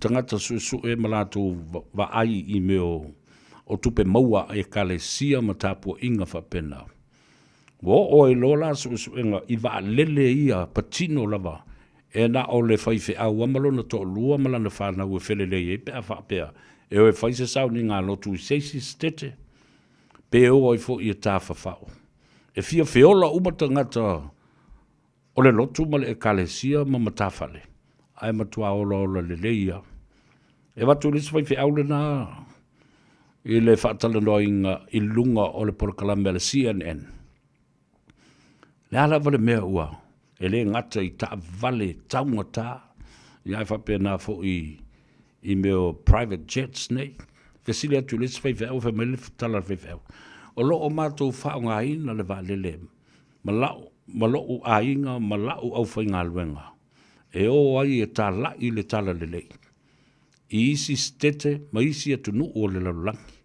tagata suesue ma latou vaai i mea o tupe maua a Ekalesia ma tapuaiga faapena. Ua oo ai loa la suesuega i vaalele ia patino lava e na o le faifeau lava ma lona toalua ma lana fanau e felelei ai pe a faapea e o e fai se sauniga lotu i se isi setete pe o ai foi e tafafao. E fia feola uma tagata o le lotu ma le Ekalesia ma matafale, ae matua olaola lelei ia. E avatu i le isi faifeau lena i le faatalanoaina i luga o le polokalame a le CNN. Le a lava le mea ua e le gata i taavale taugata, ia ae faapena foi i mea o private jets nei. Fesili atu i le isi faifeau, fai mai le tala a le faifeau, o lo o matou faaaogaina le vaalele ma lau, ma lo'u aiga ma la'u aufaigaluega, e o ai e talai le talalelei i isi setete ma isi atunuu o le lalolagi.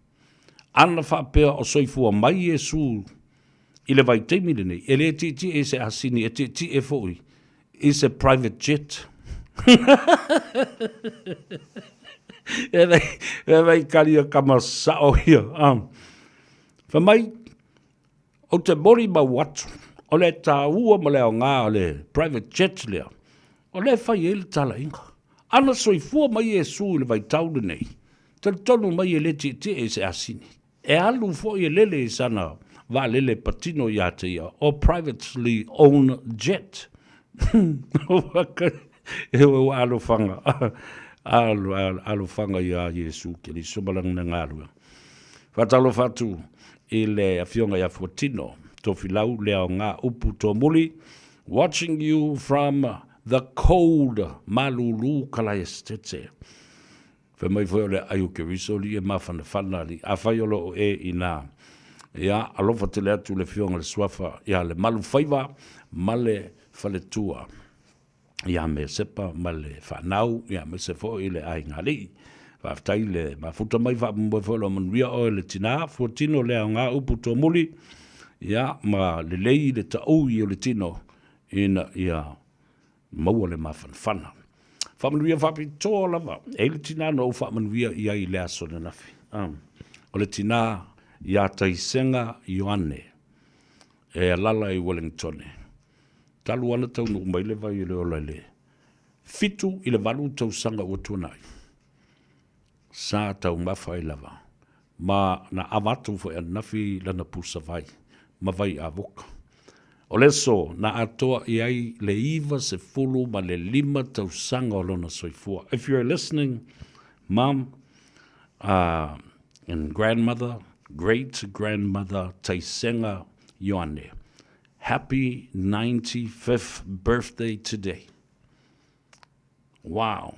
Ana faapea o soifua mai Iesu i le vaitaimi lenei, e le tietie i se asini, e tietie foi i se private jet. E vai kari a kama sao ia. Fai mai, Ou te molimau atu, o le taua ma le aoga o le private jet lea, o lea e fai ai le talaiga. Ana soifua mai Iesu i le vaitau lenei, talitonu mai e le tietie i se asini. E alu foi e lele i sana vaalele patino ia te ia, o privately owned jet. Ua alofaga, alofaga ia Iesu Keriso ma lana galuega. Faatalofa atu i le Afioga ia Fuatino Tofilau Leaoga Upu Tomuli, watching you from the cold Malulu Kalaesetete. Fai mai foi o le ai o Keriso alii e mafanafana alii. Afai o lo o e ina, ia, alofa tele atu le Afioga i le Suafa ia Lemalufaiva ma le Faletua. ia Mesepa ma le fanau, ia aemaise foi le aiga alii. Faafetai le mafuta mai, faamoemoe foi lo manuia oe le tina, fuatino le aoga upu tuamuli, ia ma lelei le taui o le tino ina ia maua le mafanafana. Faamanuia faapitoa lava, e i le tina na ou faamanuia i ai i le aso ananafi. O le tina ia Taisega Ioane, e alala i Wellingtone. Talu lava ona taunuu mai le vai o le ola i le 7 i le 8 tausaga ua tuanai, sa taumafa ai lava ma na avatu foi ananafi lana pusa vai ma vai avoka. O le aso na atoa i ai le 95 tausaga o lona soifua. If you're listening, mum, and grandmother, Great Grandmother Taisenga Ioane. Happy 95th birthday today. Wow.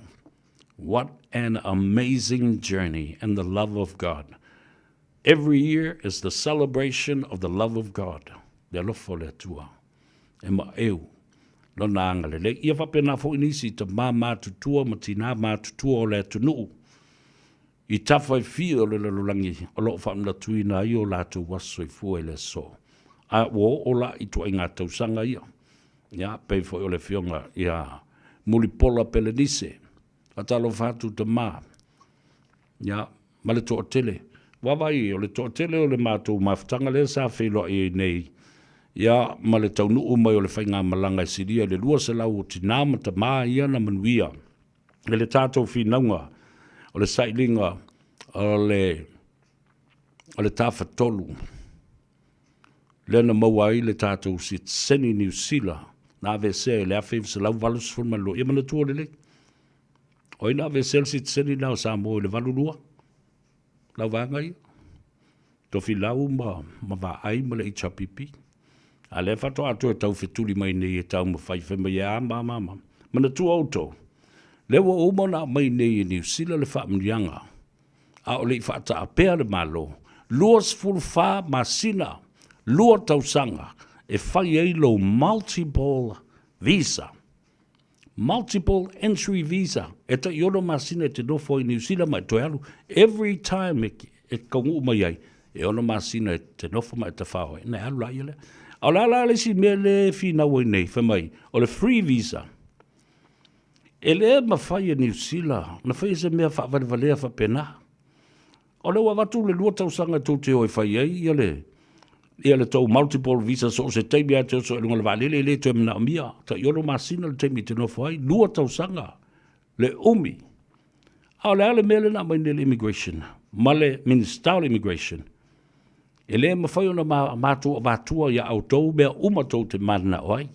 What an amazing journey in the love of God. Every year is the celebration of the love of God. Le alofa o le Atua. E maʻeu lona agalelei. Ia faapena foi nisi tamā matutua ma tinā matutua o le atunuu i tafa e fia o le lalolagi o lo o faamanatuina ai o latou aso soifua i le aso. A ua oo la i ituaiga tausaga ia. Ia, pei foi o le afioga ia Mulipola Pelenise. Faatalofa atu tamā. Ia, ma le toatele. Vaavaai, o le toatele o le matou mafutaga lea sa feiloai ai nei, ia, ma le taunuu mai o le faigamalaga e silia i le 200 o tinā ma tamā ia na manuia i le tatou finauga o le sailiga o le, o le Tafatolu lea na maua ai le tatou sitiseni Niu Sila na aveesea i le 1982. Ia manatua lelei. O ai na aveesea le sitiseni lena o Samoa i le 82? Lau vaega ia. Tofilau ma, ma Vaai ma le HRPP. A lea faatoa toe tau fetuli mai nei e taumafai fai mai e a ma ma ma. Manatua outou, lea ua uma ona aumai nei e Niu Sila le faamanuiaga, a o le i faataapea le Malo, 24 masina, lua tausaga e fai ai lou multiple visa. Multiple entry visa, e tai ono masina e te nofo ai i Niu Sila ma e toe alu. Every time e, e kaunuu mai ai, e ono masina e te nofo ma e tafao ai, ona e alu laia lea. A o le a la le isi mea le e finau ai nei, fai mai, o le free visa. E le mafai e Niu Sila ona faia se mea faavalevalea faapena. O lea ua avatu le lua tausaga tou te o e fai ai ia le ia le tou multiple visa so o se taimi lava e te oso ai i luga o le vaalele e le toe manaomia. Tai ono masina le taimi e te nofo ai, lua tausaga le umi. A o le a le mea lea na aumai nei e le immigration ma le Minisita o le Immigration? E le mafai ona matou avatua ia outou mea uma tou te mananao ai.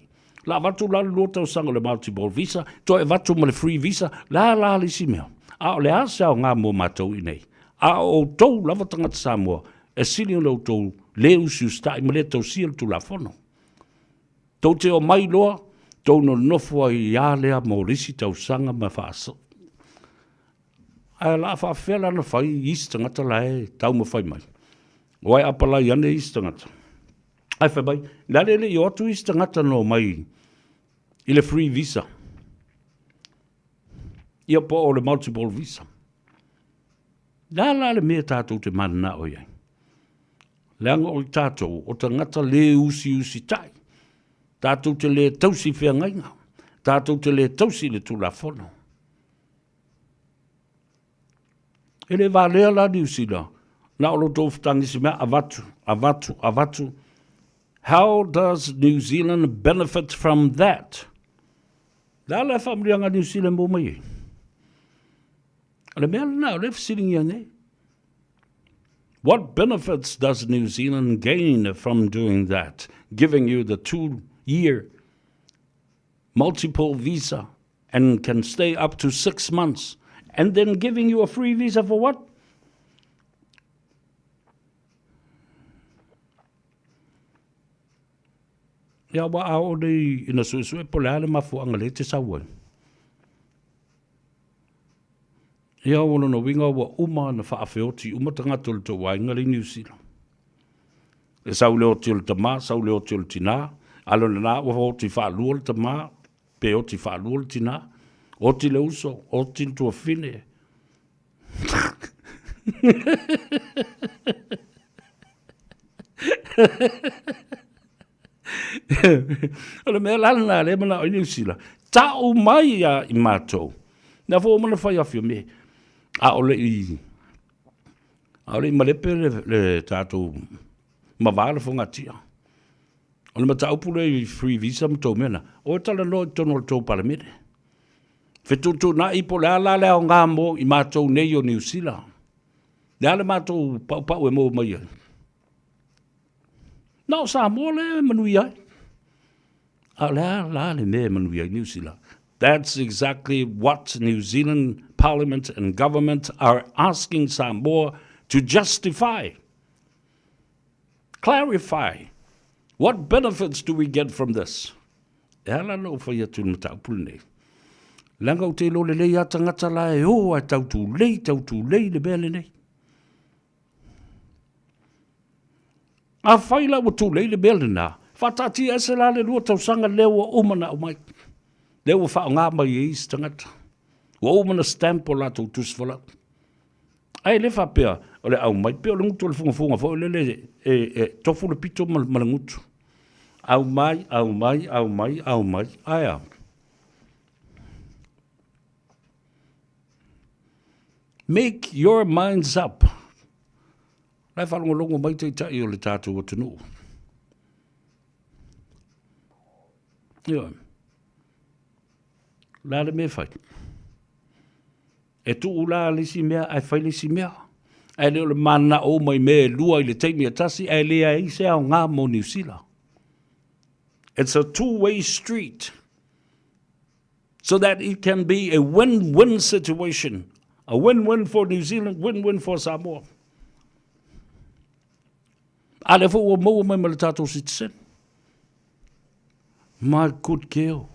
La avatu la le lua tausaga o le multiple visa, toe avatu ma le free visa, le a la le isi mea? A o le a se aoga mo matou i inei? A o outou lava tagata Samoa, e sili ona outou le usiusitai ma le tausia le Tulafono. Tou te omai loa, tou nonofo ai a lea mo le isi tausaga ma faasa. Ae o le a faafefea la ona fai isi tagata la e taumafai mai? Aua e apalai ane isi tagata. Ae fai mai, le a le le i o atu isi tagata na omai i le free visa. Ia po o le multiple visa. Le a la le mea tatou te mananao i ai? Leaga o i tatou, o tagata le usiusitai. Tatou te le tausi feagaiga. Tatou te le tausi i le Tulafono. E le valea la Niu Sila, na o lo tou fetagisi mea avatu, avatu, avatu. How does New Zealand benefit from that? Le a la faamanuiaga a Niu Sila e maua mai ai? O le mea lena o lea e fesiligia nei. What benefits does New Zealand gain from doing that, giving you the two-year multiple visa and can stay up to 6 months, and then giving you a free visa for what? Ia ua a oo nei ina suesue po o le a le mafuaaga lea e te sau ai. Ia ua lona uiga ua uma ona faafeoti uma tagata o le tou aiga lea i Niu Sila. E sau le oti o le tamā, sau le oti o le tinā, a lona lena ua oti faalua le tamā, Pe oti faalua le tinā, oti le uso, oti le tuafine. O le mea la lena lea e manao ai Niu Sila, tau mai ia i matou. Lea foi ua uma ona fai a Fiame, a o le i a o le i malepe le, le tatou mava le fogatia. O le mataupu lea i free visa ma tou mea na, o e talanoa i totonu o le tou Palemene. Fetuutuunai po o le a la le aoga mo i matou nei o Niu Sila. Le a le matou paupau e maua mai ai. Na o Samoa lea e manuia ai. A o le a la le mea e manuia ai Niu Sila? That's exactly what New Zealand Parliament and Government are asking Samoa to justify. Clarify. What benefits do we get from this? E ala na ou fai atu i le mataupu lenei. Leaga ou te iloa lelei lava tagata la e o ae tau tulei, tau tulei le mea lenei. Afai la ua tulei le mea lena, faataatia ese la le lua tausaga lea ua uma ona aumai, lea ua faaaoga mai e isi tagata. Ua uma ona stamp o latou tusi folau. Ae le faapea o le aumai pei o le gutu o le fugafuga foi lele e, e tofu le pito ma, ma le gutu. Aumai, aumai, aumai, aumai, ae a? Make your minds up. La e faalogologo mai taitai o le tatou atunuu. Ioe. La le mea e fai. E tuu la le isi mea ae fai le isi mea. Ae le o le mananao uma i mea e lua i le taimi e tasi ae leai se aoga mo Niu Sila. It's a two-way street so that it can be a win-win situation. A win-win for New Zealand, win-win for Samoa. A lea foi ua maua mai ma le tatou citizen. My good girl.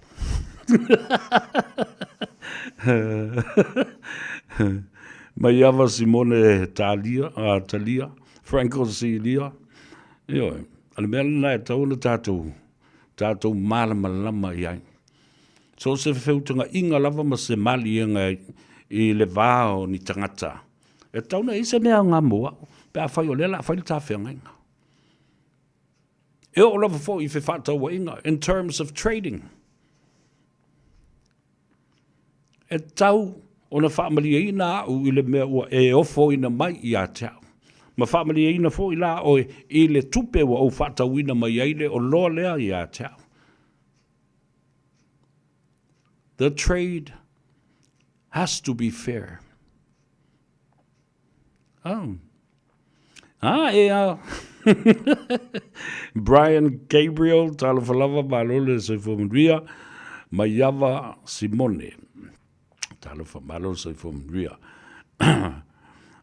Maiava Simone Talia, uh, Talia, Franco Silia. Ioe, a le mea lena e tau ona tatou, tatou malamalama i ai. So se feutagaiga lava ma se maliega i le va o ni tagata. E tau na i se mea aoga mo au, pe afai o lea la fai le tafeagaiga. E oo lava foi i fefaatauaiga, in terms of trading. E tau ona faamalieina au i le mea ua e ofoina mai ia te au. Ma faamalieina foi la oe i le tupe ua ou faatauina mai ai le oloa lea ia te au. The trade has to be fair. Oh. Ah, e a. Brian Gabriel, talofa lava, malo le soifua manuia. Maiava Simone, talofa, malo le soifua manuia.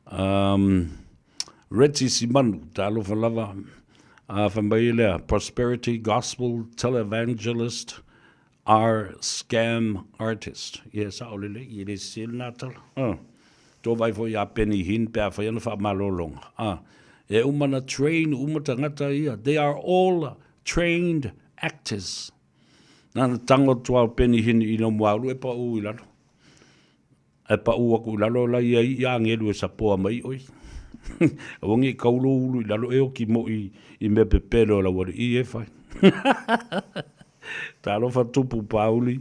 um, Reggie Simanu, talofa lava. Uh, fai mai lea, Prosperity Gospel Televangelist are scam artist. Ia, sao lelei, e le sese lena tala. Uh. Tō vai foi a Benny Hinn pe a whai ana whaamalolonga. Uh. E uma na train uma tangata ia. They are all trained actors. Nana tango atu au Benny Hinn i no muaulu e pa u i lalo. Ae paʻu aku i lalo la ia i agelu e sapoa mai ʻoe. Aua ne i kau lou ulu i lalo e oki moʻi i mea pepelo o lau aliʻi e fai. Talofa tupu Pauli.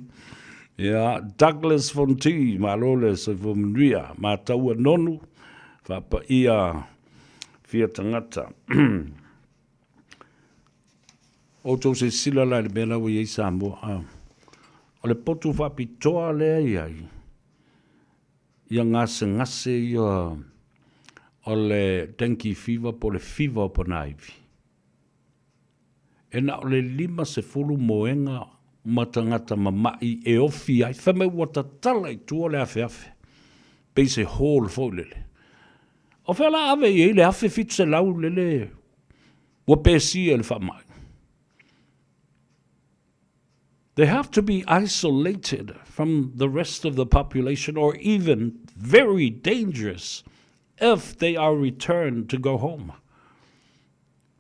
Ia, Douglas Fonti, malo le soifua manuia. Mataua nonu, faapaia fia tagata. Outou silasila la i le mea la ua i ai Samoa. Ah. O le potu faapitoa lea i ai, ia gasegase ia o le dengue fever po o le fever o Ponaivi. E na o le 50 moega ma tagata mama'i e ofi ai. Fai mai ua tatala i tua le afeafe, pei se hall foi lele. O fea la ave i ai le 1700 lele ua pesia i le faamai? They have to be isolated from the rest of the population or even very dangerous if they are returned to go home.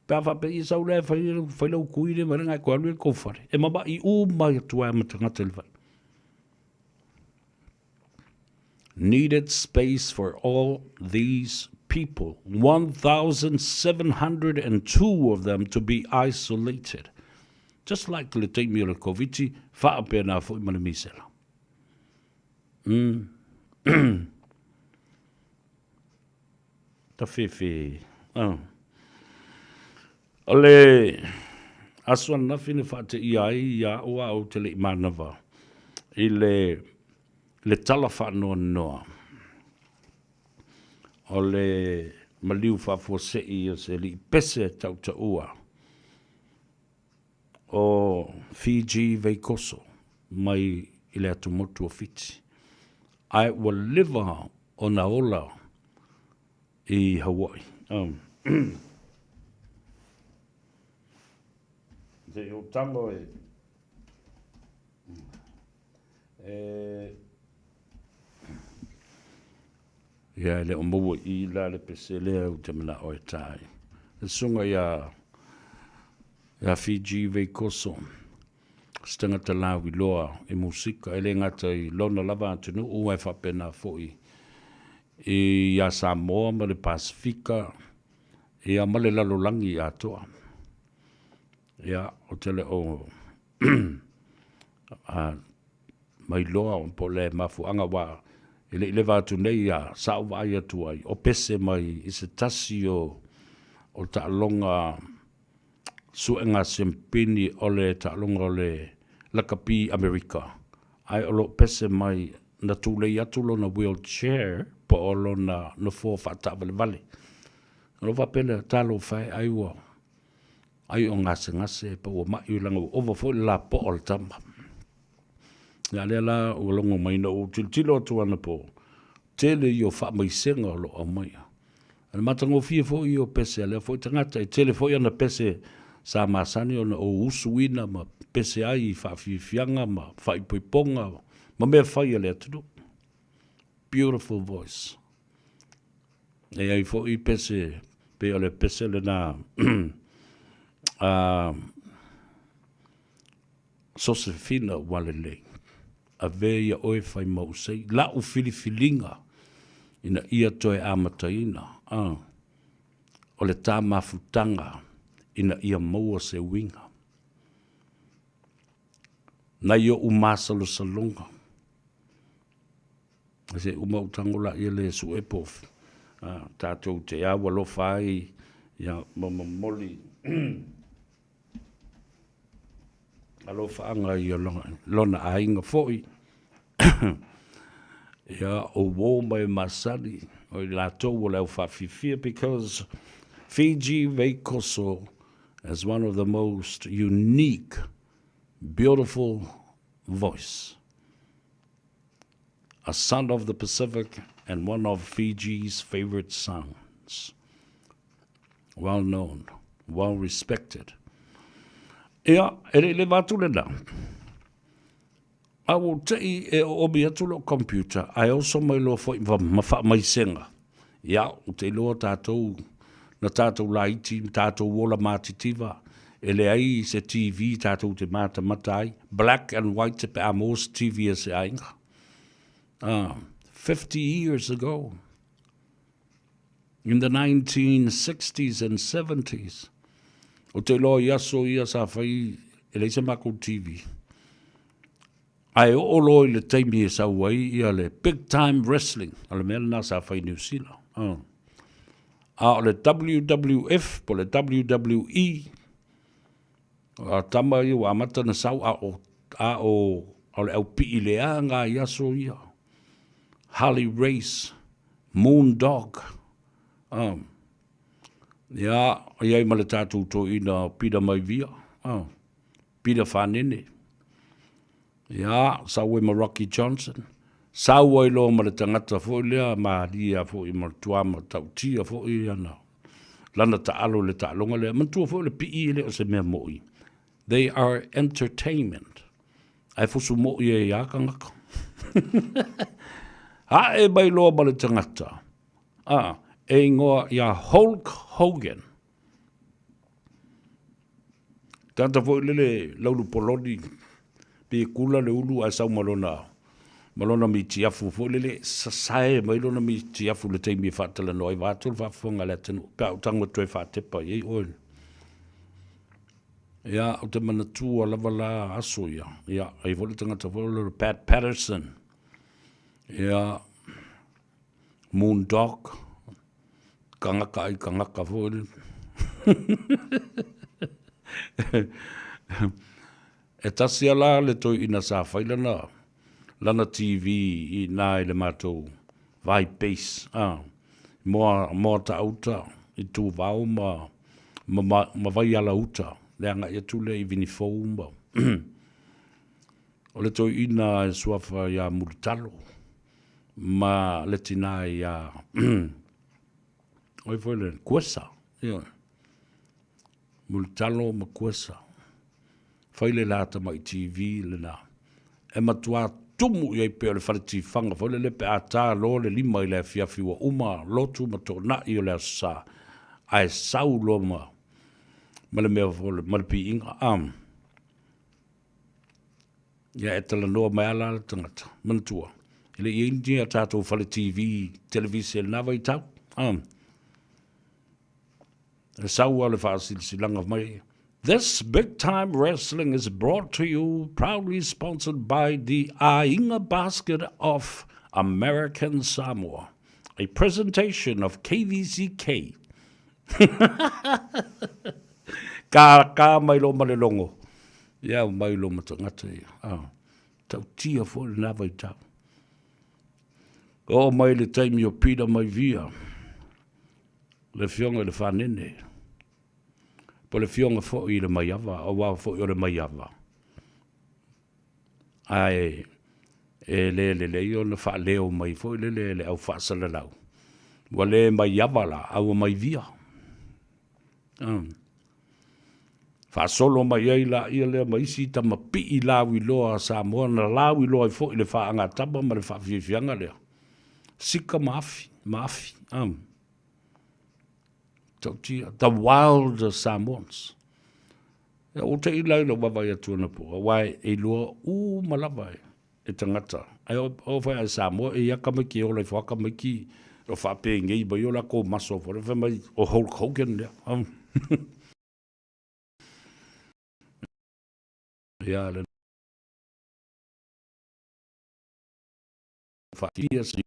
Pe a faapea ia sau lea e fai, fai lau kui le mai lenga e koe alu e kou fale. E mama'i uma atu ai ma tagata i le fale. Needed space for all these people, 1,702 of them to be isolated. Just like le taimi o le Koviti, faapena foi ma le misela. Mm. Tawhewhe. Oh. O le aso ananafi na faateia ai ia au a ou te le i manava i le, le tala faanoanoa o le maliu faafuasei o se alii pese tautaua o Fiji Veikoso mai i le atumotu o Fiti, ae ua leva ona ola i Hawaii. Se i ou tago e e Ia, e le o maua i i la le pese lea ou te manao e tā ai. Le susuga ia, ia Fiji Veikoso, se tagata lauiloa i musika, e le gata i lona lava atunuu ae faapena foi i ia Samoa ma le Pasefika, ia ma le lalolagi atoa. Ia, ou te le o mailoa po o le mafuaaga aua e le i leva atu nei a sa ou vaai atu ai o pese mai i se tasi o o taaloga suega siampini o le taaloga o le lakapi Amerika ae o lo o pese mai na tulei atu lona wheelchair po o lona nofoa faataavalevale. Ona ou faapea lea, talofa e, ai ua ai o gasegase pe ua mai leaga ua ova foi le lapoa o le tama. Ia lea la ua logo mai ina ua tilotilo atu anapo, tele ia o faamaisega o lo o aumaia. O le matagofie foi ia o pese a lea foi tagata, e tele foi ana pese sa masani ona ou usuina ma pese ai i faafiafiaga ma faaipoipoga ma mea fai a le atunuu. Beautiful voice. E i ai foi pese, pei o le pese lena a Sosefina ua lelei. Avea ia oe fai ma ou sei, la'u filifiliga ina ia toe amataina, a, o le ta mafutaga ina ia maua se uiga. Nai o'u masalosaloga, se i uma ou tago laia le sue po o tatou te au alofa ai ia ma momoli alofaaga i lona aiga foi. Ia, o uo ma e masani, o i latou o le au faafiafia, because Fiji Veikoso has one of the most unique, beautiful voice. A son of the Pacific and one of Fiji's favorite sons. Well known, well respected. Ia, e le i leva atu lena. A ua te'i e oomi atu lou computer ae oso mai loa foi ma faamaisega. Ia, ou te iloa tatou, na tatou laiti ma tatou ola matitiva, e leai se TV tatou te matamata ai, black and white pe a maua se TV a se aiga. 50 years ago, in the 1960s and 70s, ou te iloa i aso ia sa fai, e leai se makou TV. Ae oo loa i le taimi e sau ai ia le big time wrestling, o le mea lena sa fai i Niu Sila. A o le WWF po o le WWE, a tama ia ua amata ona sau a o, a o, o le au pii leaga i aso ia. Harley Race, Moon Dog, ia, i ai ma le tatou toeaina Peter Maivia, Peter Fanene, ia, sau ai ma Rocky Johnson, sau ai loa ma le tagata foi lea malie foi ma matua matautia foi ana lana taalo i le taaloga lea. Manatua foi o le pii e le o se mea moi. They are entertainment. Ae fusu moi ai a tagata. Ae mai loa ma le tagata, a, e ingoa ia Hulk Hogan. Tagata foi lele laulu poloni, pe kula le ulu ae sau ma lona ma lona mitiafu foi lele, sasae mai lona mitiafu i le taimi e faatalanoa ai vaeatu le faafofoga a le atunuu pe a ou tago atu e faatepa i ai oe. Ia, ou te manatua lava la aso ia, ia, e i ai foi le tagata foi lele o Pat Patterson, ia, Moon Dog, Kangaka ai kangaka foi le. E tasi a la le toeaina sa fai lana, lana TV i ina i le matou vai base, a, moa, Moatauta i Tuvao ma, ma, ma Vaialauta, le agai atu lea i Vinifou ma, o le toeaina e suafa ia Mulitalo ma le tina ia, oi foi le Kuesa, ioe, Mulitalo ma Kuesa. Fai le la tamai TV lena. E matuā tumu i ai pea o le fale tifaga foi lele pe a ta loa le 5 i le afiafi ua uma lotu ma toonai o le Aso Sa, ae sau loa ma ma le mea foi ma le piiga. Um. Ia e talanoa mai lava la le tagata, manatua, e le i i ai ni a tatou fale TV, televise i lena vaitau. Um. E sau lava le faasilasilaga mai, This big time wrestling is brought to you proudly sponsored by the Aiga Basket of American Samoa, a presentation of KVCK. Ka, ka mai lo ma le logo. Ia, mai lo ma tagata ia. Ah, tautia foi lena vaitau. Oo mai le taimi o Peter Maivia. Le Afioga i le Fanene, po o le Afioga foi i le Maiava, aua foi o le Maiava, ae e le lelei ona faaleo mai foi lele e le au faasalalau, ua le Maiava la, a ua Maivia. Faasolo mai ai laia lea ma isi tama pii lauiloa a Samoa na lauiloa ai foi le faagatama ma le faafiafiaga lea. Sika ma afi, ma afi. Tautia, the wild Samoans. Ia, ua te i la i lou vaavaai atu anapo, aua e iloa uma lava e, e tagata. Ae o, o fai a Samoa, e ia tamaiti e ola ifo lava tamaiti o faapenei mai o latou maso foi lea fai mai o Hulk Hogan lea. Ia, le faatia si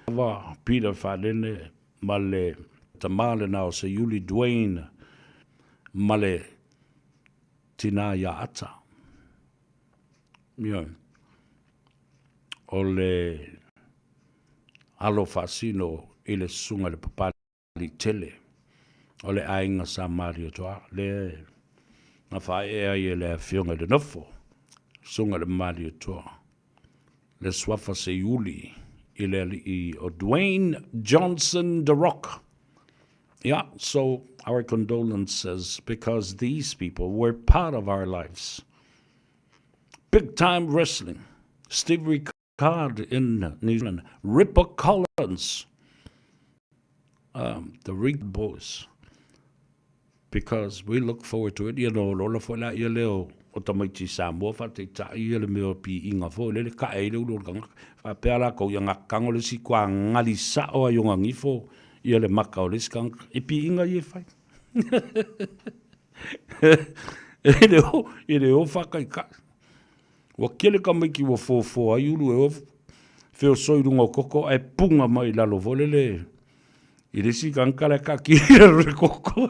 lava Peter Faalele ma le tama lena o Seiuli Dwayne ma le tina ia Ata. Ioe. O le alo faasino i le susuga i le Papalii tele o le aiga Sa Malietoa lea na faaee ai e le Afioga i le Nofo, susuga i le Malietoa. le suafa seiuli i le alii o Dwayne Johnson The Rock. Yeah, so our condolences because these people were part of our lives. Big time wrestling. Steve Rickard in New Zealand. Ripper Collins. Um, the Rig Boys. Because we look forward to it, ia no lola foi la ia lea o tamaiti Samoa faataitai ia le mea o piiga foi lele kae ai le ulu o le tagata. Faapea lakou ia gakago le isi kua gali sao ai o gagifo ia le maka o le isi tagata i piiga ia e fai. E le o, e le o faakaikai. Ua kele tamaiti ua fofoa ai ulu e o feosoi i luga o koko ae puga mai i lalo foi lele i le isi tagata la e taatia i lalo o le koko.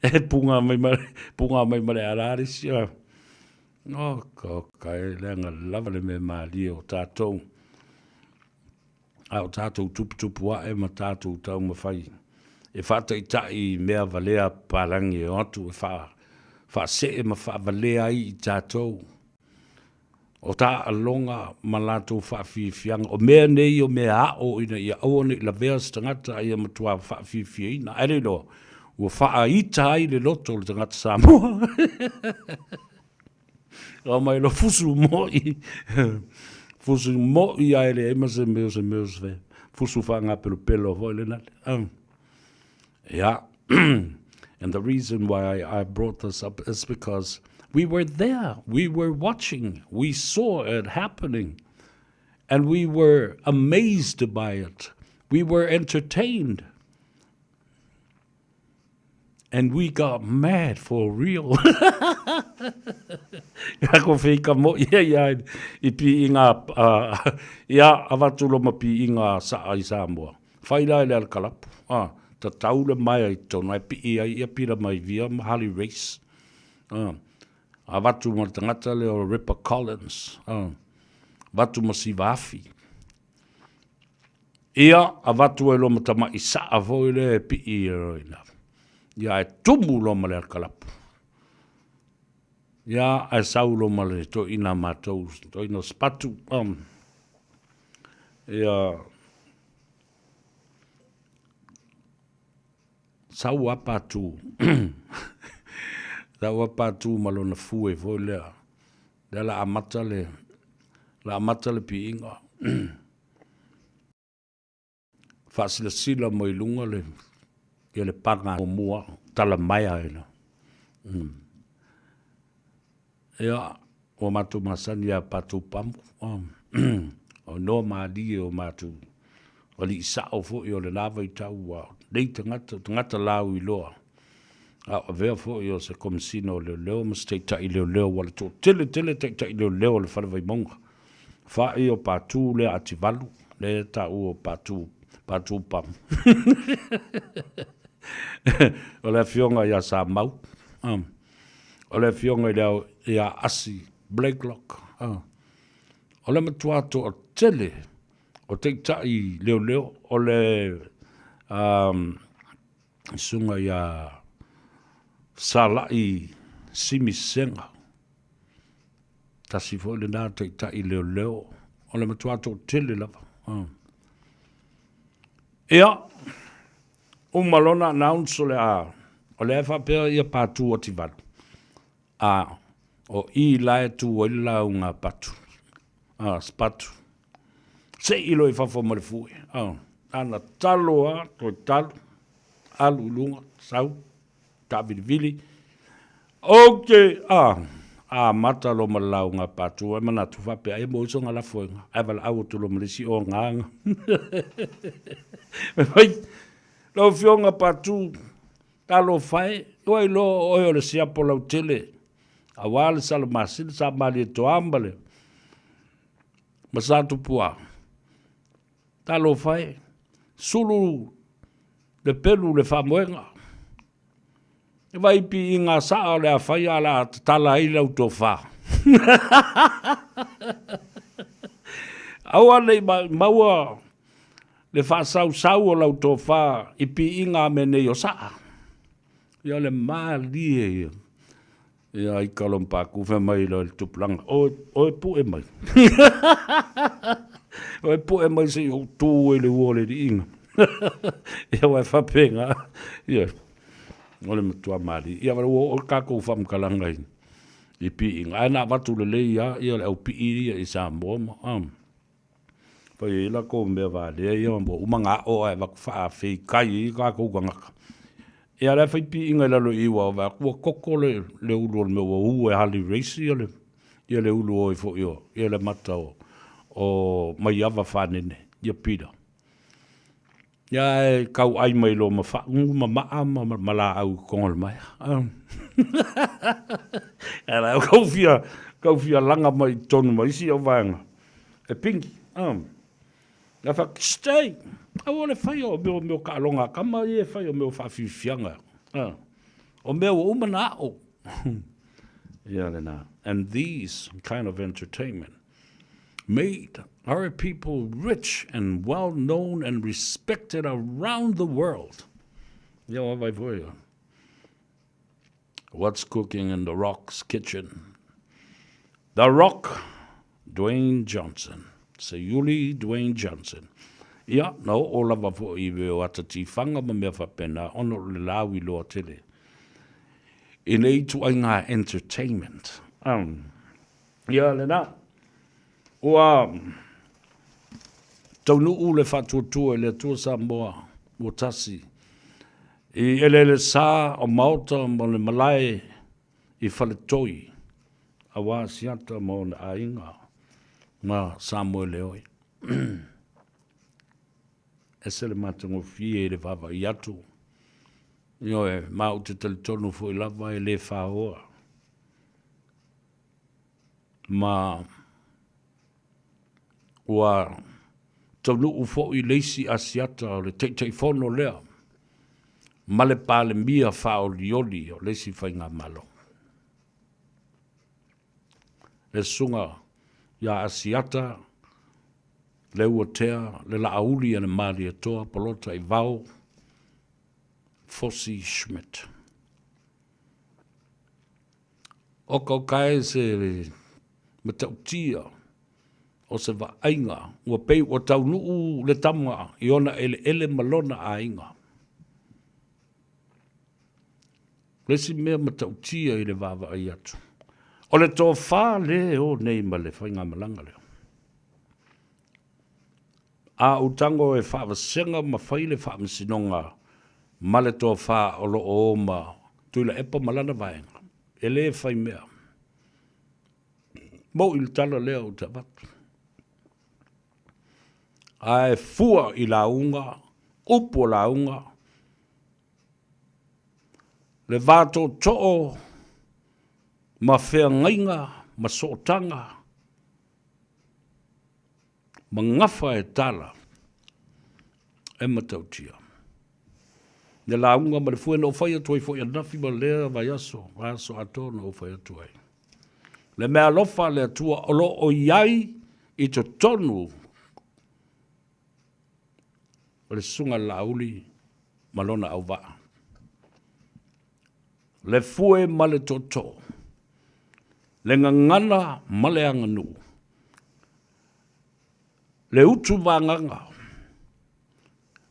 E puga mai ma puga mai ma le ala le isi. Oka oka e leaga lava le mea malie o tatou. A o tatou tuputupu ae ma tatou taumafai e faataitai i mea valea papalagi e o atu e faasee ma faavalea ai i tatou o taaloga ma latou faafiafiaga. O mea nei o mea aʻo ina ia aua ne i lavea se tagata a ia matua faafiafiaina. Ae le iloa, ua faaita ai le loto o le tagata Samoa. Ao mai lo fusu moi. Fusu moi a e leai ma se mea o se mea o se fusu faagapelopelo foi lena. Yeah. And the reason why I, I brought this up is because we were there, we were watching, we saw it happening, and we were amazed by it. We were entertained. And we got mad for real. Ia ko whika mo ia ia i pi i ngā, uh, ia avatu lo ma pi i ngā saa i Samoa. Whai la i le alkalapu. Ah, ta taule mai ai tonu ai pi i ai ia pira mai via ma Harley Race. Ah, avatu ma le tangata le o Ripper Collins. Ah, avatu ma Siva Afi. Ia, avatu ai loa ma tamaʻi saʻa foi lea e piʻi i ina. Ia, ae tumu loa ma le alakalapu. Ia, ae sau loa ma le toeaina a matou, toeaina o Sapatu. Um, ia, sau apa atu. Tau a Patu ma lona fue foi lea. Lea la amata le, la amata le piiga. Faasilasila mai luga le, ia le paga muamua, tala maea ai la. Ia, ua matou masani ia Patu Pamu. O noa malie o matou alii sao foi o lena vaitau ua nei tagata, tagata lauiloa, a o avea foi o se Komesina o Leoleo ma se Taitai Leoleo, ua le toatele tele Taitai Leoleo o le Fale Vaimauga. Fa'i o Patu lea Ativalu, lea e taua o Patu, Patu Pamu. O le afioga ia Samau, o le afioga i le ia Asi Blakelock. O le matua toatele o taitai leoleo, o le susuga ia Salai Simi Sega, tasi foi lena taitai leoleo, o le matua toatele lava. Ia, uma lona announce o le a, o lea e faapea ia Patu Ativalu, a o i la e tu ai le lauga a Patu, a Patu, se i loa i fafo ma le fue, a, ana talo lava, toe talo, alu i luga, sau, taavilivili, ok, a, amata loa ma le lauga a Patu, ai manatu faapea, ai e maua ai sona lafoega, ae valaau atu loa ma le isi ogaga. Fai mai, lau Afioga Patu, Talofa e, ua iloa o oe o le siapo lautele, aua le Salamasina, sa Malietoa ma le ma Satupuā. Talofa e, sulu le pelu le faamoega. E vai piiga saa o le a fai a la tatala ai lau tofa. Aua ne i maua le faasausau o lau tofa i piiga a mea nei o saa. Ia o le malie ia. Ia i ka lompaku fai mai loa i le tupulaga, oe, oe pue mai. Oe pue mai se i ou tū ai le ua o le liiga. Ia aua e faapena. Ia, o le matua malie. Ia ua oo le tatou faamatalaga i, i piiga. Ae na avatu lelei lava ia le aupii ia i Samoa ma, Fai ai latou mea valea ia ua uma ona aʻo ae avatu faafeitai ai tatou tagata. Ia la e fai piiga i lalo i i ua vaai atu ua toto le le ulu o le mea ua u e Harley Race ia le ia le ulu oi foi o ia le mata o o Maiava Fanene ia Peter. Ia ae tau ʻai mai loa ma fagu ma maʻa ma ma laau i totonu o le maea. Ae la kau fia kau fia laga mai i totonu ma isi au vaega e pingi. Ia fai atu, stay! Aua le faia o mea o mea o taaloga a tama ia e fai o mea o faafiafiaga. O mea ua uma ona aʻo. Ia lena. And these kind of entertainment made our people rich and well known and respected around the world. Ia o vai foi. What's cooking in the Rock's kitchen? The Rock, Dwayne Johnson. Seiuli Dwayne Johnson. Ia, na oo lava foi i mea o ata tifaga ma mea faapena, ona o le lauiloa tele. I nei ituaiga entertainment. Ia lena. Ua taunuu le faatuatua i le Atua Samoa ua tasi i eleelesa o Maota ma le malae i Faletoi aua Asiata ma ona aiga ma Samoeleoi. Ese le matagofie i le vaavaai atu. Ioe, ma ou te talitonu foi lava e le faoa. Ma ua taunuu foi le isi Asiata o le Taitaifono lea ma le Palemia faaolioli o le isi Faigamalo. Le Susuga ia Asiata Leuatea le Laauli a le Malietoa Polota i Vao Fosi Schmidt. Oka oka e se matautia o se vaaiga ua pei ua taunuu le tama i ona eleele ma lona aiga. Le isi mea matautia i le vaavaai atu, o le tofa lea e o nei ma le faigamalaga lea. A ou tago e faavasega ma fai le faamasinoga ma le tofa o lo o o ma Tuilaepa ma lana vaega, e le fai mea. Moʻi le tala lea ou te avatu. Ae fua i lauga, upu o lauga, le va tootoo ma feagaiga ma sootaga ma gafa e tala e matautia. Le lauga ma le fue na ou fai atu ai foi ananafi ma lea vaiaso, vaiaso atoa na ou fai atu ai. Le mea alofa a le Atua o lo o i ai i totonu o le Susuga Laauli ma lona auvaa. Le fue ma le tootoo, le gagana ma le aganuu, le utu vagaga,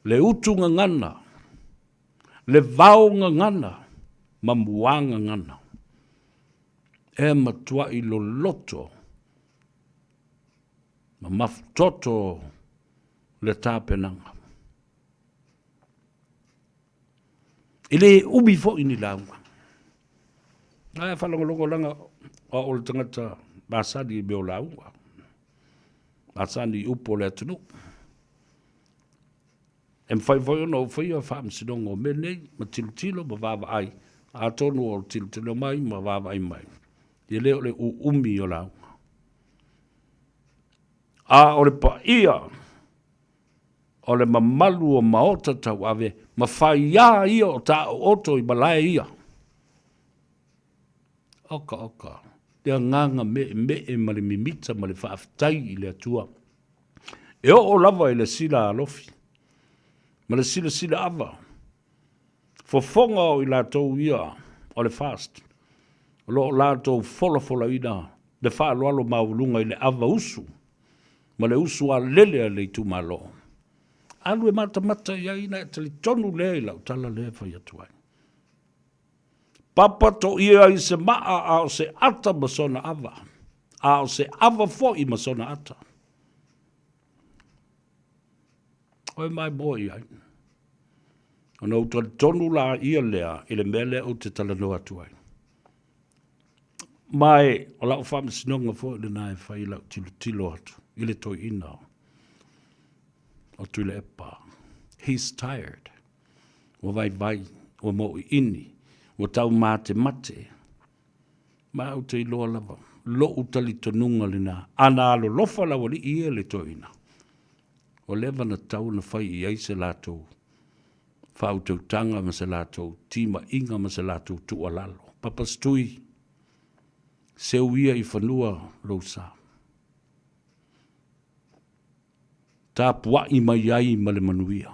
le utu gagana, le vao gagana ma muā gagana. E matuai loloto ma mafutoto le tapenaga. E le umi foi ni lauga. Ae faalogologo leaga o au o le tagata masani i mea o lauga, masani i upu o le atunuu. E mafai foi ona ou faia faamasinoga o mea nei ma tilotilo ma vaavaai, atonu o tilotilo mai ma vaavaai mai, e le o le uumi o lauga. A o le paia o le mamalu o maota tauave ma faiā ia o taooto i malae ia. Oka oka, le agaga meemee ma le mimita ma le faafetai i le Atua. E oo lava i le sila alofi ma le silasila ava, fofoga o i latou ia o le FAST, o lo o latou folafolaina le faaaloalo maualuga i le ava usu ma le usu alele a le itumalo. Alu e matamata i ai ona e talitonu lea i lau tala lea e fai atu ai. Papa toia i se maa a o se ata ma sona ava, a o se ava foi ma sona ata. Oe maimoa i ai. Ona ou talitonu la ia lea i le mea lea ou te talanoa atu ai. Ma e, o lau faamasinoga foi lena e fai i lau tilotilo atu i le toeaina o Tuilaepa. He's tired. Ua vaivai, ua mauiini, ua taumatemate. Ma ou te iloa lava, lo'u talitonuga lena, ana alolofa le aualii ia i le toeaina, ua leva ona tatau ona fai i ai se latou faautautaga ma se latou timaiga ma se latou tuualalo. Papasitui, seu ia i fanua lou sa. Tapuai mai ai ma le manuia.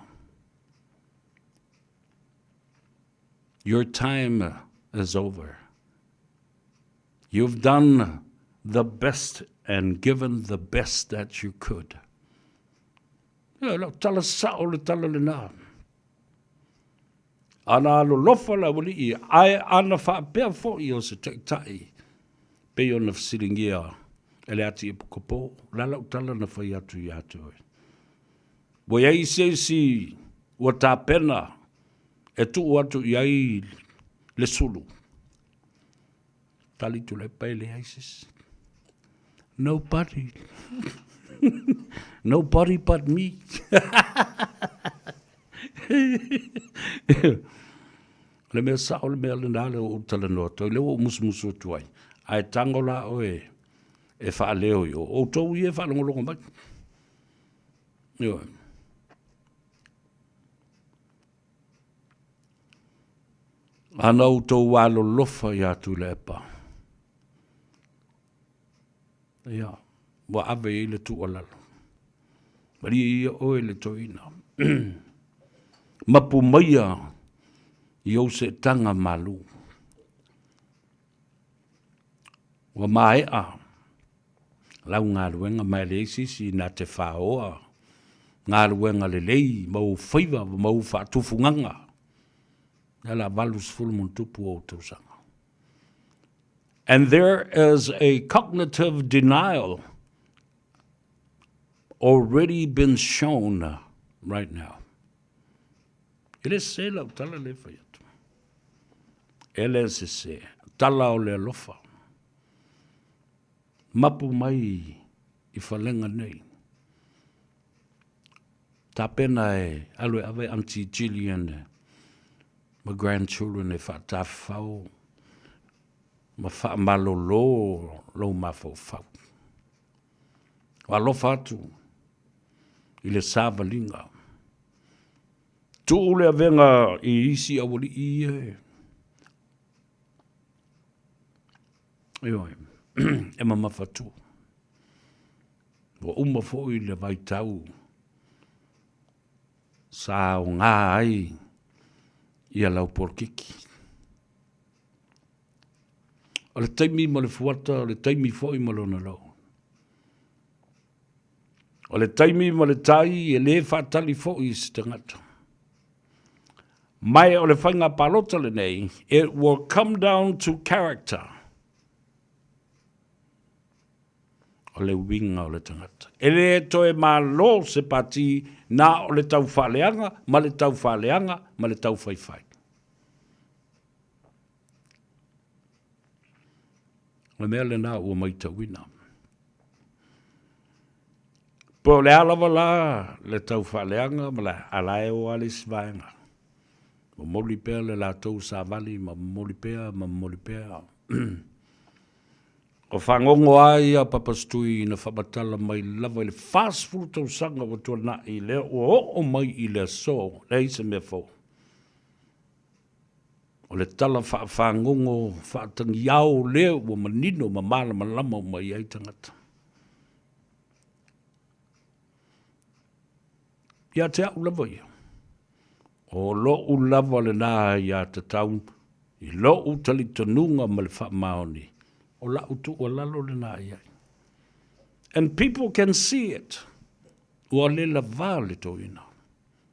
Your time is over. You've done the best and given the best that you could. Ia, lau tala sao le tala lena. Ana alolofa le aualii, ae ana faapea foi o se taitai, pei ona fesiligia e le ati epikopo, o le a lau tala na fai atu ia te oe? Ua i ai se isi ua tapena e tuu atu i ai le sulu? Tali Tuilaepa, e leai se isi. Nobody. Nobody but me. O le mea sao le mea lena lea ua ou talanoa atu ai, lea ua ou musumusu atu ai, ae tago la oe e faaleo i o outou ia e faalogologo mai. Ioe. Ana outou alolofa iā Tuilaepa, ia, ua ave i ai le tuualalo. Malie ia oe le toeaina. Mapu maia i ou seetaga malū. Ua maea lau galuega ma e leai se isi na te faoa galuega lelei ma ou faiva ma ou faatufugaga. Le la 80 ma ona tupu ou tausaga. And there is a cognitive denial already been shown right now. E le sese lau tala lea e fai atu. E le sese. Tala o le alofa. Mapu mai i falega nei. Tapena e alu e ave Auntie Gillian ma grandchildren e faatafafao ma faamalolo lou mafaufau. O alofa atu i le savaliga. Tuu le avega i isi aualii ia e. Ioe, e mamafa tu. Ua uma foi le vaitau sa aoga ai ia lau polokiki. O le taimi ma le fuata, o le taimi foi ma lona lou. O le taimi ma le tai e lē faatali foi i se tagata. Ma o le faiga palota lenei, it will come down to character. O le uiga o le tagata. E lē toe malo se pati na o le taufaaleaga ma le taufaaleaga ma le taufaifai. O le mea lena ua matauina. Po o le a lava la le taufaaleaga ma le a la e o lava le isi vaega. Momoli pea le latou savali ma momoli pea ma momoli pea. O fagogo lava ia Papastui na faamatala mai lava i le 40 tausaga ua tuanai lea ua oo mai i le aso, leai se mea fou. O le tala faafagogo faatagiao lea ua manino ma malamalama uma i ai tagata. Ia te au lava ia, o lo'u lava lena aiatatau i lo'u talitonuga ma le faamaoni, o la'u tuualalo lena i ai. And people can see it. Ua le lavā le toeaina.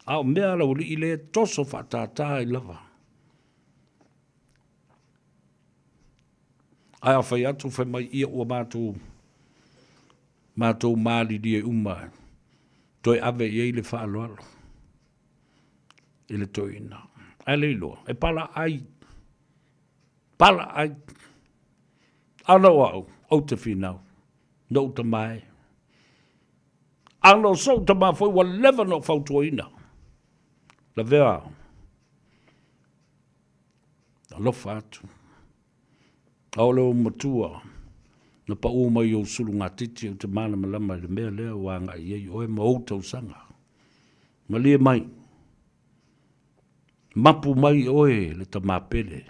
A o mea a le aualii lea e toso faatātā ai lava. Ae a fai atu fai mai ia ua matou matou malilie uma toe ave i ai le faaaloalo i le toeaina. Ae le iloa, e palaai, palaai. A na o au, ou te finau, na ou tama e. A na o sou tama foi ua leva ona ou fautuaina. Lavea, alofa atu. A o le ou matua, na pau mai ou sulugatiti, ou te malamalama i le mea lea ua agai i ai oe ma ou tausaga. Malie mai, mapu mai oe le tama pele.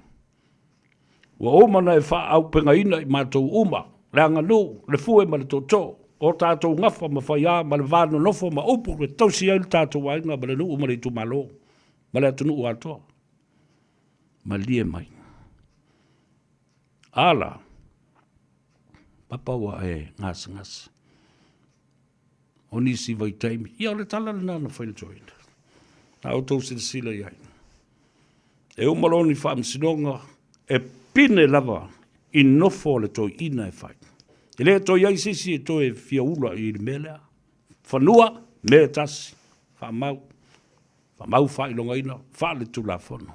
Ua uma ona e faaaupegaina i matou uma, le aganuu, le fue ma le tootoo, o tatou gafa ma faiā ma le va nonofo ma upu e tausi ai le tatou aiga ma le nuu ma le itumalo ma le atunuu atoa. Malie mai. A la, papa ua e gasegase. O nisi vaitaimi, ia o le tala lena na fai le toeaina. Na outou silasila i ai. E uma loa ni faamasinoga, e pine lava i nofo a le toeaina e fai. E le toe i ai se isi e toe fia ula i le mea lea. Fanua, mea e tasi, faamau, faamau faailogaina, faaletulafono.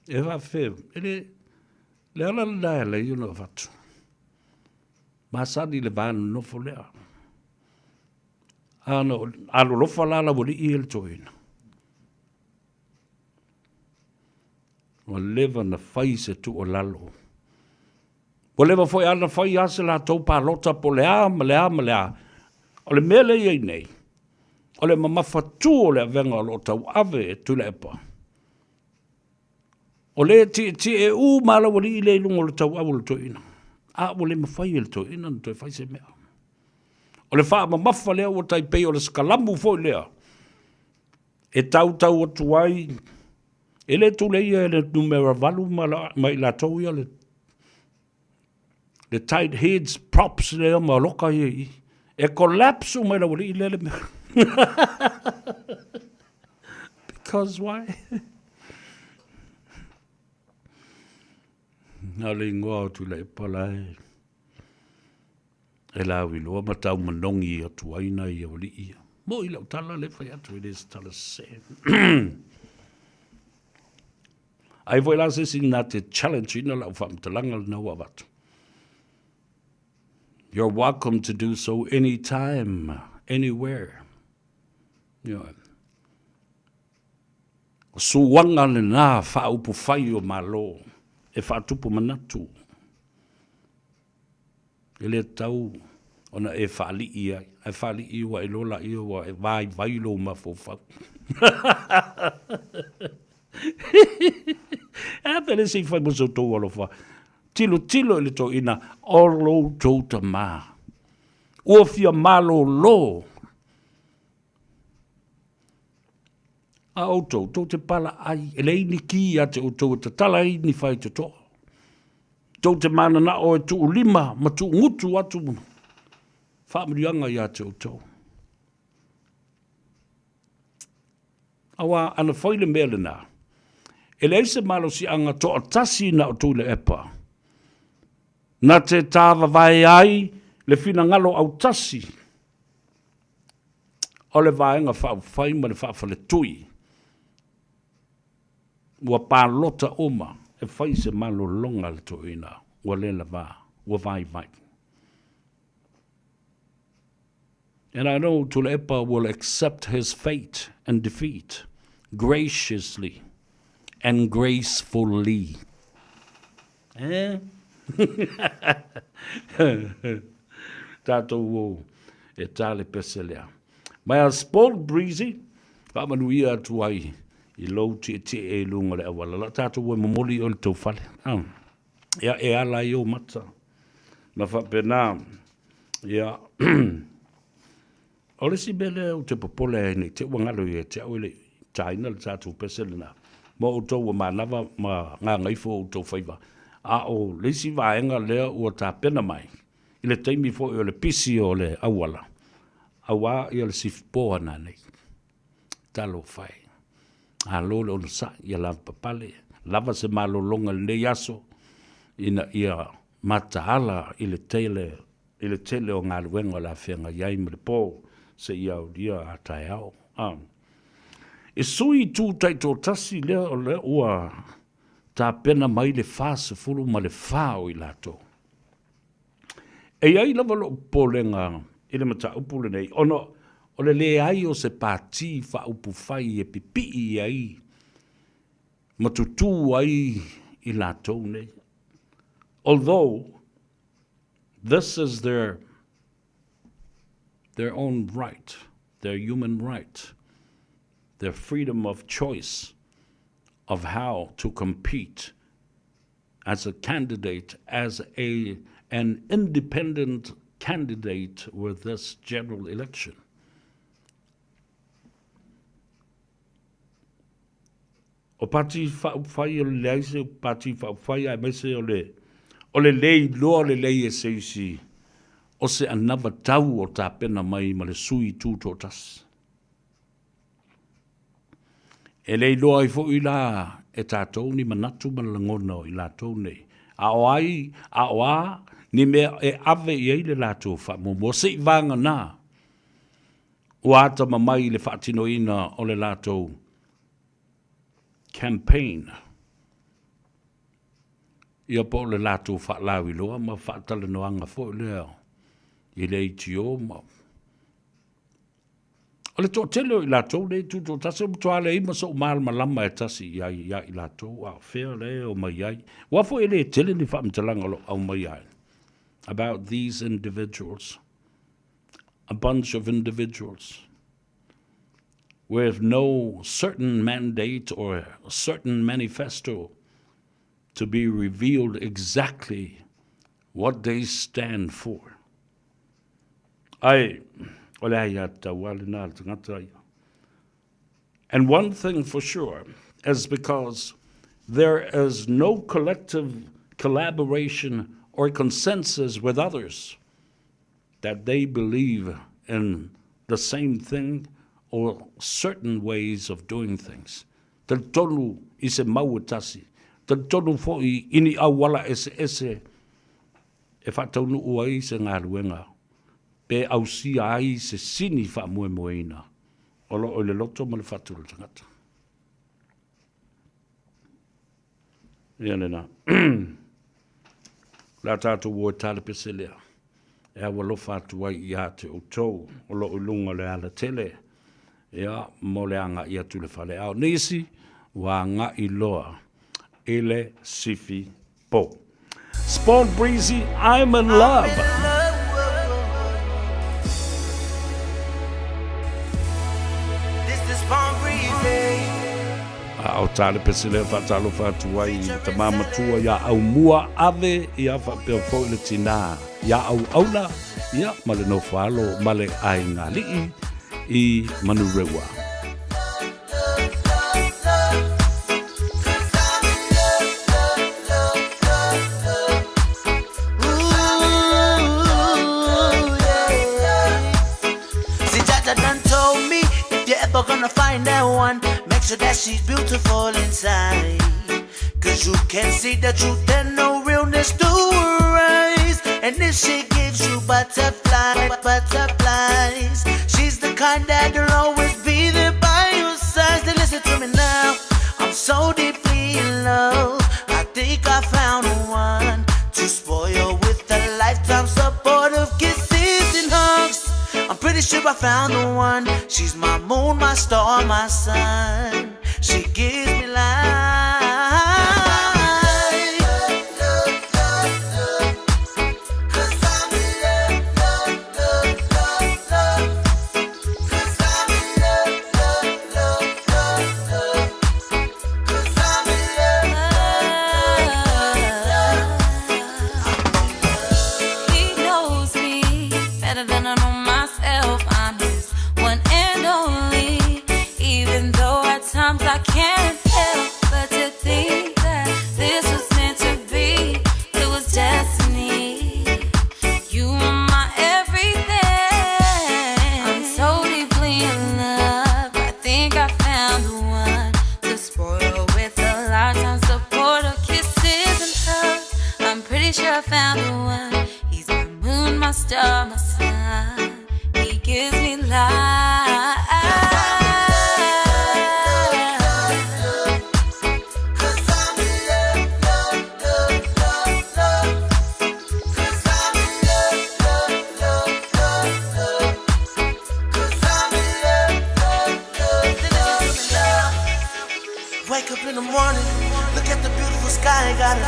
E faafefea, e le, le ala lena e ala ai ona avatu. Masani le va nonofo lea. A na alolofa la le aualii ia i le toeaina. Ua leva na fai se tuualalo. Ua leva foi a na fai lava se latou palota po o le a ma le a ma le a. O le mea lea e i ai nei, o le mamafatu o le avega o lo o tauave e Tuilaepa, o lea e tietie uma lava le aualii lea i luga o le tauau o le toeaina, a ua le mafai e le toeaina ona toe fai se mea. O le faamamafa lea ua tai pei o le sakalamu foi lea e tautau atu ai, e le tuleia e le numera 8 ma i latou ia le le tight heads props lea ma loka ia i i. E collapse uma i le aualii lea le mea. Cause why? Na le ingoa o Tuilaepa la e e lauiloa ma tau manogi atu ai nai aualii ia. Moʻi lau tala lea e fai atu e le o se tala sese. Ai foi la se isi na te challenge ina lau faamatalaga lena ua avatu. You're welcome to do so anytime, anywhere. Ioe. O suaga lena faaupufai o Malo e faatupu manatu. E le tatau ona e faalii ai, ae faalii ua e iloa laia ua e vaivai lou mafaufau. E a pe le se i fai mo se outou alofa, tilotilo i le toeaina o lo outou tama, ua fia malolo. A outou, tou te palaai, e leai ni ki ia te outou e tatala ai ni faitotoa. Tou te mananao e tuulima ma tuugutu atu faamanuiaga ia te outou. Aua ana fai le mea lena, e leai se malosiaga toatasi na o Tuilaepa na te tāvavae ai le finagalo autasi o le Vaega Faaupufai ma le Faafaletui ua palota uma e fai se malologa a le toeaina ua le lava, ua vaivai. And I know Tuilaepa will accept his fate and defeat graciously and gracefully. Eh? Tātou o e tā le pese lea. Mai a Sport Breezy, faamanuia atu ai i lou tietie i luga o le auala. La tātou e momoli o le tau fale. Ah. Ia, e ala ai ou mata. Ma faapena, ia, o le isi mea lea ou te popole ai nei te ua galo ia te au e le i tāina le tatou pese lena, ma outou ua manava ma gagaifo outou faiva. A o le isi vaega lea ua tapena mai, i le taimi foi o le pisi o le auala, auā ia le sifupoa nanei. Talofa e. Malo le onosai, ia lavapapale, lava se malologa i lenei aso, ina ia mataala i le tele, i le tele o galuega o le a feagai ai ma le po seia aulia a taeao. A. E sui itu taitoatasi lea o lea ua tapena mai le 44 o i latou. E i ai lava lou popolega i le mataupu lenei, ona o le leai o se pati faaupufai e pipii ai ma tutū ai i latou nei. Although this is their their own right, their human right, their freedom of choice of how to compete as a candidate, as a, an independent candidate with this general election. O pati faaupufai o le leai se pati faaupufai aemaise o le o le le iloa lelei e se isi o se anavatau o tapena mai ma le sui tutoatasi. E le iloa ai foi la e tatou ni manatu ma lagona o i latou nei, a o ai, a o a ni mea e ave i ai le latou faamuamua, seivaganā ua atamamai i le faatinoina o le latou campaign, ia po o le latou faalauiloa ma faatalanoaga foi lea i le ATO ma O le toatele o i latou nei tutoatasi, ua matua leai ma sou malamalama e tasi i ai ia i latou, a o fea lea e omai ai. Aua foi e le tele ni faamatalaga o lo o aumaia ai about these individuals, a bunch of individuals with no certain mandate or certain manifesto to be revealed exactly what they stand for. Ae, o le aiatatau lava lena a le tagata ia. And one thing for sure is because there is no collective collaboration or consensus with others that they believe in the same thing or certain ways of doing things. Talitonu i se mau e tasi. Talitonu foi i ni auala eseese e faataunuu ai se galuega pe ausia ai se sini faamoemoeina o lo o i le loto ma le fatu o le tagata. Ia lena. O le a tatou o e tala pese lea e aualofa atu ai ia te outou o lo o i luga o le alatele, ia, mo le agai atu i le faleao. Nisi ua agai loa i le sifi po. Spawn Breezy, I'm in love. A o tale pese lea faatalofa atu ai i le tamā matua iā Aumua Ave, ia faapea foi le tinā iā Auauna, ia ma le nofo alo ma le aiga alii i Manurewa. See, Jaja done told me if you're ever gonna find that one, make sure that she's beautiful inside. Cause you can see the truth and no realness through her eyes. And if she gives you butterflies, butterflies, she's the kind that'll always be there by your side. So listen to me now. I'm so deeply in love. I think I found the one to spoil with a lifetime support of kisses and hugs. I'm pretty sure I found the one. She's my moon, my star, my sun. She gives me life. He knows me better than I know myself. I'm his one and only. Even though at times I can't help but to think that this was meant to be. It was destiny. You are my everything. I'm so deeply in love. I think I found the one to spoil with a lifetime support of kisses and hugs. I'm pretty sure I found the one. He's my moon, my star, my sun. He gives me life. Wake up in the morning, look at the beautiful sky. Got a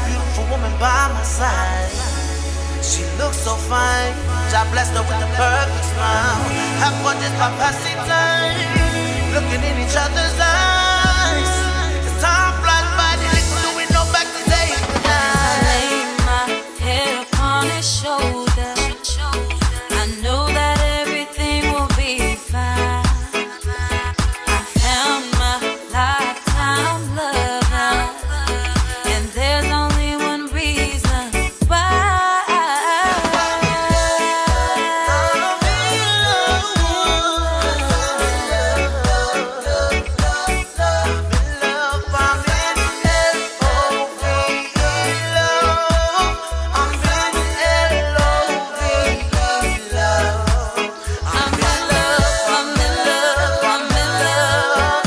beautiful woman by my side. She looks so fine. God blessed her with the perfect smile. Have fun just by passing time, looking in each other's eyes. As time flies by, little do we know back to say goodnight. Lay my head upon his shoulder. I know that everything will be fine. I found my lifetime lover, and there's only one reason why. I'm in love, I'm in love, I'm in love.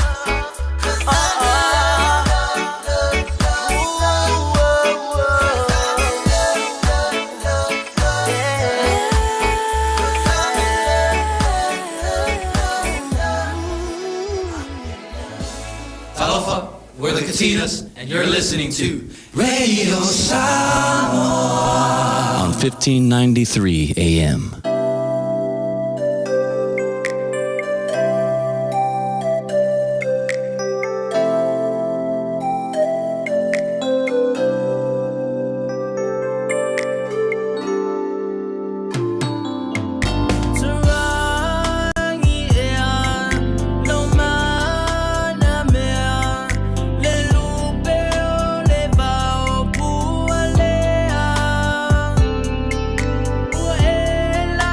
Talofa, we're the Katinas, and you're listening to Radio Samoa on 1593 AM. Le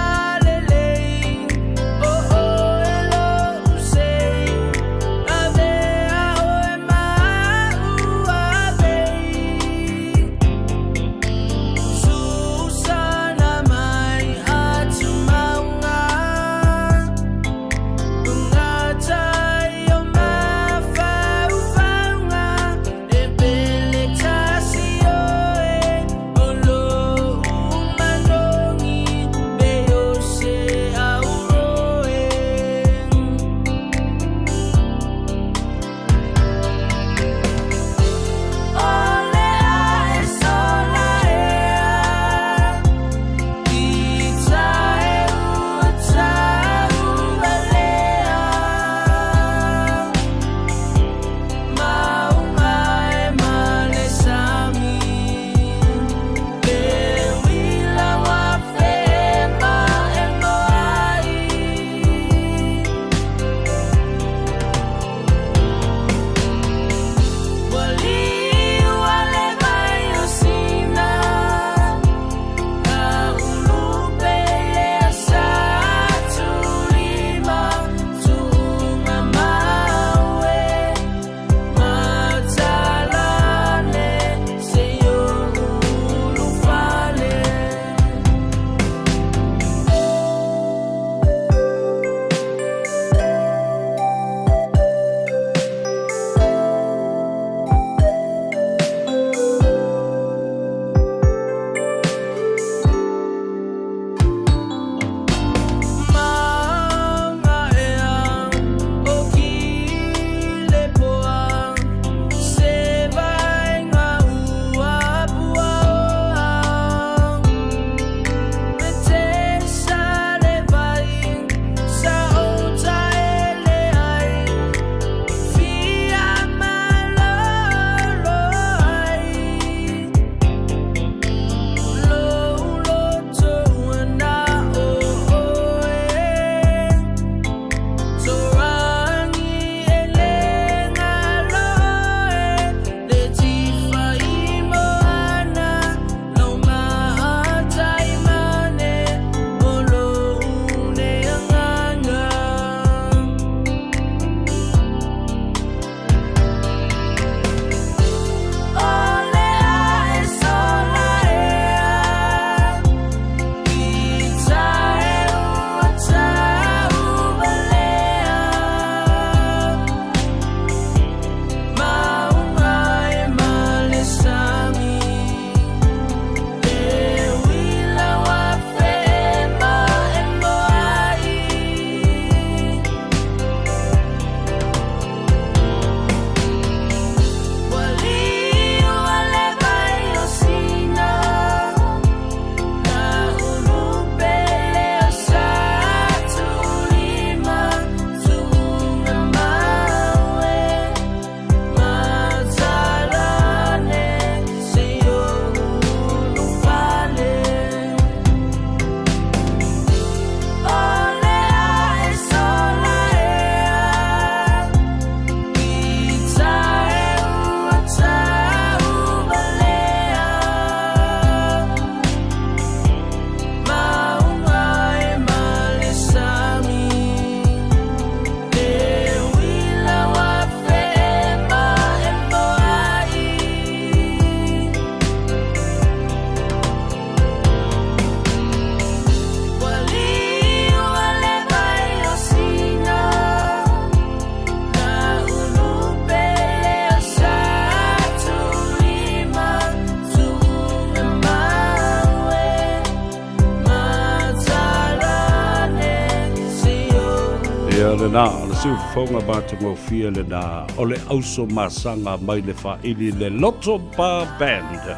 Lena, o le siufofoga matagofie lena o le auso masaga mai le faaili le Loto Bar Band.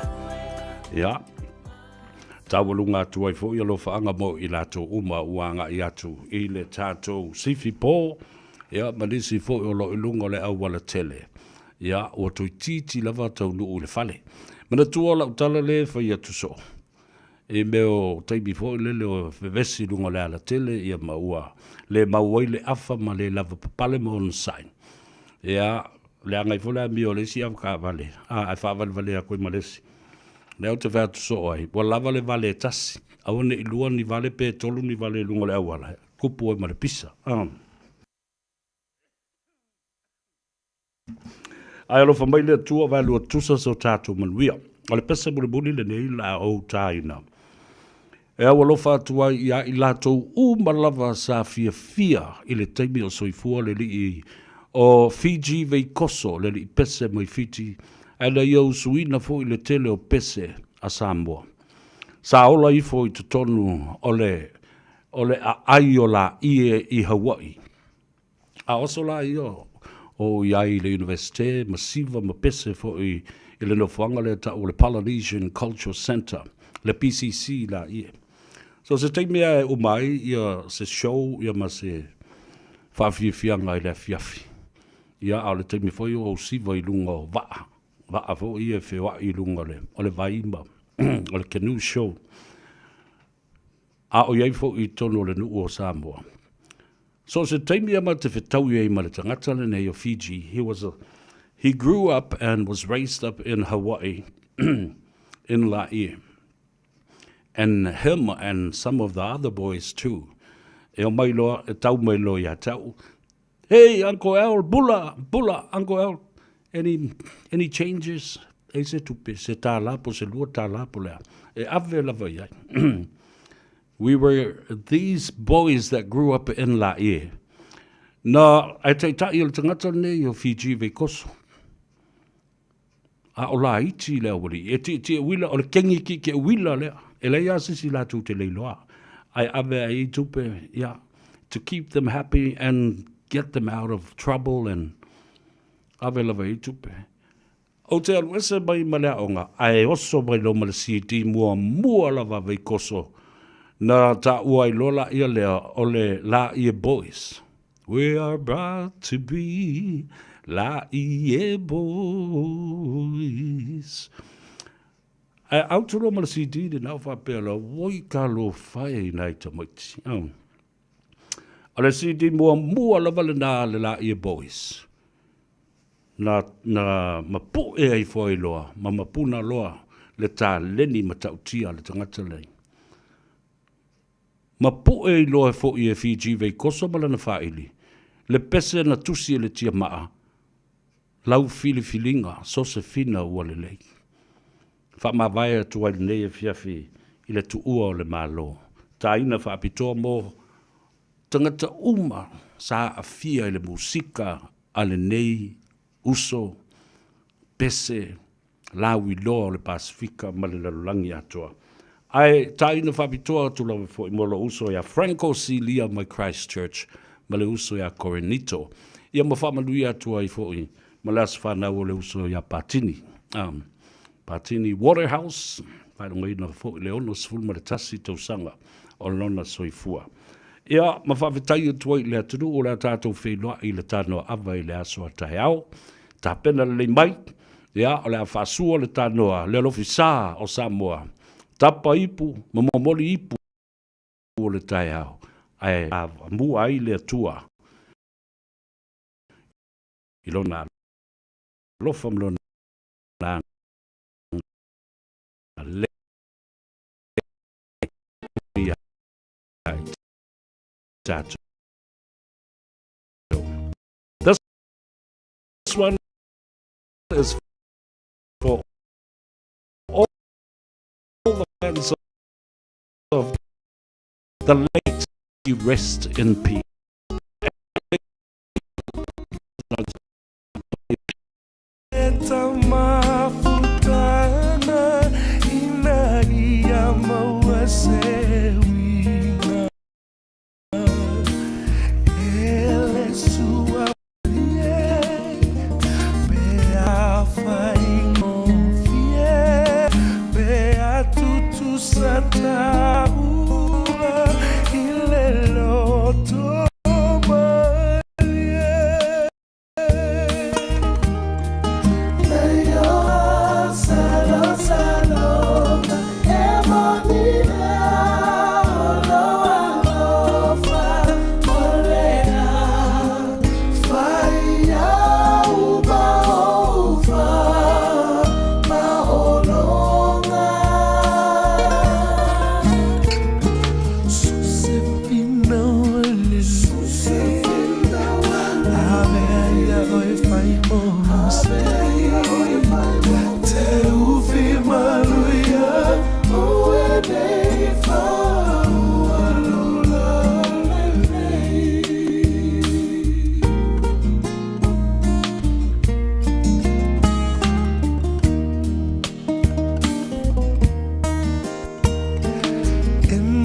Ia, taualuga atu ai foi alofaaga mo i latou uma ua agai atu i le tatou sifi po, ia, ma nisi foi o lo o i luga o le auala tele. Ia, ua toeitiiti lava taunuu i le fale. Manatua lau tala lea e fai atu soo, i mea o taimi foi lele o vevesi i luga o le alatele, ia ma ua le mau ai le afa ma le lavapapale ma onosai. Ia, leaga ai foi le amio a le isi avetaavale, a, ae faavalevalea atu ai ma le isi. Lea ou te fai atu soo ai, ua lava le vale e tasi, aua ne i lua ni vale pe tolu ni vale i luga o le auala, e kupu ai ma le pisa. Ae alofa mai le Atua vaelua tusa so tatou manuia. O le pese mulimuli lenei la a ou tāina. E au alofa atu ai iā i latou uma lava sa fiafia i le taimi o soifua le alii o Fiji Veikoso, le alii pese mai Fiti, ae na ia usuina foi le tele o pese a Samoa. Sa ola ifo i totonu o le o le aai o Laie i Hawaii. A oso la ia o i ai i le Universite ma siva ma pese foi i le nofoaga lea tau o le Polynesian Cultural Centre, le PCC la ie. So se taimi lava e uma ai ia se show ia ma se faafiafiaga i le afiafi. Ia a o le taimi foi o ou siva i luga o vaa, vaa foi ia e feoai i luga o le vai ma o le canoe show. A o i ai foi i totonu o le nuu o Samoa. So o se taimi a ma te fetaui ai ma le tagata lenei o Fiji, he was a, he grew up and was raised up in Hawaii, in Laie. And him and some of the other boys too, e omai loa, e tau mai loa ia te au, Hey, Uncle Al, bula, bula, Uncle Al, any, any changes? E se tupe, se tālā po se lua tālā po le a. E ave lava i ai. We were these boys that grew up in Laie. Na, e taitai o le tagata lenei o Fiji Veikoso. A o laiti le aualii, e tietie uila, o le kegi tietie uila lea. E leai lava se isi latou te leiloa, ae ave ai i tupe, ia, to keep them happy and get them out of trouble and ave lava i tupe. Ou te alu ese mai ma le aoga, ae oso mai loa ma le CD muamua lava a Veikoso na taua ai loa laia lea o le Laie Boys. We are about to be Laie Boys. Ae autu loa ma le CD lena o faapea loa, woi talofa e i nai tamaiti. Oh. O le CD muamua lava lena a le Laie Boys. Na, na mapu'e ai foi loa, ma mapuna loa le taleni matautia a le tagata lei. Mapu'e iloa fo'i e Fiji Veikoso ma lana faaili, le pese na tusi e le tiamaa, lau filifiliga Sosefina ua lelei. Faamavae atu ai lenei afiafi i le tuua o le Malo, tāina faapitoa mo tagata uma sa aafia i le musika a lenei uso, pese, lauiloa o le Pasefika ma le lalolagi atoa. Ae tāina faapitoa atu lava foi mo lou uso iā Franco Silia mai Christchurch ma le uso iā Corinito. Ia ma faamanuia atu ai foi ma le aso fanau o le uso iā Patini. Um, Patini Waterhouse, faailogaina foi le 61 tausaga o lona soifua. Ia, ma faafetai atu ai i le atunuu o le a tatou feiloai i le tanoa ava i le aso a taeao. Tapena lelei mai, ia, o le a faasua le tanoa le alofi sa o Samoa, tapa ipu ma momoli ipu o le taeao, ae avamua ai le Atua i lona alofa ma lona agalelei ia i tatou. This one is for all the fans of the late rest in peace.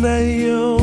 Nai o.